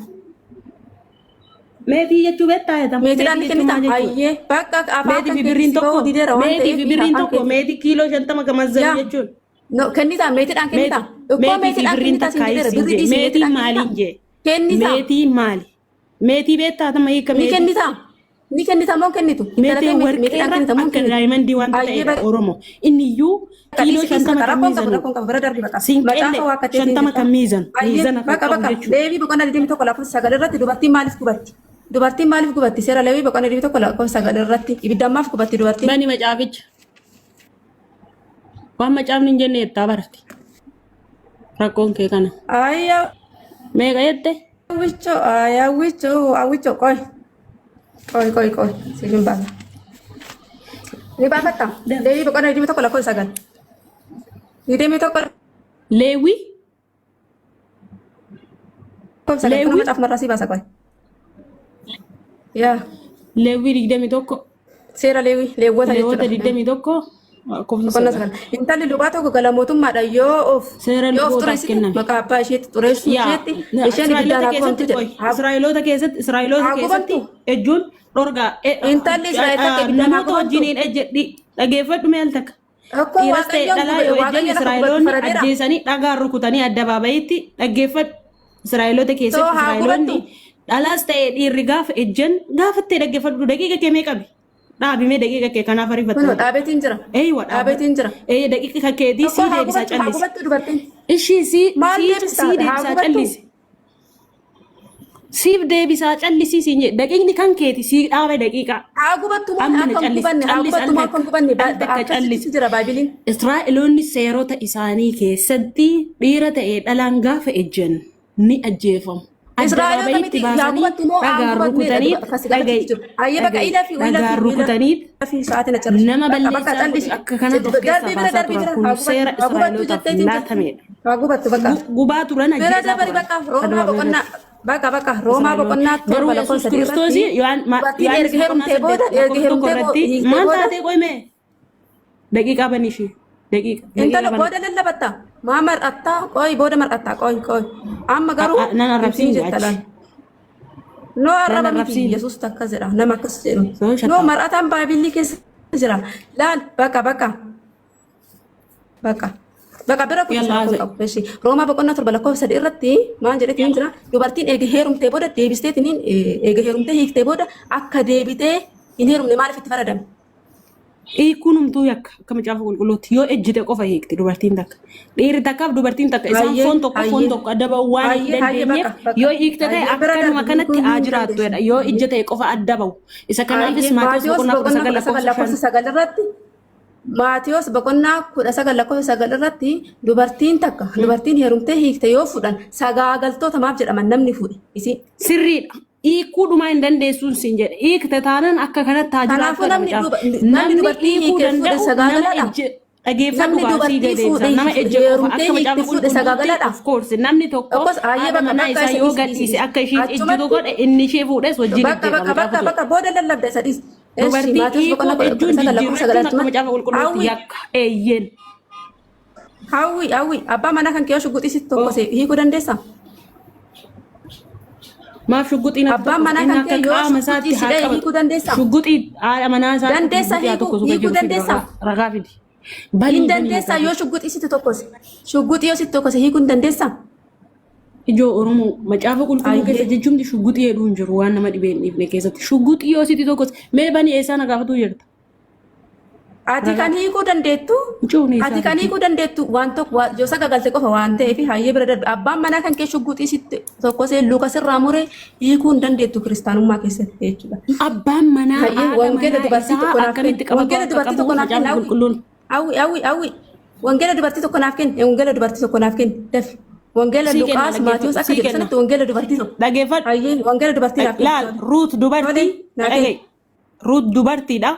Meetii jechuu beektaa jedhama. Meetiidhaan Meetii ni jechuun kennita. maal jechuudha? Hayyee bakka afaan Meetii kan fi keetti birriin si bahuu tokko dideera waan meetii ta'eef fi birriin afaan tokko keetti. meetii kiiloo 50 gamazzanu Yaa jechuun. no kennita meetiidhaan kennita. Meetii Ikkoo meetii fi meetiidhaan birriin kennita siin takkaa jedheera ibsiin birrii jee. dhiisi Meetiin meetiidhaan kennita. maaliin jee? Kennita Meetii maali? Meetii beektaa tama hiika ni meetii? kennita ni kennita moo hin kennitu? Intala Meetiin ta'e warqee meetiidhaan irra kennita moo hin akka kennitu? daayimandii wanta Hayyee ta'edha bakka Oromoo. Inni iyyuu kiiloo dhiisi dhiisi 50 bakka kan rakkoon qabu miizanu. rakkoon qabu bira darbi bakka Siinqeellee macaafa waaqateetiin 50 jirta. kan miizanu. Hayyee Miizana kan bakka qabu bakka jechuudha. Leewii boqonnaa 21 lakkoofsa 9 irratti dubartiin maaliif gubatti? Dubartiin maaliif gubatti? Seera Leewii boqonnaa 21 lakkoofsa 9 irratti ibiddaan maaf gubatti dubartiin? Bani macaaficha. Waan macaafni hin jenne jettaa barate. Rakkoon kee kana. Ayyaa Meeqa jette? wicho ayyaa wicho awwicho qoy qoy qoy qoy siif hin baafne. Ni baafatta? Leewii boqonnaa 21 lakkoofsa 9. 21 Leewwii? lakkoofsa 9 kun Leewwii? macaafuma irraa sii baasa qoy. Yaa Leewwii 21. seera Leewii Leewwota Leewwota jechuudha. 21. Lakkoofsa Boqonnaa 9. 9. Intalli lubaa tokko galamootummaadhaan yoo of Seera yoo of lubootaaf xureessite kenname. maqaa abbaa isheetti xureessuu Yaa isheetti isheen ibiddaan Israa'eloota haa gubamtu keessatti jedhe. qoy Israa'eloota keessatti Israa'eloota Haa keessatti gubamtu. ejjuun dhorgaa Intalli Israa'el takka ibiddaan haa namoota gubamtu. wajjiniin ejjedhi dhageeffadhu mee al takka. Akkoo Dhiiras ta'e Waaqayyoon dhalaa gube yoo ejjan Waaqayyoon akka gubatu Israa'eloonni faradeera. ajjeesanii dhagaan rukutanii addabaabayitti dhaggeeffadhu. Israa'eloota Too keessatti haa Israa'eloonni gubattu. dhalaas ta'e dhiirri gaafa ejjan gaafattee dhaggeeffadhu daqiiqa kee mee qabi. Dhaabi mee daqiiqa kee kanaaf ariifatta Kunoo miti. dhaabeetiin jira. Eeywa dhaabbadhu. Dhaabeetiin jira. Ee daqiiqa keetii Tokko sii haa deebisaa gubattu haa callisi. gubattu dubartiin. Ishii sii Maal sii deebista? sii Haa deebisaa gubattu. callisi. Siif deebisaa callisii siin jedhe daqiiqni kan keeti sii dhaabe daqiiqaa. Haa gubattu moo Amma na akka hin callisi gubanne haa callisi gubattu al moo akka hin takka gubanne al takka akkasitti callisi. jira baaybiliin. Israa'eloonni seerota isaanii keessatti dhiira ta'ee dhalaan gaafa ejjan ni ajjeefamu. Israa'eloota Addabaabayitti miti yaa baasanii gubattu moo haa dhagaan gubatneedha rukutanii akkas dhaga'i gaafachuu jiru. Ayyee bakka dhaga'i ila fi ila fi dhagaan ila rukutanii fi sa'aatiin achi nama bakka bakka balleessaa godhu callisi. akka kanatti of keessaa Darbii bira baasaa darbii turan bira kun haa gubattu seera haa gubattu Israa'elootaaf jetteetiin jirti. laatamedha. Haa gubattu bakka. Gubaa turan Bira ajjeesaa dabari turan bakka Roomaa addabaabayii boqonnaa irratti. bakka bakka Roomaa Israa'eloonni boqonnaa garuu 7 Yesuus lakkoofsa 3 Kiristoos irratti dubartiin Yohaannis erga boqonnaa heerumtee 8 booda erga lakkoofsa 1 heerumtee irratti hiiktee maal booda taatee qoyme daqiiqaa bani ishee daqiiqa intala daqiiqa bani booda lallabatta maa mar'attaa qoy booda mar'attaa qoy qoy amma garuu nan ibsiin arrabsiin jetta achi laal. No nan arraba miti arrabsiin Yesuus takka jedha nama akkas jedhu. soo No shatta mar'ataan baaybilii keessa jira. Laal bakka bakka bakka bakka bira kun yalla isaa kun haasa'e qabu. Eshi Roomaa boqonnaa 7 lakkoofsa 3 irratti maal jedhetiin jira dubartiin eega heerumtee booda deebisteetiniin eega heerumtee hiiktee booda akka deebitee hin heerumne maaliif itti faradame? Hiikuun humtuu yakka akka macaafa qulqulluutti yoo ejjite qofa hiikti dubartiin takka. Dhiirri takkaaf dubartiin takka isaan Hayyee foon tokko foon hayyee tokko adda ba'uu waan hin hayyee hayyee dandeenyeef bakka bakka yoo hiikte ta'e hayyee bira akkanuma darbi kanatti hiikuu haa hin jiraattu dandeessu. jedha. Yoo ijja ta'e qofa adda ba'u. Isa kanaafis Hayyee Maatewos Maatiyos boqonnaa boqonnaa 19 19 lakkoofsa lakkoofsa 5. 9 irratti Maatiyos boqonnaa 19 lakkoofsa 9 irratti dubartiin takka dubartiin heerumtee hiikte yoo fuudhan sagaagaltoota maaf jedhaman namni fuudhe isii. Sirriidha. Hiikuu dhumaa hin dandeessuun siin jedhe. Hiikte taanaan akka kanatti haa Kanaafuu jiraattu jedha namni macaafa. duba, namni Namni dubartii hiikuu hiikee fuudhe danda'u nama sagaagalaadha. ejje dhageeffadhu Namni gaa sii dubartii gad deebisa. fuudhe Nama ejje qofa heerumtee akka hiikte macaafa fuudhe qulqulluutti sagaagalaadha. of course namni tokko Okkos ayyee haadha bakka manaa bakka isaa isa yoo dhiisi dhiisi gadhiise dhiisi. akka ishiin ejjitu Achumatti godhe inni ishee fuudhes wajjin bakka ejjeedha bakka macaafa bakka jedha. bakka booda lallabda isa dhiisi. Eshi Dubartii Maatiyos hiikuu boqonnaa ejjuun 19 lakkoofsa jijjiirrachuun 9 akka achumatti macaafa qulqulluutti hawwi yakka eeyyeen. hawwi hawwi abbaa manaa kan kee yoo shugguxii sitti tokkose hiikuu dandeessaa? Maaf shugguxiin akka Abbaan tokkos manaa inni kan akka kee yoo qaama shugguxii isaatti si haa dha'e qabatu. hiikuu dandeessaa? Shugguxii haadha manaa isaatti Dandeessaa shugguxii haa hiikuu tokkosu kan hiikuu jiru fidi dandeessaa? ragaa ragaa fidi. Hin Banii banii dandeessaa ragaa yoo fidi. shugguxii sitti tokkose? Shugguxii yoo sitti tokkose hiikuu hin dandeessaa? Ijoo Oromoo macaafa qulqulluu keessa Ayyee. jechuun shugguxii heduu hin jiru waan nama dhibee hin dhiifne keessatti. Shugguxii yoo sitti tokkos mee banii eessaa na gaafatuu jirta? Ati Ragaa. kan hiikuu dandeettu Mucoon ati eessaa kan fiddi? hiikuu dandeettu waan tokko yoo sagagalte qofa waan ta'eef hayyee bira darbe abbaan manaa kan kee shugguxii sitti tokkosee luka sirraa mure hiikuu hin dandeettu kiristaanummaa keessatti jechuudha. Abbaan manaa Hayyee haadha wangeela manaa dubartii isaa tokko naaf kenni akkamitti qabatu wangeela akka dubartii qabu tokko naaf kenni macaafni hawwi qulqulluun hawwi hawwi hawwi wangeela dubartii tokko naaf kenni wangeela dubartii tokko naaf kenni dafi wangeela sii kenna Luqaas Maatiyus dhaggeeffadhu akka sii jedhu kenna sanatti wangeela dubartii tokko dhaggeeffadhu hayyee wangeela dubartii naaf kenni laal tole Ruut tole dubartii naa kenni. dhaga'i Ruut dubartiidha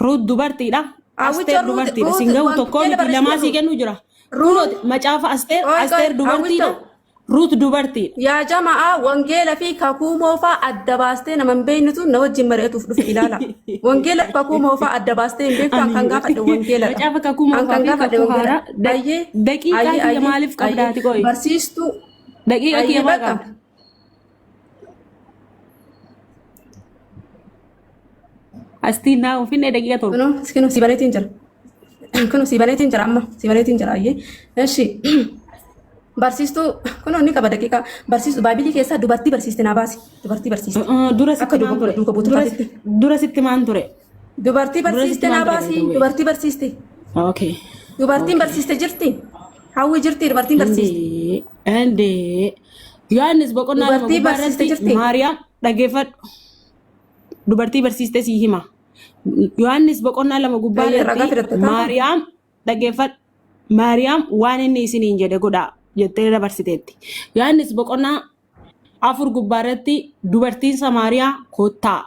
Ruut dubartiidha Hawwicha Asteer Ruut dubartiidha Ruut siin gahu tokkoo wangeela miti lamaa barreessite sii Ruut kennuu jira Ruut kunooti macaafa Asteer qoy qoy Asteer dubartiidha hawwicha Ruut dubartiidha yaa jamaa wangeela fi kakuu moofaa adda baastee nama hin beeknetu na wajjin mari'atuuf dhufe ilaala. Wangeela fi kakuu moofaa adda baastee hin beektu an kan ani gaafadhe wangeeladha. macaafa kakuu An moofaa kan fi gaafadhe kakuu wangeela. haaraa Ayyee daqiiqaa ayyee kiyya ayyee maaliif ayyee qabdaati qoy barsiistuu daqiiqa ayyee kiyya maa bakka qabda Astiin naa finne daqiiqa 7. Kunoo kunoo si baneetiin jira. Kunoo si baneetiin jira amma si baneetiin jira ayyee. Eshi barsiistuu kunoo ni qaba daqiiqaa barsiistuu baabilii keessaa dubartii barsiiste naa baasi dubartii barsiiste Dura akka sitti maan ture? duuka Dura buutotaatitti. dura sitti maan ture? Dubartii Dura sitti barsiiste maan naa ture baasi by the way? dubartii barsiiste Okay. dubartiin Okay. barsiiste jirti hawwi jirti dubartiin barsiiste Indee indee Yohaannis boqonnaa 2 dubartii gubbaa barsiiste irratti jirti. Maariyaam dhaggeeffadhu. Dubartii barsiiste sii hima. Yohaannis boqonnaa 2 gubbaa Ayyee ragaa irratti fidatte taata. Maariyaam dhaggeeffadhu. Maariyaam waan inni isiniin jedhe godhaa jettee dabarsiteetti. Yohaannis boqonnaa 4 gubbaa irratti dubartiin Samaariyaa kottaa.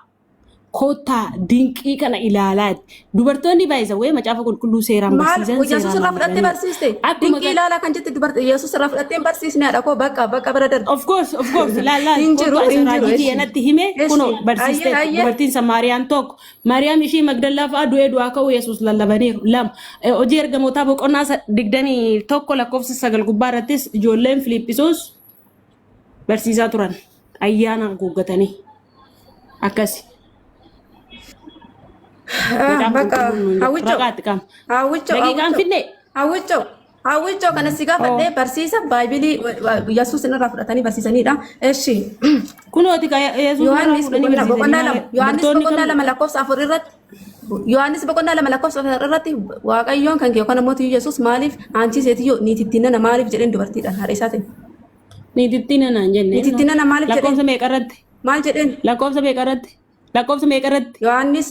Kottaa dinqii kana ilaalaa. Dubartoonni baay'isawwee macaafa qulqulluu seeraan Maal barsiisan Yesuus seeraan irraa fudhattee lallabaniiru. barsiiste? Akkuma Dinqii kana ilaalaa kan jette dubartii Yesuus irraa fudhattee hin barsiisne haadha koo bakka bakka bira darbe. Of course, of course. Laal laal. Hin jiru, Kottu isa hin jiru. raajii kiyya Eshi. natti hime kunoo Eshi. Ayyee barsiisteetti. ayyee. Dubartiin Samaariyaan tokko. Maariyaam ishii Magdallaa fa'aa du'ee du'aa ka'uu Yesuus lallabaniiru. Lama. Hojii ergamootaa boqonnaa 21 lakkoofsa 9 gubbaa irrattis ijoolleen Filiiphisuus barsiisaa turan. Ayyaana guuggatanii. Akkasi. Ah, Macaafa bakka qulqulluun nuun jedhu. hawwicho Raqaatti qaama. hawwicho Daqiiqaan hawwicho finne. hawwicho hawwicho kana si Oo. gaafadhee barsiisa baaybilii Yesuus irraa fudhatanii barsiisanidha. Eshi. Kunooti ka Yesuus irraa Yohaannis fuudhanii boqonnaa barsiisanii boqonnaa lama malee. Yohaannis Bartoonni boqonnaa kam lama lakkoofsa afur irratti Yohaannis boqonnaa lama lakkoofsa afur irratti Waaqayyoon kan kee yookaan ammoo Yesuus maaliif aanchii seetiyyoo niitittiin nana maaliif jedheen dubartiidhaan haadha isaatiin. Niitittii nana hin jenne. Niitittiin nana maaliif jedheen? Lakkoofsa meeqa irratti? Maal jedheen? Lakkoofsa meeqa irratti? Lakkoofsa meeqa irratti? Yohaannis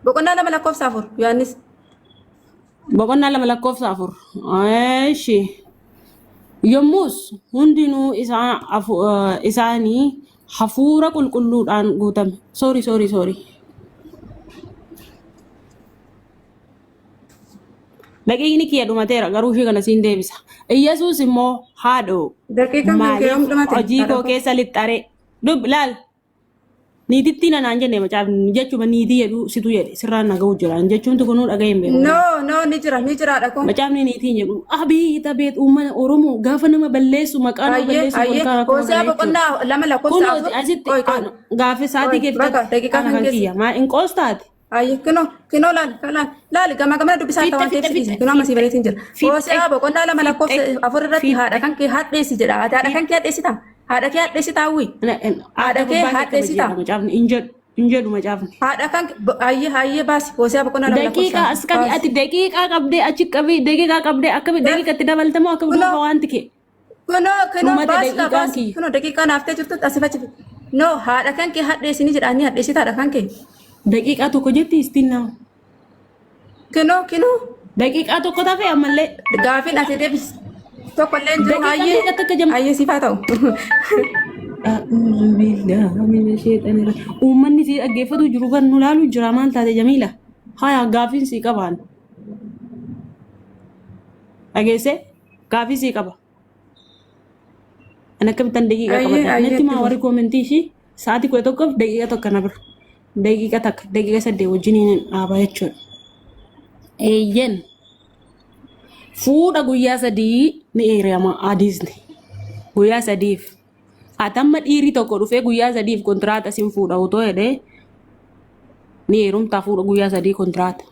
boqonnaa lama lakkoofsa afur Yohaannis. Boqonnaa lama lakkoofsa afur. Eeshi. Yommus hundinuu isaanii hafuura qulqulluudhaan guutame. Sorry, sorry, sorry. Daqiiqni kiyya dhumateera garuu ishee kana siin deebisa. Iyyasuus immoo haadhoo Daqiiqaan kan kee maaliif yoom dhumate? hojii Haadha koo koo. keessa lixxaree? Dub laal niitittii nanaan jenne macaafni jechuma niitii jedhu situ jedhe sirraan naga'u jira jechuun kunuu dhaga'e hin beeku. No, no, ni jira, ni jira haadha koo. Macaafni niitii hin jedhu abii tabeet uummata Oromoo gaafa nama balleessu maqaa nama Ayyee, balleessu ayyee. wal karaa akkuma Hoose'aa kana jechuudha. boqonnaa lama lakkoofsa Kunooti afur. asitti Qoy, qoy. gaafa sa'aatii Qoy, kee bakka fixatte daqiiqaa ana kan kan keessa. kiyya maa hin qoostaati. Ayyee, kinoo, kinoo laali, laali, laali, gama gamana dubbisaa Fiixee akka waan ta'eef fiixee si dhiise. fiixee Kinoo amma sii fiixee bareetiin jira. fiixee Hoose'aa boqonnaa lama lakkoofsa fiixee afur irratti haadha fiixee kan kee hadheessi jedha. Ati haadha kan kee hadheessitaa? Haadha kee hadheessitaa hawwi? Haadha Haadha kee gubbaa kee hadheessitaa? kabajeedha macaafni hin jedhu hin jedhu macaafni. Haadha kan ayyee ayyee baasi. Hoose'aa boqonnaa lama lakkoofsa Daqiiqaa as afur. qabi Baasi. ati daqiiqaa qabdee achi qabi daqiiqaa qabdee akkami daqiiqatti dabalte moo akkami Kunoo dhufa wanti kee kunoo kunoo dhumate baasi kaa daqiiqaan baasi. kiyya. Kunoo daqiiqaa naaftee jirtutti asii fachi. No haadha kan kee hadheessini jedha ni hadheessita haadha kan kee. Daqiiqaa tokko jetti istiin nama. Kinoo kinoo Daqiiqaa tokko tafe ammallee gaafiin ati deebis tokko illee hin jiru daqiiqaa hayyee meeqa takka jam hayyee siif haa ta'u. A'uuzu billaahi mina sheexaani rajiim. Uummanni sii dhaggeeffatu jiru kan nu laalu jira maal taate Jamiila? Haya gaafiin sii qabaan. Dhageessee gaafii sii qaba. Ani akkamittan daqiiqaa Hayyee qabadha. hayyee Natti itti maa fufi. warri koomentii ishii sa'aatii 11f daqiiqa tokko na bira. Daqiiqa takka daqiiqa 8 wajjiniin dhaaba jechuudha. Eeyyen fuudha guyyaa 3 ni eerama hadiisni. Guyyaa sadiif. Ati amma dhiirri tokko dhufee guyyaa sadiif kontiraata sin fuudha otoo jedhee ni heerumtaa fuudha guyyaa 3 kontiraata.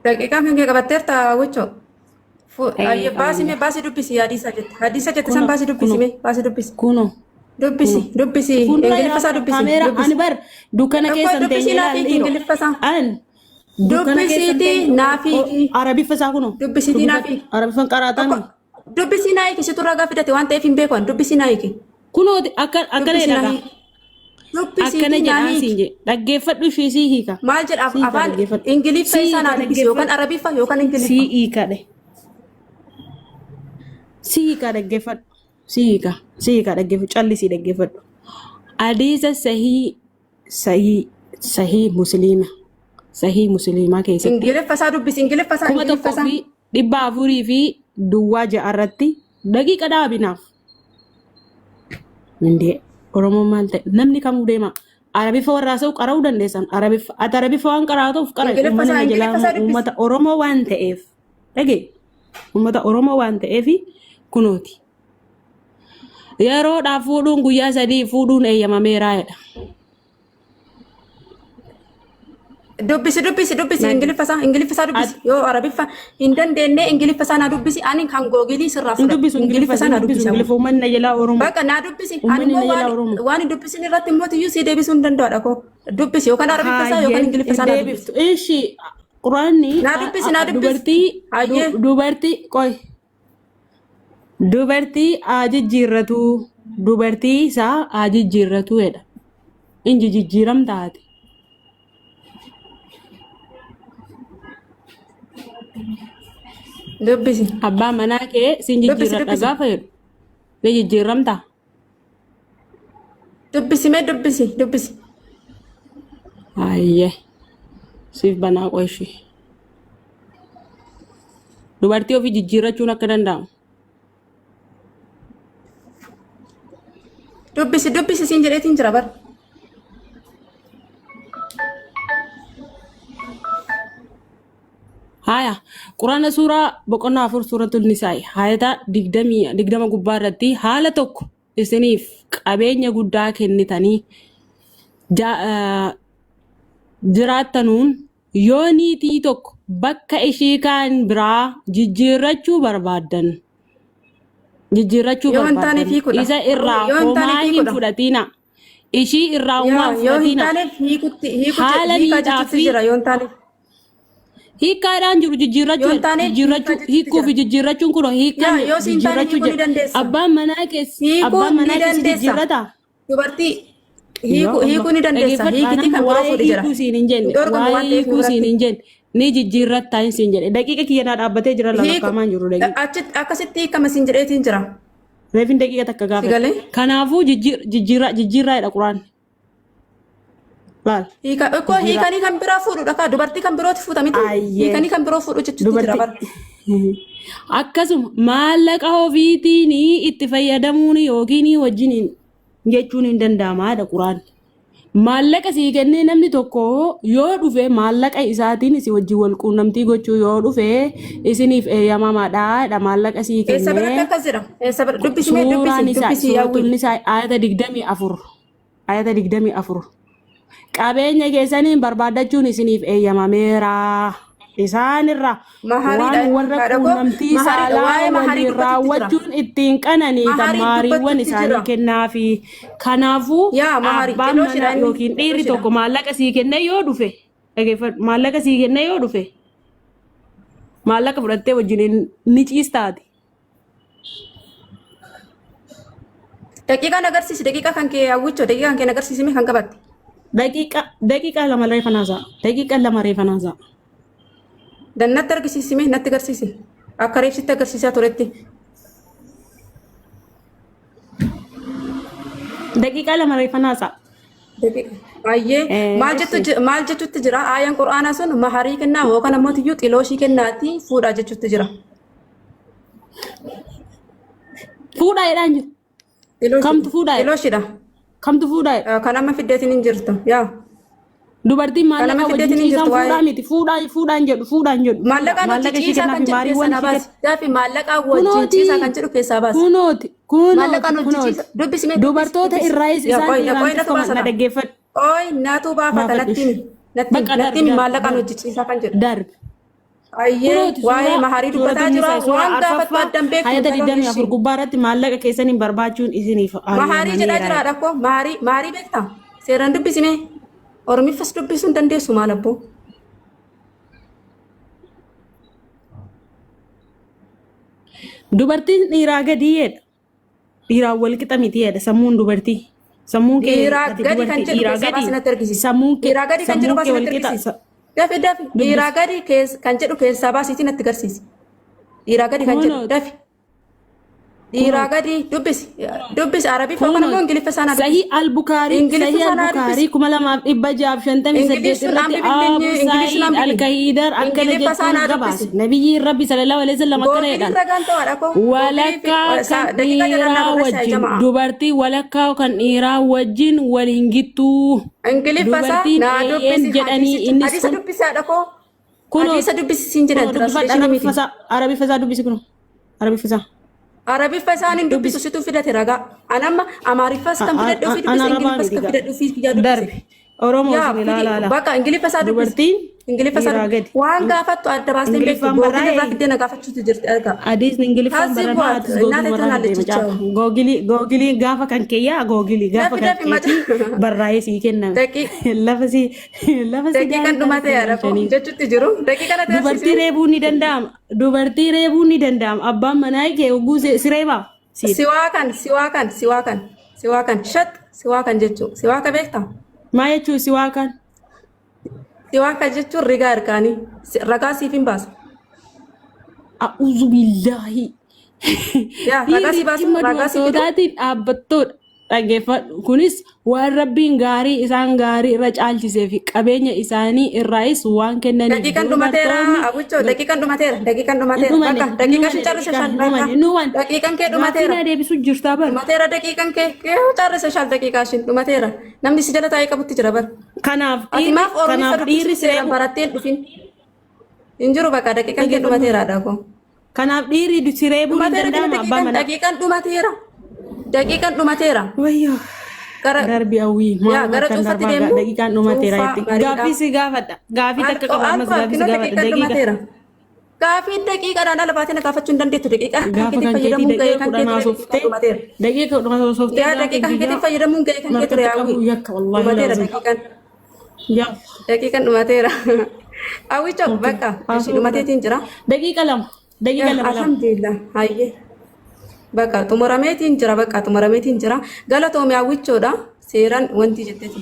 Daqiiqaa kan kee qabatteerta wichoo. Ee Hayyee baasi mee qabanne. baasi dubbisi hadiisa jette. Hadiisa jette san Kuno baasi dubbisi kuno mee baasi dubbisi. kuno kuno. Dubbisi dubbisi Fuuldura ingiliffa isaa jira dubbisi kaameera ani dubbisi. bar dukkana Tokko keessan dubbisi teenyee naaf ilaal hiiki dhiiroo. ingiliffa isaa. An dukkana keessan Dubbisiitii teenye naaf hiiki. arabiffa isaa kuno Dubbisiitii naaf dubbifadhu hiiki. arabiffan Tokko qaraataan dubbisii naa hiiki situ ragaa fidate waan ta'eef hin beeku ani dubbisii naa hiiki. kunoo akka akkana Dubbisii jedha naa gaa hiiki. akkana Dubbisiitii naa jedhaan hiiki. siin jedhe dhaggeeffadhu ishii sii hiika Maal jedha sii hiika afaan dhaggeeffadhu ingiliffa sii isaa hiika naa dubbisi yookaan dhaggeeffadhu arabiffa yookaan sii ingiliffa. hiika dhe sii hiika dhaggeeffadhu sii hiika sii hiika dhaggeeffadhu callisii dhaggeeffadhu hadiisa sahii sahii sahii musliima sahii musliimaa keessatti Ingiliffa isaa dubbisi ingiliffa isaa kuma ingiliffa tokkoo isaa. fi dhibba afurii fi duwwaa ja'a irratti daqiiqa dhaabinaaf. Indee Oromoon maal ta'e namni kamuu deema. Arabiffa warraa sa'u qara'uu dandeessan. Arabiffa ati arabiffa waan qaraatuuf qara Ingiliffa uummanni isaa na jalaa ingiliffa isaa immoo dubbisi. uummata Oromoo waan ta'eef dhagee uummata Oromoo waan ta'eef kunooti. Yeroodhaaf fuudhuun guyyaa 3 fuudhuun eeyyamameeraa jedha. Dubbisi dubbisi dubbisi Nag ingiliffa isaa ingiliffa isaa dubbisi ati yoo arabiffa hin dandeenye ingiliffa isaa naa dubbisi ani kan googilii sirraa hin fudhadha dubbisu ingiliffa ingiliffa isaa hin naa dubbisu dubbisi amma. ingiliffa uummanni na jalaa Oromoo. Bakka naa dubbisi ani Uummanni immoo na jalaa waan Oromoo. waan hin dubbisin irratti immoo tiyyuu si deebisuu hin danda'u koo dubbisi yookaan arabiffa isaa yookaan Hayyeen ingiliffa hin isaa naa dubbisi. deebiftu. Ishi quraanni Naa dubbisi naa dubbisi dubartii hayyee dubartii qoy dubartii haa jijjiirratu dubartii isaa haa jijjiirratu jedha. Inji jijjiiram taate. Dubbisi. Abbaa manaa kee siin Dubbisi jijjiirradha dubbisi. gaafa jedhu ni jijjiiramtaa? Dubbisi mee dubbisi dubbisi. Hayyee. Siif banaa qoyshi. Dubartii ofii jijjiirrachuun akka danda'amu. Dubbisi dubbisi siin jedheetiin jira bar. Haya, Quraana suuraa boqonnaa 4 suuratul Nisaa'i hayata 20 gubbaa irratti haala tokko isiniif qabeenya guddaa kennitanii jiraattanuun yoo niitii tokko bakka ishii kaan biraa jijjiirrachuu barbaaddan jijjiirrachuu Yoo hin taane barbaaddan fiikuudha. isa irraa Yoo hin taane homaa hin fiikuudha. fudhatina. Ishii irraa homaa Yaa hin yoo hin fudhatina. taane hiikutti hiikutti Haala hiikaa miidhaa jechuutti fi jira yoo hin taane. Hiikkaadhaan jiru jijjiirrachuu Yoo hin taane hiikaa jijjiirrachuu jechuutti hiikuu fi jira. jijjiirrachuun kun Yaa hiikkaan yoo si hin taane jijjiirrachuu hiikuu ni jedha. dandeessa. Abbaan manaa keessa Hiikuu abbaan ni manaa keessa dandeessa. jijjiirrata. Dubartii Yoo hiikuu Allah hiikuu ni dandeessa. dhaggeeffadhu Hiikitii anamma kan biroo waa'ee fuudhi jira. hiikuu siin hin Hin jenne dhorkamu waa'ee waan ta'eef nu hiikuu siin biratti. hin jenne ni jijjiirrattaa hin siin jedhe daqiiqa kiyya naa dhaabbatee jira Hiiku lakkaa'amaan jiru daqiiqa. achitti akkasitti hiikama siin jedheetiin jira. Reefin daqiiqa takka Si gaafadhe. galee? Kanaafuu jijjiirraa jedha quraan. Laal Hiika ikkoo jijjiirraa. hiikanii kan biraa fuudhudha kaa dubartii kan birooti fuuta miti. Ayyee. Hiikanii kan biroo fuudhu jechuutti jira bar. Dubartii akkasuma maallaqa ofiitiin itti fayyadamuun yookiin wajjiniin jechuun hin danda'amaadha quraan. Maallaqa sii kennee namni tokko yoo dhufe maallaqa isaatiin si wajjin wal quunnamtii gochuu yoo dhufe isiniif eeyyamamaadha maallaqa sii Eessa biratti kennee akkas jedha? Eessa bira dubbisi mee suuraan dubbisi isaa dubbisi suuratul yaawwi. nisaa ayata 24 ayata 24 Qabeenya keessaniin barbaaddachuun isiniif eeyyamameera. Isaan irraa Mahariidha waan warra haadha koo quunnamtii mahariidha saalaa waa'ee maharii waliin dubbatutti jira. raawwachuun ittiin qananiitan Maharii maariiwwan dubbatutti isaanii jira. kennaafi. Kanaafuu Yaa maharii abbaan xilooshidha manaa inni yookiin dhiirri xilooshidha. tokko maallaqa sii kennee yoo dhufe dhageeffadhu maallaqa sii kennee yoo dhufe maallaqa fudhattee wajjin ni ciistaati. Daqiiqaan agarsiisi daqiiqaa kan kee hawwichoo daqiiqaa kan kee agarsiisi mee kan qabatte. Daqiiqa 2 reefa naasaa. Daqiiqa 2 reefa naasaa. Dan natti argisiisi mee natti agarsiisi. Akka reefsitti agarsiisaa turetti. Daqiiqa 2 reefa naasaa. Baay'ee maal jettu maal jechutti jira aayaan qur'aanaa sun maharii kennaa yookaan ammoo tiyyuu xilooshii kennaati fuudhaa jechutti jira. Fuudhaa jedhaan jiru. Kamtu fuudhaa jedha? Xilooshidha. Kamtu fuudhaa jedha? Kan amma fiddeetiin hin jirtu. Yaa. Dubartiin Kan amma maallaqa wajjin fiddeetiin hin ciisaan jirtu fuudhaa waa'ee. miti. Fuudhaa fuudhaan jedhu fuudhaan jedhu. Fuudha. Maallaqaan wajjin Maallaqa ishii ciisaa kennaa kan fi jedhu maariiwwan keessaa na ishii baasi. kenna. Gaafi maallaqaan wajjin Kunooti ciisaa kan jedhu keessaa baasi. kunooti kunooti Maallaqaan wajjin kunooti. ciisaa dubbisi mee dubbisi Dubartoota dubbisi. irraayis Yaa isaan qoy dhiiraan qoy natu tiffaman na baasata. dhaggeeffadhu. Qoy natu baafata Baafadhu natti himi. ishee. Natti himi Bakka natti darbi himi darbi maallaqaan darbi wajjin ciisaa kan jedhu. darbi. Ayyee Kunooti waa'ee suuraa maharii dubbataa suuratun jira nisaa suuraa waan gaafattu arfaffaa addan beektu ayata intaloon 24 ishii. gubbaa irratti maallaqa keessaniin barbaachuun isiniif Maharii jedhaa hayyamameera. jira dhakkoo maharii maharii beektaa seeraan dubbisime oromiffas dubbisuu hin dandeessu maal abboo. Dubartiin dhiiraa gadii jedha. Dhiiraan wal qixa miti jedha sammuun dubartii. Sammuun kee Dhiiraa ati gadi kan dubartii jedhu dhiiraa keessaa gadi baasi natti argisiisi. sammuun kee Dhiiraa gadi kan jedhu sammuun baasi kee wal natti qixa argisiisi. Dafi dafi dubbisi. dhiiraa gadi kan jedhu keessaa baasiitii natti agarsiisi. Dhiiraa gadi kan jedhu Kunooti dafi. Dhiiraa kunooti gadi dubbisi. Dubbisi Arabiffaa yookaan immoo kunooti Ingiliffa isaa naa dubbisi. Sahih al-Bukhari Ingiliffa Sahih isaa naa al-Bukhari dubbisi. 2658 Ingilish sun irratti ambibinyi Abu Ingilish sun Sa'id ambibinyi. al-Kahidar akkana Ingiliffa isaa jechuun naa gabaase. dubbisi. Nabiyyiin Rabbi sallallahu alaihi wasallam akkana Googilii jedhan. ragaan ta'aadha koo. Googilii fi Walakkaa kan daqiiqaa jedhan naa dhiiraa barreessaa wajjin jama'a. dubartii walakkaa kan dhiiraa wajjin wal hin gittuu. Ingiliffa isaa Dubartiin naa eeyyeen dubbisi jedhanii hadiisicha. innis Hadiisa kun dubbisaadha koo. kunooti Hadiisa dubbisi siin jedhan kunoo dubbifadhu translation miti. arabiffa isaa arabiffa isaa dubbisi kunoo arabiffa isaa Arabiffa isaan hin dubbisu dubbisi. situ fidate ragaa. An amma Amaariffas kan fidadhe ofii An dubbise arabaa Ingiliffas miti kan gaa. fidadhe ofii kiyyaa dubbise. Darbi Oromoo Yaa isin fidi ilaala bakka Ingiliffa isaa dubbisi. Dubartiin Ingiliffa isaa dhiiraa dubbisi. gadi. Waan gaafattu adda baastee hin beektu. Ingiliffaan Googilii irraa barraa'e fiddee na gaafachuutu jirti argaa. Hadiisni Ingiliffaan Taasii barraa'e bu'aat atis googilii naata marraa itti fiddee naallichicha. macaafa. Googilii googilii gaafa kan keeyyaa googilii gaafa Dafi kan dafi maca. keetii barraa'ee sii kenname. Daqii Lafa sii lafa sii daqiiqaan gaarii dhumate taasisuu yaada koo galchanii. jechuutti jiru. Daqiiqa na Dubartii taasisuu. reebuun ni danda'ama. Dubartii reebuun ni danda'ama. Abbaan manaa kee hogguu si reebaa? Siidha. Siwaa kan siwaa kan siwaa kan siwaa kan shat siwaa kan jechuu siwaa ka beektaa? Maa jechuun si waa kan? Siwaa kan jechuun rigaa harkaanii ragaa siif hin baasa. A'uuzu billaahi. Yaa ragaa Dhiirri si baasu dhimma ragaa si fidu. dubartootaatiin dhaabbattoodha. Dhaggeeffadhu. Kunis waan Rabbiin gaarii isaan gaarii irra caalchisee fi qabeenya isaanii irraayis waan kennaniif. Daqiiqaan dhumateera. Dubartoonni Abuchoo, daqiiqaan dhumateera. Daqiiqaan hin dhumateera. dhumane, Bakka hin daqiiqaa dhumane, shan carrise daqiiqaan shan hin bakka. dhumane, hin dhumane. Daqiiqaan kee Gaaffii dhumateera. na deebisu jirtaa bar. Dhumateera daqiiqaan kee. Kee carrise shan daqiiqaa shan dhumateera. Namni si jala taa'ee qabutti jira bar. Kanaaf Ati dhiirri maaf Oromiffa kanaaf dubbisuu dhiirri seeraan siree barattee hin dhufin? Hin jiru, bakka daqiiqaan kee dhaggeeffadhu. dhumateera dha. Kanaaf dhiirri siree bu'uun hin Dhumateera kina. danda'ama abbaa Daqiiqaan manaa. Daqiiqaan dhumateera. Daqiiqaan dhumateera. Wayyoo. Gara Darbi hawwii yaa maaluma gara akkan cuunfatti darbaa deemnu daqiiqaan dhumateera cuunfaa jetti. mariidha. Gaaffii si gaafadha. Gaaffii takka qaba ammas Alfa gaaffii si kinoo gaafadha. daqiiqaan Daqiiqa. dhumateera. Gaaffii daqiiqaadhaan ala baatee na gaafachuu hin dandeettu. Daqiiqaa kan Gaafa keetiin kan keetii fayyadamuun ga'ee daqiiqa kan 10 kee ture, daqiiqaan haasoftee dhumateera. daqiiqa 10 haasoftee Yaa gaafa daqiiqaa kan keetiin guyyaa fayyadamuun ga'ee kan kee ture markatti qabu hawwii. yakka wallaahi Dhumateera laazim. daqiiqaan. Yaa Daqiiqaan dhumateera. Hawwichoo okay. bakka ishii Haasoo godha. dhumateetiin jira. Daqiiqa 2. Daqiiqa 2 2. Alhamdulillah, hayyee. Bakka xumurameetiin jira, bakka xumurameetiin jira. Galatoomii hawwichoodha. Seeraan wanti jetteeti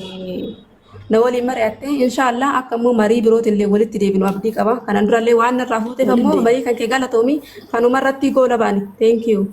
na waliin mari'atte. Inshaallah akka immoo marii birootillee walitti deebinu abdii qaba. Kanan durallee waan narraa fuuteef Walitti ammoo deebi. marii kan kee galatoomii, kanuma irratti goola baani. Thank you.